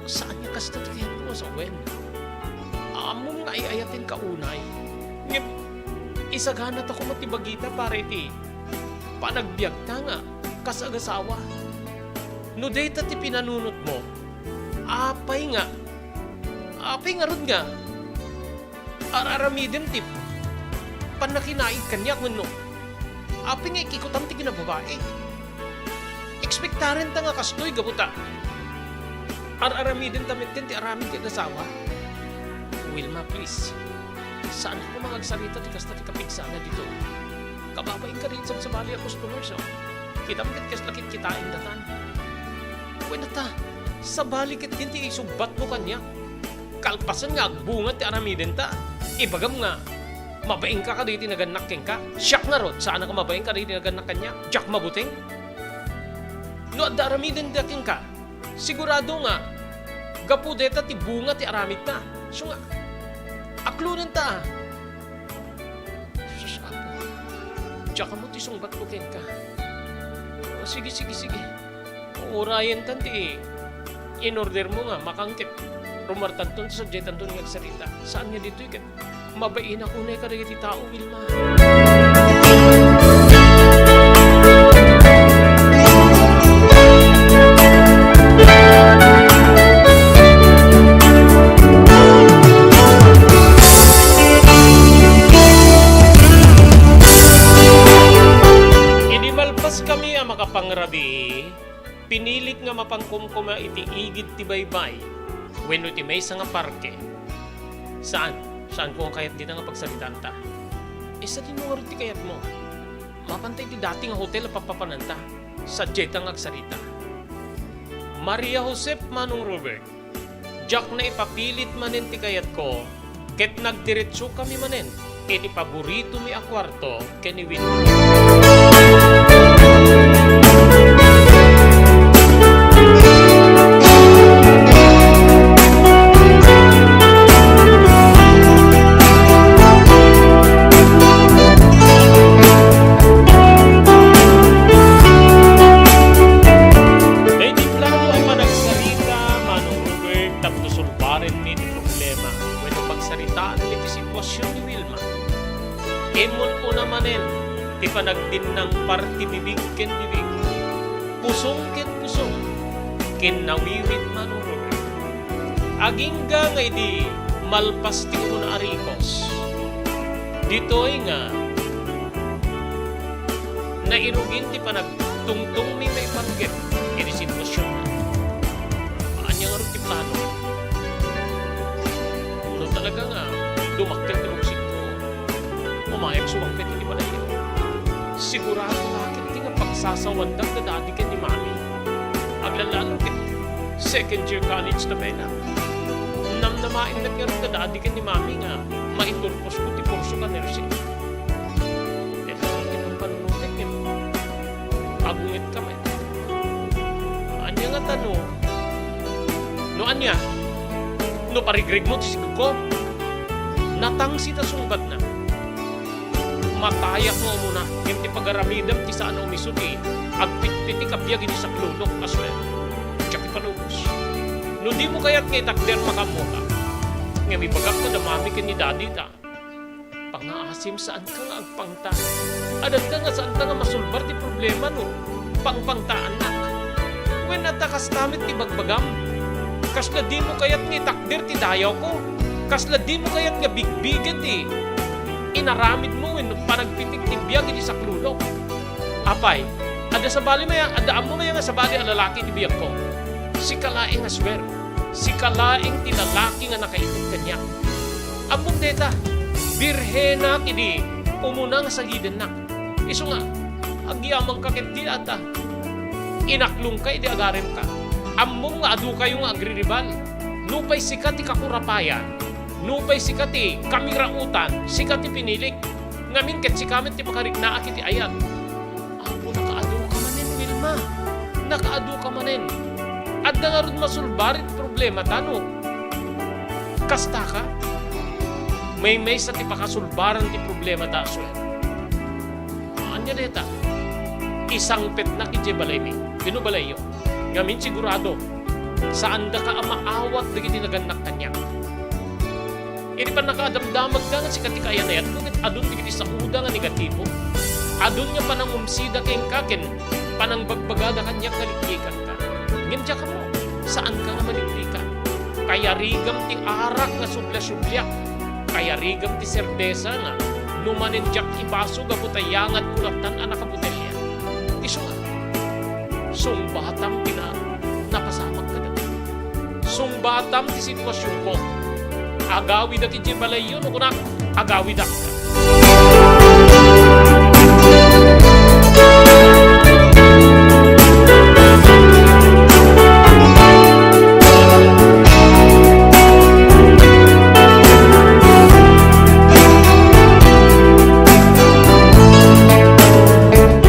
Saan nga kasta ti kayatmo nga sawen. Ammom nga ay-ayatenka unay. Ngem, isaganata koma ti bagita para iti panagbiagta nga kas agasawa. No dayta ti pinanunotmo, apay nga, apay ngarud nga ar-aramidem ti pannakinaig kaniak wenno apay nga ikikutam ti kinababai? Ekspektarenta nga kastoy gapu ta ar-aramidenta metten ti aramid ti agasawa. Wilma, please. Saan koma nga agsarita ti kasta ti kapigsana ditoy. Kababainka daydi sabsabali a customers, no? Kitam ket kasla kitkitaendatan. Wen ta, sabali ketdin ti isungbatmo kaniak. Kalpasan nga agbunga ti aramidenta, ibagam nga mabainka kadagiti nagannak kenka. Siak ngarud, saanak a mabain kadagiti nagannak kaniak. Diak mabuteng. No adda aramidenda kenka, sigurado nga gapu dayta ti bunga ti aramidta. Isu nga, aklonenta. Sus, Apo, diak ammo ti sungbatko kenka. O, sige, sige, sige. Urayentan ti in-ordermo nga makan ket rumartanton, sadiaytanton nga agsarita. Saan nga ditoy ket mabainak unay kadagiti tao, Wilma. Idi malpaskami a makapangrabii, pinilik nga mapankomkoma iti igid ti baybay wenno iti maysa nga parke. Saan, saanko nga kayat dita nga pagsaritaanta. Eh, sadino ngarud ti kayatmo? Mapanta iti dati nga hotel a papapananta. Sadiayta nga agsarita. Maria Josep, Manong Robert, diak naipapilit manen ti kayatko, ket nagdiretsokami manen iti paboritomi a kuarto ken ni Wilma. Daydi plano a panagsarita, Manong Robert, tapno sulbarenmi ti problema wenno pagsaritaan iti sitwasion ni Wilma. Immun-una manen ti panagbinnangpar ti bibig ken bibig, pusong ken pusong, ken nawiwit, Manong Robert. Agingga nga idi malpas ti umuna a rikos, ditoy nga nairugin ti panagtungtongmi maipanggep iti sitwasion. Ania ngarud ti plano? No talaga nga dumakkel ti buksikko, umayag sumangpet iti balay. Sigurado la ketdi nga pagsasawandak da dadi ken ni mami. Aglalalo ket second year college ta pay na. Namnamaen met ngarud da dadi ken ni mami nga maiturposko ti kurso ka nursing. Ket iti panunotek ket agungit ka met. Ania ngata no? No ania? No parigrigmo ti sigko? Natangsit a sungbatna. Matayak nga umuna, ngem ti pagaramidem ti saan a umisu ti agpitpitik a biag iti saklulok, aswel. Diak ipalubos. No dimo kayat nga itakder, makaammoka. Ngem ibagak kada mami ken ni daddy ta pangngaasim, saanka nga agpangta. Adda nga saanta nga masulbar ti problema no pangpangtaannak. Wen, adda kasta met ti bagbagam. Kasla dimo kayat nga itakder ti dayawko? Kasla dimo kayat nga bigbiged ti inaramidmo wenno panagpitik ti biag iti saklulok? Apay, adda sabali maya, adda ammom aya nga sabali a lalaki iti biagko? Sika laeng, aswer. Sika laeng ti lalaki nga nakaited kaniak. Ammom dayta, birhenak idi umuna nga sagidennak. Isu nga, agyamanka ketdi, adda. Inaklongka idi agaremka. Ammom nga adukayo nga agriribal. Nupay sika ti kakurapayan, nupay sika ti kamiraotan, sika ti pinilik. Ngamin ket sika met ti makariknaak iti ayat. Apo, nakaadu ka manen, Wilma. Nakaadu ka manen. Adda ngarud masulbar iti problemata no kasta ka. Maymaysa ti pakasulbaran ti problemata, Aswer. Ania dayta? Isangpetnak idiay balaymi. Wenno balayyo. Ngamin sigurado, saandaka a maawat dagiti nagannak kaniak. Idi pannakaadamdamagda nga sika ti kaayan-ayatko, ket adun dagiti saoda nga negatibo. Adun nga panangumsida kenka ken panangbagbagada kaniak nga liklikanka. Ngem diak ammo, saanka nga maliklikan. Kayarigam ti arak nga sublia-sublia. Kayarigam ti serbesa nga no manen diak ibaso gapu ta yangadko lattan a nakabotelya. Isu nga, sungbatam ti na-, napasamak kadakayo. Sungbatam ti situasionko. Agawidak idiay balayyo no kunak, agawidak.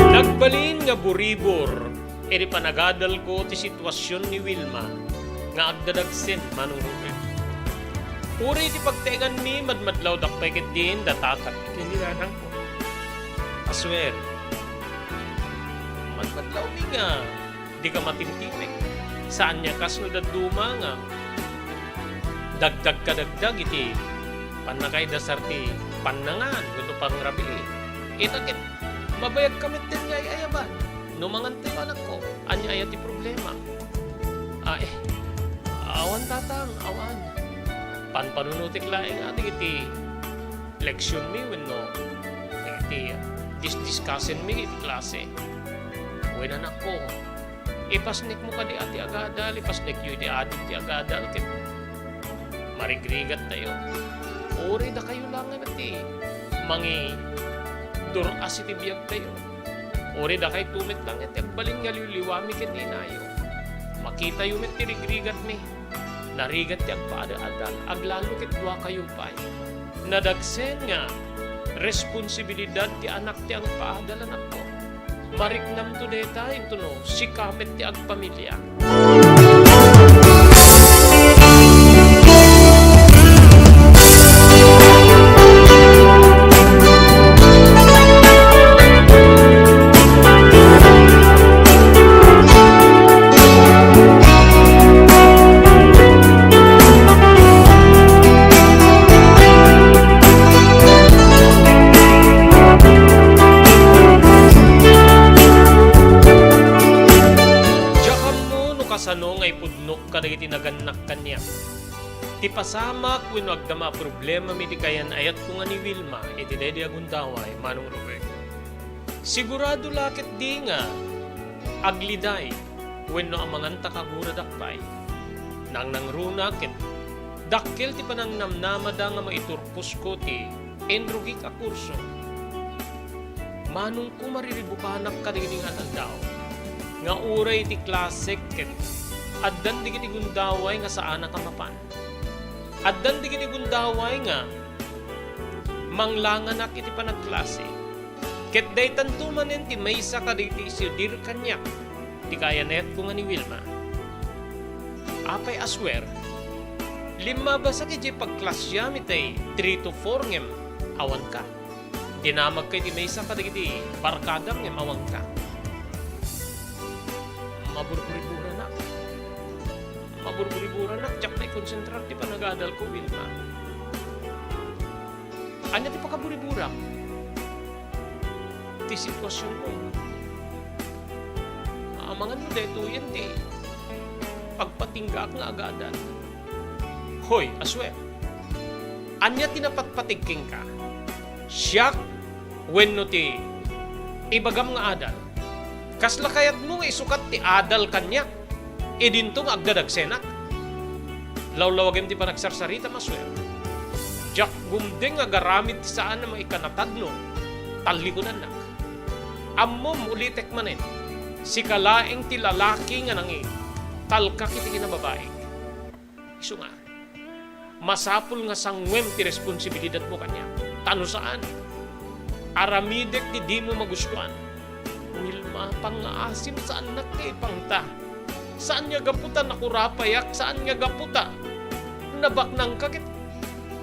Nagbalin nga buribor iti panagadalko ti situasion ni Wilma nga agdadagsen, Manong Ruben. Uray iti pagtaenganmi, madmadlawdak pay ketdin datatak ken ni nanangko. Aswer, madmadlawmi nga dika matimtimek. Saan nga kas no dadduma nga dagdag ka dagdag iti pannakaidasar ti pannangan wenno pangrabii. Ita ket mabayagka metten nga ay-ayaban. No mangantayo, anakko, ania aya ti problema? Ay, awan, tatang, awan. Panpanunotek laeng a dagiti leksionmi wenno dagiti disdiscussionmi iti klase. Wen, anakko, ipasnekmo kadi a ti agadal, ipasnekyo iti adim ti agadal, ket marigrigattayo. Uray dakayo laeng ti mangidur-as iti biagtayo. Uray dakayto met laeng ti agbalin nga liwliwami ken ni inayo. Makitayo met ti rigrigatmi. Narigat ti agpaada-adal, aglalo ket duakayo pay. Nadagsen nga responsibilidad ti anak ti agpaada, anakko. Mariknamto dayta, intono sika met ti agpamilia. Diak ammo no kasano nga ipudnok kadagiti nagannak kaniak. Ti pasamak wenno agdama a problemami ti kayan-ayatko nga ni Wilma iti daydi a gundaway, Manong Robert. Sigurado la ketdi nga agliday wenno amangan ta kaguradak pay. Nangnangruna ket dakkel ti panangnamnamada nga maiturposko ti inrugik a kurso. Manongko, mariribukanak kadagidi nga aldaw nga uray iti klasek ket addan dagiti gundaway nga saanak a mapan. Addan dagiti gundaway nga manglanganak iti panagklase. Ket daytanto manen ti maysa kadagiti isidir kaniak ti kayan-ayatko nga ni Wilma. Apay, aswer, limmabasak idiay pagklasiam itay three to four ngem awanka. Dinamagka iti maysa kadagiti barkadam ngem awanka. Maburburiburanak. Maburburiburanak, diak maikonsentrar ti panagadalko, Wilma. Ania ti pakaburiburam? Ti situasionmo. Amangan no daytoyen ti pagpatinggaak nga agadal. Hoy, aswer. Ania ti napatpatig kenka? Siak wenno ti ibagam nga adal? Kasla kayatmo nga isukat ti adal kaniak idinto nga agdadagsenak? Lawlawagem ti panagsarsaritam, aswer. Diak gumdeng nga agaramid ti saan a maikanatadno, tallikonannak. Ammom, ulitek manen, sika laeng ti lalaki nga nangitalkak iti kinababaik. Isu nga, masapul nga sanguem ti responsibilidadmo kaniak. Ta no saan, Aramidek ti dimo magustuan. Wilma, pangngaasim, saannak nga ipangta. Saan nga gapu ta nakurapayak, saan nga gapu ta nabaknangka ket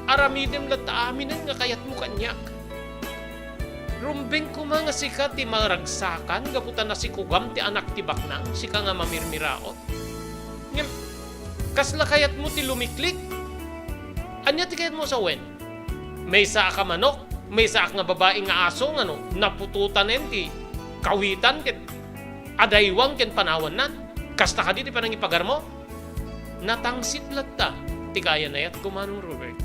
aramidem latta aminen nga kayatmo kaniak. Rumbeng koma nga sika ti maragsakan gapu ta nasikugam ti anak ti baknang, sika nga mamirmiraot. Ngem, kasla kayatmo ti lumiklik? Ania ti kayatmo sawen? Maysaak a manok, maysaak nga babai nga aso nga no, naputotanen ti kawitan ket adaywang ken panawannan. Kasta kadi ti panangipagarmo? Natangsit latta ti kayan-ayatko, Manong Robert.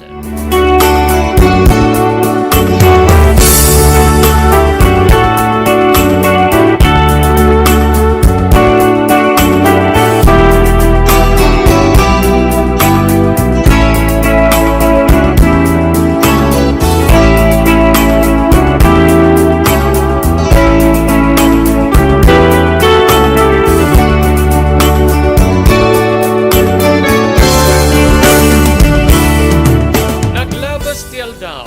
Naglabas ti aldaw.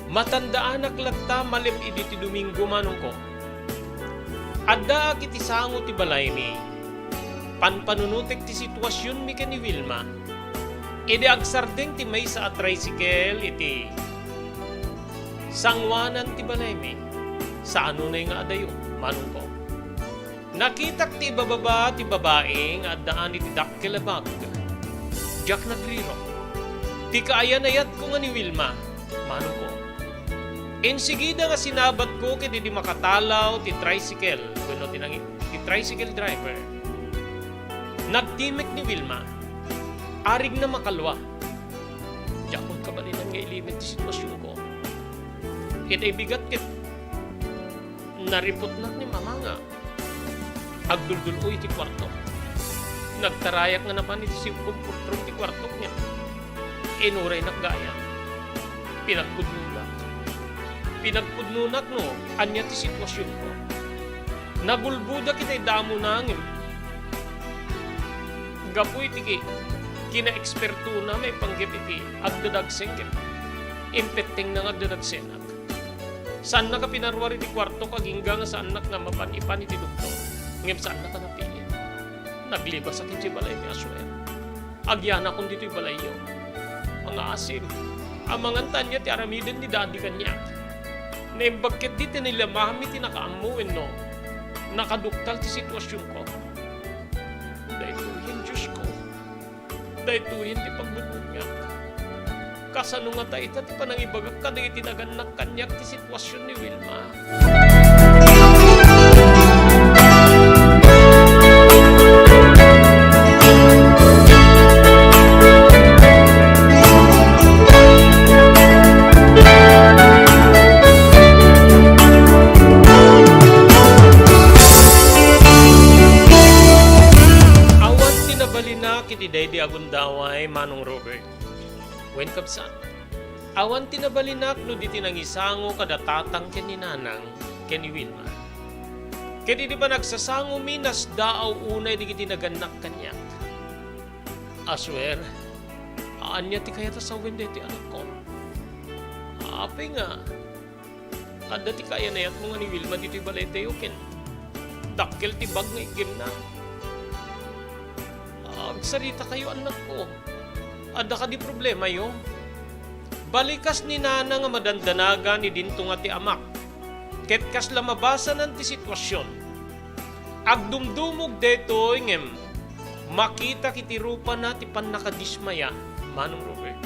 Matandaanak latta malem idi ti Domingo, manongko. Addaak iti sango ti balaymi. Panpanunotek ti situasionmi ken ni Wilma. Idi agsardeng ti maysa a tricycle iti sangoanan ti balaymi, saanonay nga adayo, manongko. Nakitak ti ibababa ti babai nga addaan iti dakkel a bag. Diak nagrirok. Ti kaayan-ayatko nga ni Wilma, manongko. Insigida nga sinabatko ket idi makatalaw ti tricycle wenno ti nangi-, ti tricycle driver, nagtimek ni Wilma. Arigna makalua. Diakon kabalinan nga ilimed ti situasionko. Ket ibigat ket nariputnak ni Mama nga agduldul-oy iti kuarto. Nagtarayak nga napan iti sibkong pultron ti kuartok niya. Inuraynak gayam. Pinagpudnonak. Pinagpudnonak no ania ti situasionko. Nagulbodak iti damona ngem gapu iti ki-, kinaekspertona maipanggep iti agdadagsen ket impettengna nga agdadagsenak. Saannak a pinaruar iti kuartok agingga nga saannak nga mapan ipan iti doktor, ngem saannak a napiit. Naglibasak idiay balaymi, aswer. Agianakon ditoy balayyo. Mangaasim, amangan ta ania ti aramiden ni Daddy kaniak. Naimbag ketdi ti nailamami ti nakaammo wenno nakaduktal ti situasionko. Daytoyen, Diosko. Daytoyen ti pagbutbutngak. Kasano ngata ita ti panangibagak kadagiti nagannak kaniak ti situasion ni Wilma? Awan ti nabalinak iti daydi a gundaway, Manong Robert. Wen, kabsat, awan ti nabalinak no di ti nangisango kada tatang ken ni nanang ken ni Wilma. Ket idi panagsasangomi, nasdaaw unay dagiti nagannak kaniak. Aswer, ania ti kayat a sawen daytoy, anakko? Apay nga, adda ti kaayan-ayatmo nga ni Wilma ditoy balaytayo ken dakkel ti bag nga iggemna. Agsaritakayo, annakko. Adda kadi problemayo? Balikas ni Nana nga madandanagan idinto nga ti amak. Ket kasla mabasanan ti situasion. Agdumdumog daytoy ngem makitak iti rupana ti pannakadismaya, Manong Robert.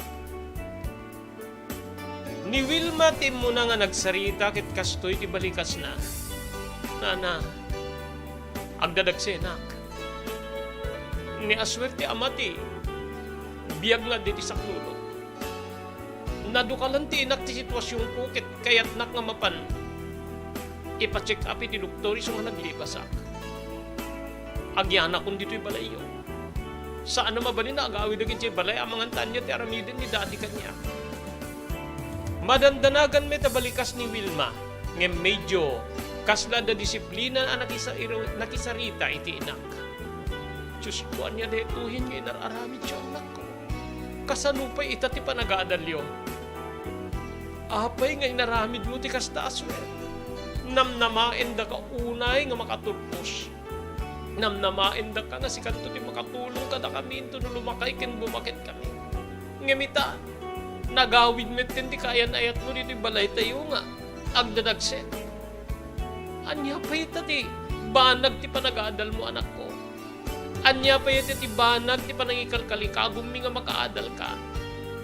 Ni Wilma ti immuna nga nagsarita ket kastoy ti balikasna. Nana, agdadagsenak. Ni Aswer ti ama ti biag nga adda iti saklulok. Nadukalan ti inak ti situasionko ket kayatnak nga mapan ipa-check up iti doktor isu nga naglibasak. Agianakon ditoy balayyo. Saan a mabalin a agawidak idiay balay amangan ta ania ti aramiden ni Daddy kaniak. Madandanagan met a balikas ni Wilma, ngem medio kasla adda disiplina a nakisa-, nakisarita iti inak. Diosko, ania daytoyen nga inar-aramidyo, annakko? Kasano pay ita ti panagaadalyo? Apay nga inaramidmo ti kasta a suerta? Namnamaendaka unay nga makaturpos. Namnamaendaka nga sikanto ti makatulong kadakami intono lumakay ken bumaket kami. Ngem ita, nagawid metten ti kaayan-ayatmo ditoy balaytayo nga agdadagsen. Ania pay ita ti banag ti panagadalmo, anakko? Ania pay ita ti banag ti panangikalkalikagummi nga makaadalka?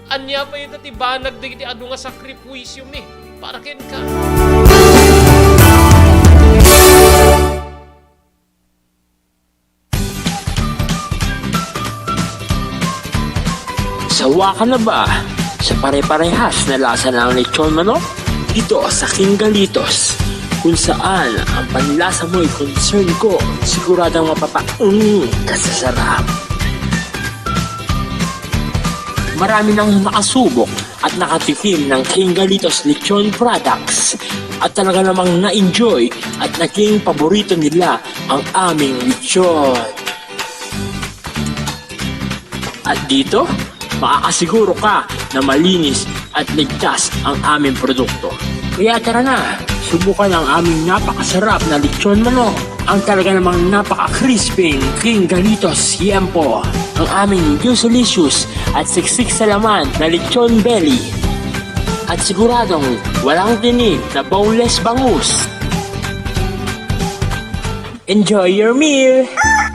Ania pay ita ti banag dagiti adu nga sakripisiomi para kenka? Sawa ka na ba sa pare-parehas na lasa ng lechon manok? Dito sa King Galitos, kung saan ang panlasa mo'y concern ko, siguradong mapapaung ka sa sarap. Marami nang nakasubok at nakatikim ng King Galitos Lechon Products at talaga namang na-enjoy at naging paborito nila ang aming lechon. At dito, makakasiguro ka na malinis at ligtas ang aming produkto. Kaya tara na, subukan ang aming napakasarap na lechon manok, ang talaga namang napaka-crispy King Galitos Yempo, ang aming juicy-licious at siksik sa laman na lechon belly. At siguradong walang tinik na boneless bangus. Enjoy your meal!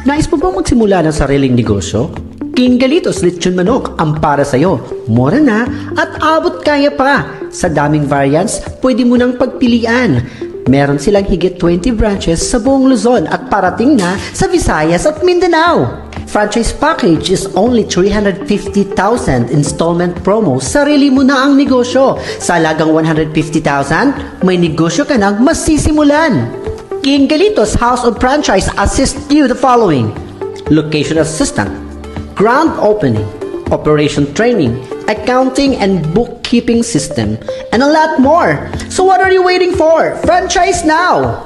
Nais mo bang magsimula ng sariling negosyo? King Galitos Lechon Manok ang para sa'yo. Mura na at abot kaya pa. Sa daming variants, pwede mo nang pagpilian. Meron silang higit twenty branches sa buong Luzon at parating na sa Visayas at Mindanao. Franchise package is only three hundred fifty thousand, installment promo, sarili mo na ang negosyo. Sa halagang one hundred fifty thousand, may negosyo ka nang masisimulan. King Galitos House of Franchise assist you the following: location assistant, grand opening, operation training, accounting and bookkeeping system, and a lot more. So what are you waiting for? Franchise now!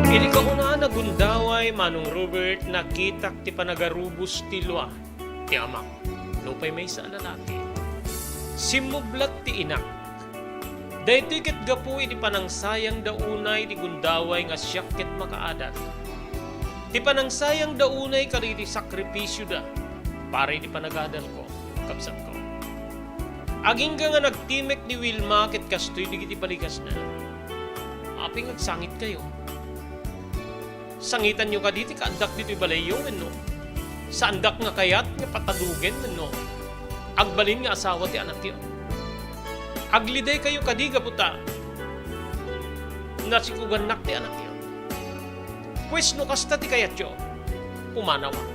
Idi kauna a nagundaway, Manong Robert, nakitak ti panagarubos ti lua ti amak. Nupay maysa a lalaki. Simmublat ti inak. Daytoy ket gapu iti panangsayangda unay ti gundaway nga siak ket makaadat. Ti panangsayangda unay kadagiti sakripisioda para iti panagadalko, kabsatko. Agingga nga nagtimek ni Wilma ket kastoy dagiti baligasna. Apay nga agsangitkayo? Sangitanyo kadi ti kaaddak ditoy balayyo wenno? Saandak nga kayat nga patadogen wenno agbalin nga asawa ti anakyo? Aglidaykayo kadi gapu ta nasikugannak ti anakyo? Pues, no kasta ti kayatyo, pumanawak.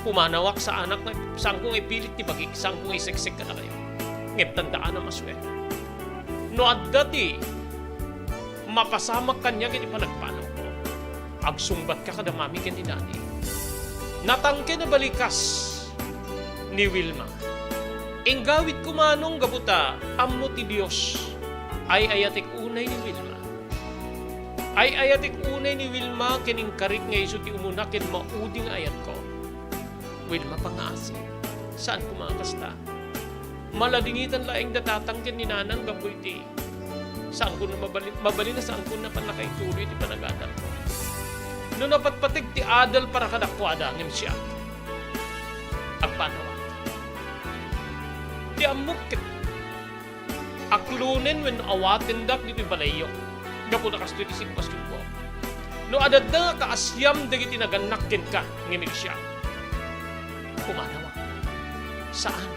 Pumanawak, saanak nga, saanko nga ipilit ti bagik, saanko nga iseksek kadakayo. Ngem tandaan a masuet. No adda ti mapasamak kaniak iti panagpanawko, agsungbatka kada mami ken ni dadi. Natangken a balikas ni Wilma. Inggawidko, Manong, gapu ta ammo ti Dios. Ay-ayatek unay ni Wilma. Ay-ayatek unay ni Wilma ken inkarik nga isu ti umuna ken maudi nga ayatko. Wilma, pangaasi. Saan koma a kasta? Maladingitan laeng da tatang ken ni nanang gapu iti saanko nga mabalin, mabalin a saanko nga pannakaituloy ti panagadalko. No napatpateg ti adal para kadakuada, ngem siak, agpanawak. Ti ammok ket aklonen wenno awatendak ditoy balayyo. Gapu ta kastoy ti sitwasionko. No adda nga kaasiam dagiti nagannak kenka nga iglesia, pumanawak. Saan.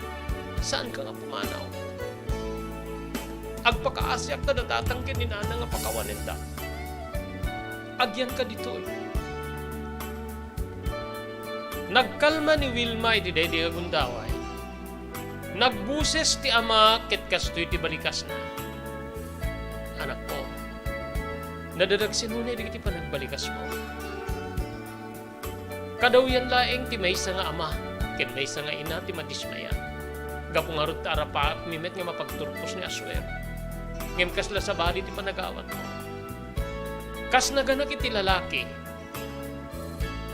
Saanka nga pumanaw. Agpakaasiak kada tatang ken ni nana nga pakawanenda. Agyanka ditoy. Nagkalma ni Wilma iti daydi nga gundaway. Nagbuses ti ama ket kastoy ti balikasna. Anakko, nadadagsenonay dagiti panagbalikasmo. Kadawyan laeng ti maysa nga ama ken maysa nga ina ti madismaya. Gapu ngarud ta arapaakmi met nga mapagturpos ni Asuer. Ngem kasla sabali ti panagawatmo. Kas naganak iti lalaki,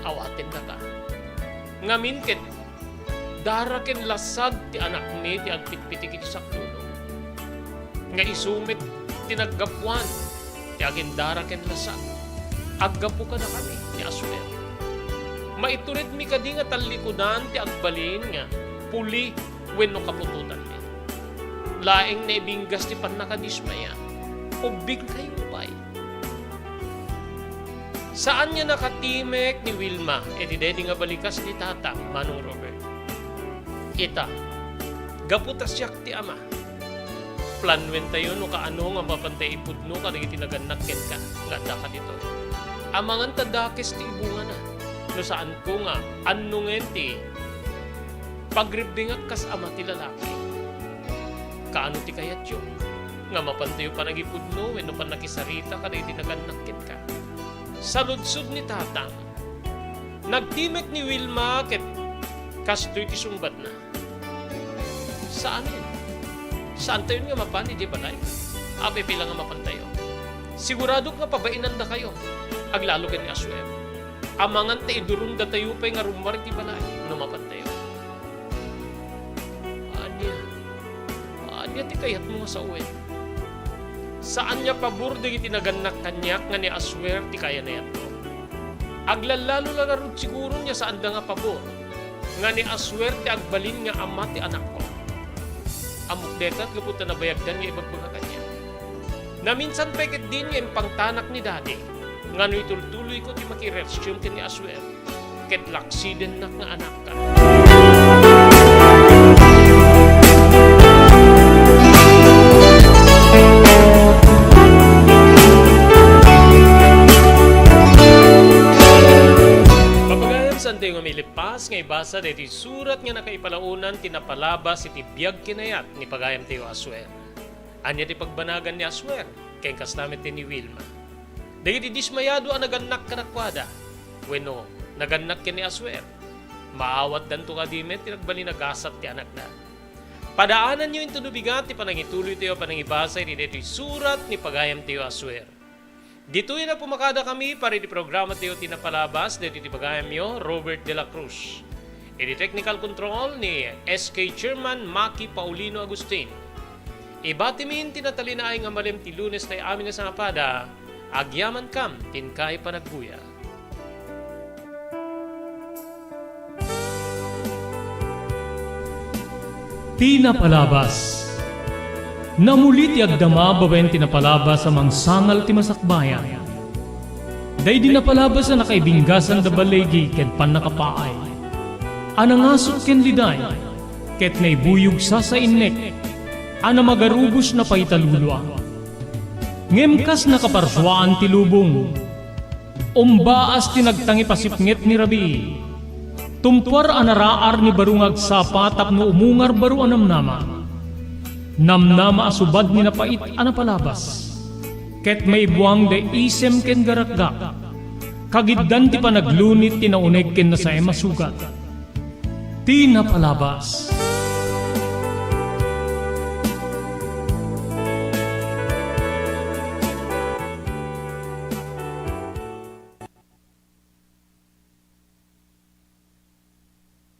awatennaka. Ngamin ket dara ken lasag ti anakmi ti agpitpitik iti saklolo. Nga isu met ti naggapuan ti agindara ken lasag. Aggapu kadakami ni Asuer. Maituredmi kadi nga tallikudan ti agbalin nga puli wenno kaputotanmi. Laeng naibinggas ti pannakadismaya. Ubbingkayo pay. Saan nga nakatimek ni Wilma iti daydi nga balikas ni Tatang, Manong Robert. Ita, gapu ta siak ti ama. Planuentayo no kaano nga mapantay ipudno kadagiti nagannak kenka nga adda kaditoy. Amangan ta dakes ti ibungana. No saanko nga annongen ti pagribbingak kas ama ti lalaki. Kaano ti kayatyo? Nga mapantayo panagipudno wenno pannakisarita kadagiti nagannak kenka? Saludsod ni Tatang. Nagtimek ni Wilma ket kastoy ti sungbatna. Saanen. Saantayon nga mapan idiay balay. Apay pay la nga mapantayo. Siguradok nga pabainandakayo. Aglalo ken ni Asuer. Amangan ta idurongdatayo pay nga rummuar iti balay no mapantayo. Ania? Ania ti kayatmo nga sawen? Saan nga pabor dagiti nagannak kaniak nga ni Asuer ti kayanayatko. Aglallalo la ngarud siguron nga saanda nga pabor nga ni Asuer ti agbalin nga ama ti anakko. Ammok dayta gapu ta nabayagdan nga ibagbagak kaniak. Naminsan pay ketdin nga impangtanak ni Daddy nga no itultuloyko ti makirelasyon ken ni Asuer, ket laksidennak nga anakka. Papagayam, saantayo nga mailippas nga ibasa daytoy surat nga nakaipalaonan ti napalabas iti biag ken ayat ni pagayamtayo Asuer. Ania ti pagbanagan ni Asuer ken kasta met ti ni Wilma? Dagiti dismayado a nagannak kadakuada wenno nagannak ken ni Asuer, maawatdanto kadi met ti nagbalin a gasat ti anakda. Padaananyo inton no bigat ti panangituloytayo a panangibasa iti daytoy surat ni pagayamtayo Asuer. Ditoy nga pumakadakami para iti programatayo ti napalabas daytoy ti bagayamyo, Robert de la Cruz. Iti technical control ni S K Chairman Maki Paulino Agustin. Ibatimin ti natalinaay nga malem ti Lunes tay amin a sangapada. Agyamankam ti inkay panagguya. Ti napalabas. Namuli ti agdama babaen ti napalabas a mangsangal ti masakbayan. Daydi napalabas a nakaibinggasan da baligi ken pannakapaay a nangasut ken liday ket naibuyog sasainnek a namagarubos na paitalulua. Ngem kas nakaparsuaan ti lubong, umbaas ti nagtangipasipnget ni rabii. Tumpuar a naraar ni baro nga agsapa tapno umungar baro a namnama. Namnama a subad ni napait a napalabas. Ket maibuang da isem ken garakgak. Kagiddan ti panaglunit ti nauneg ken nasaem a sugat. Ti napalabas.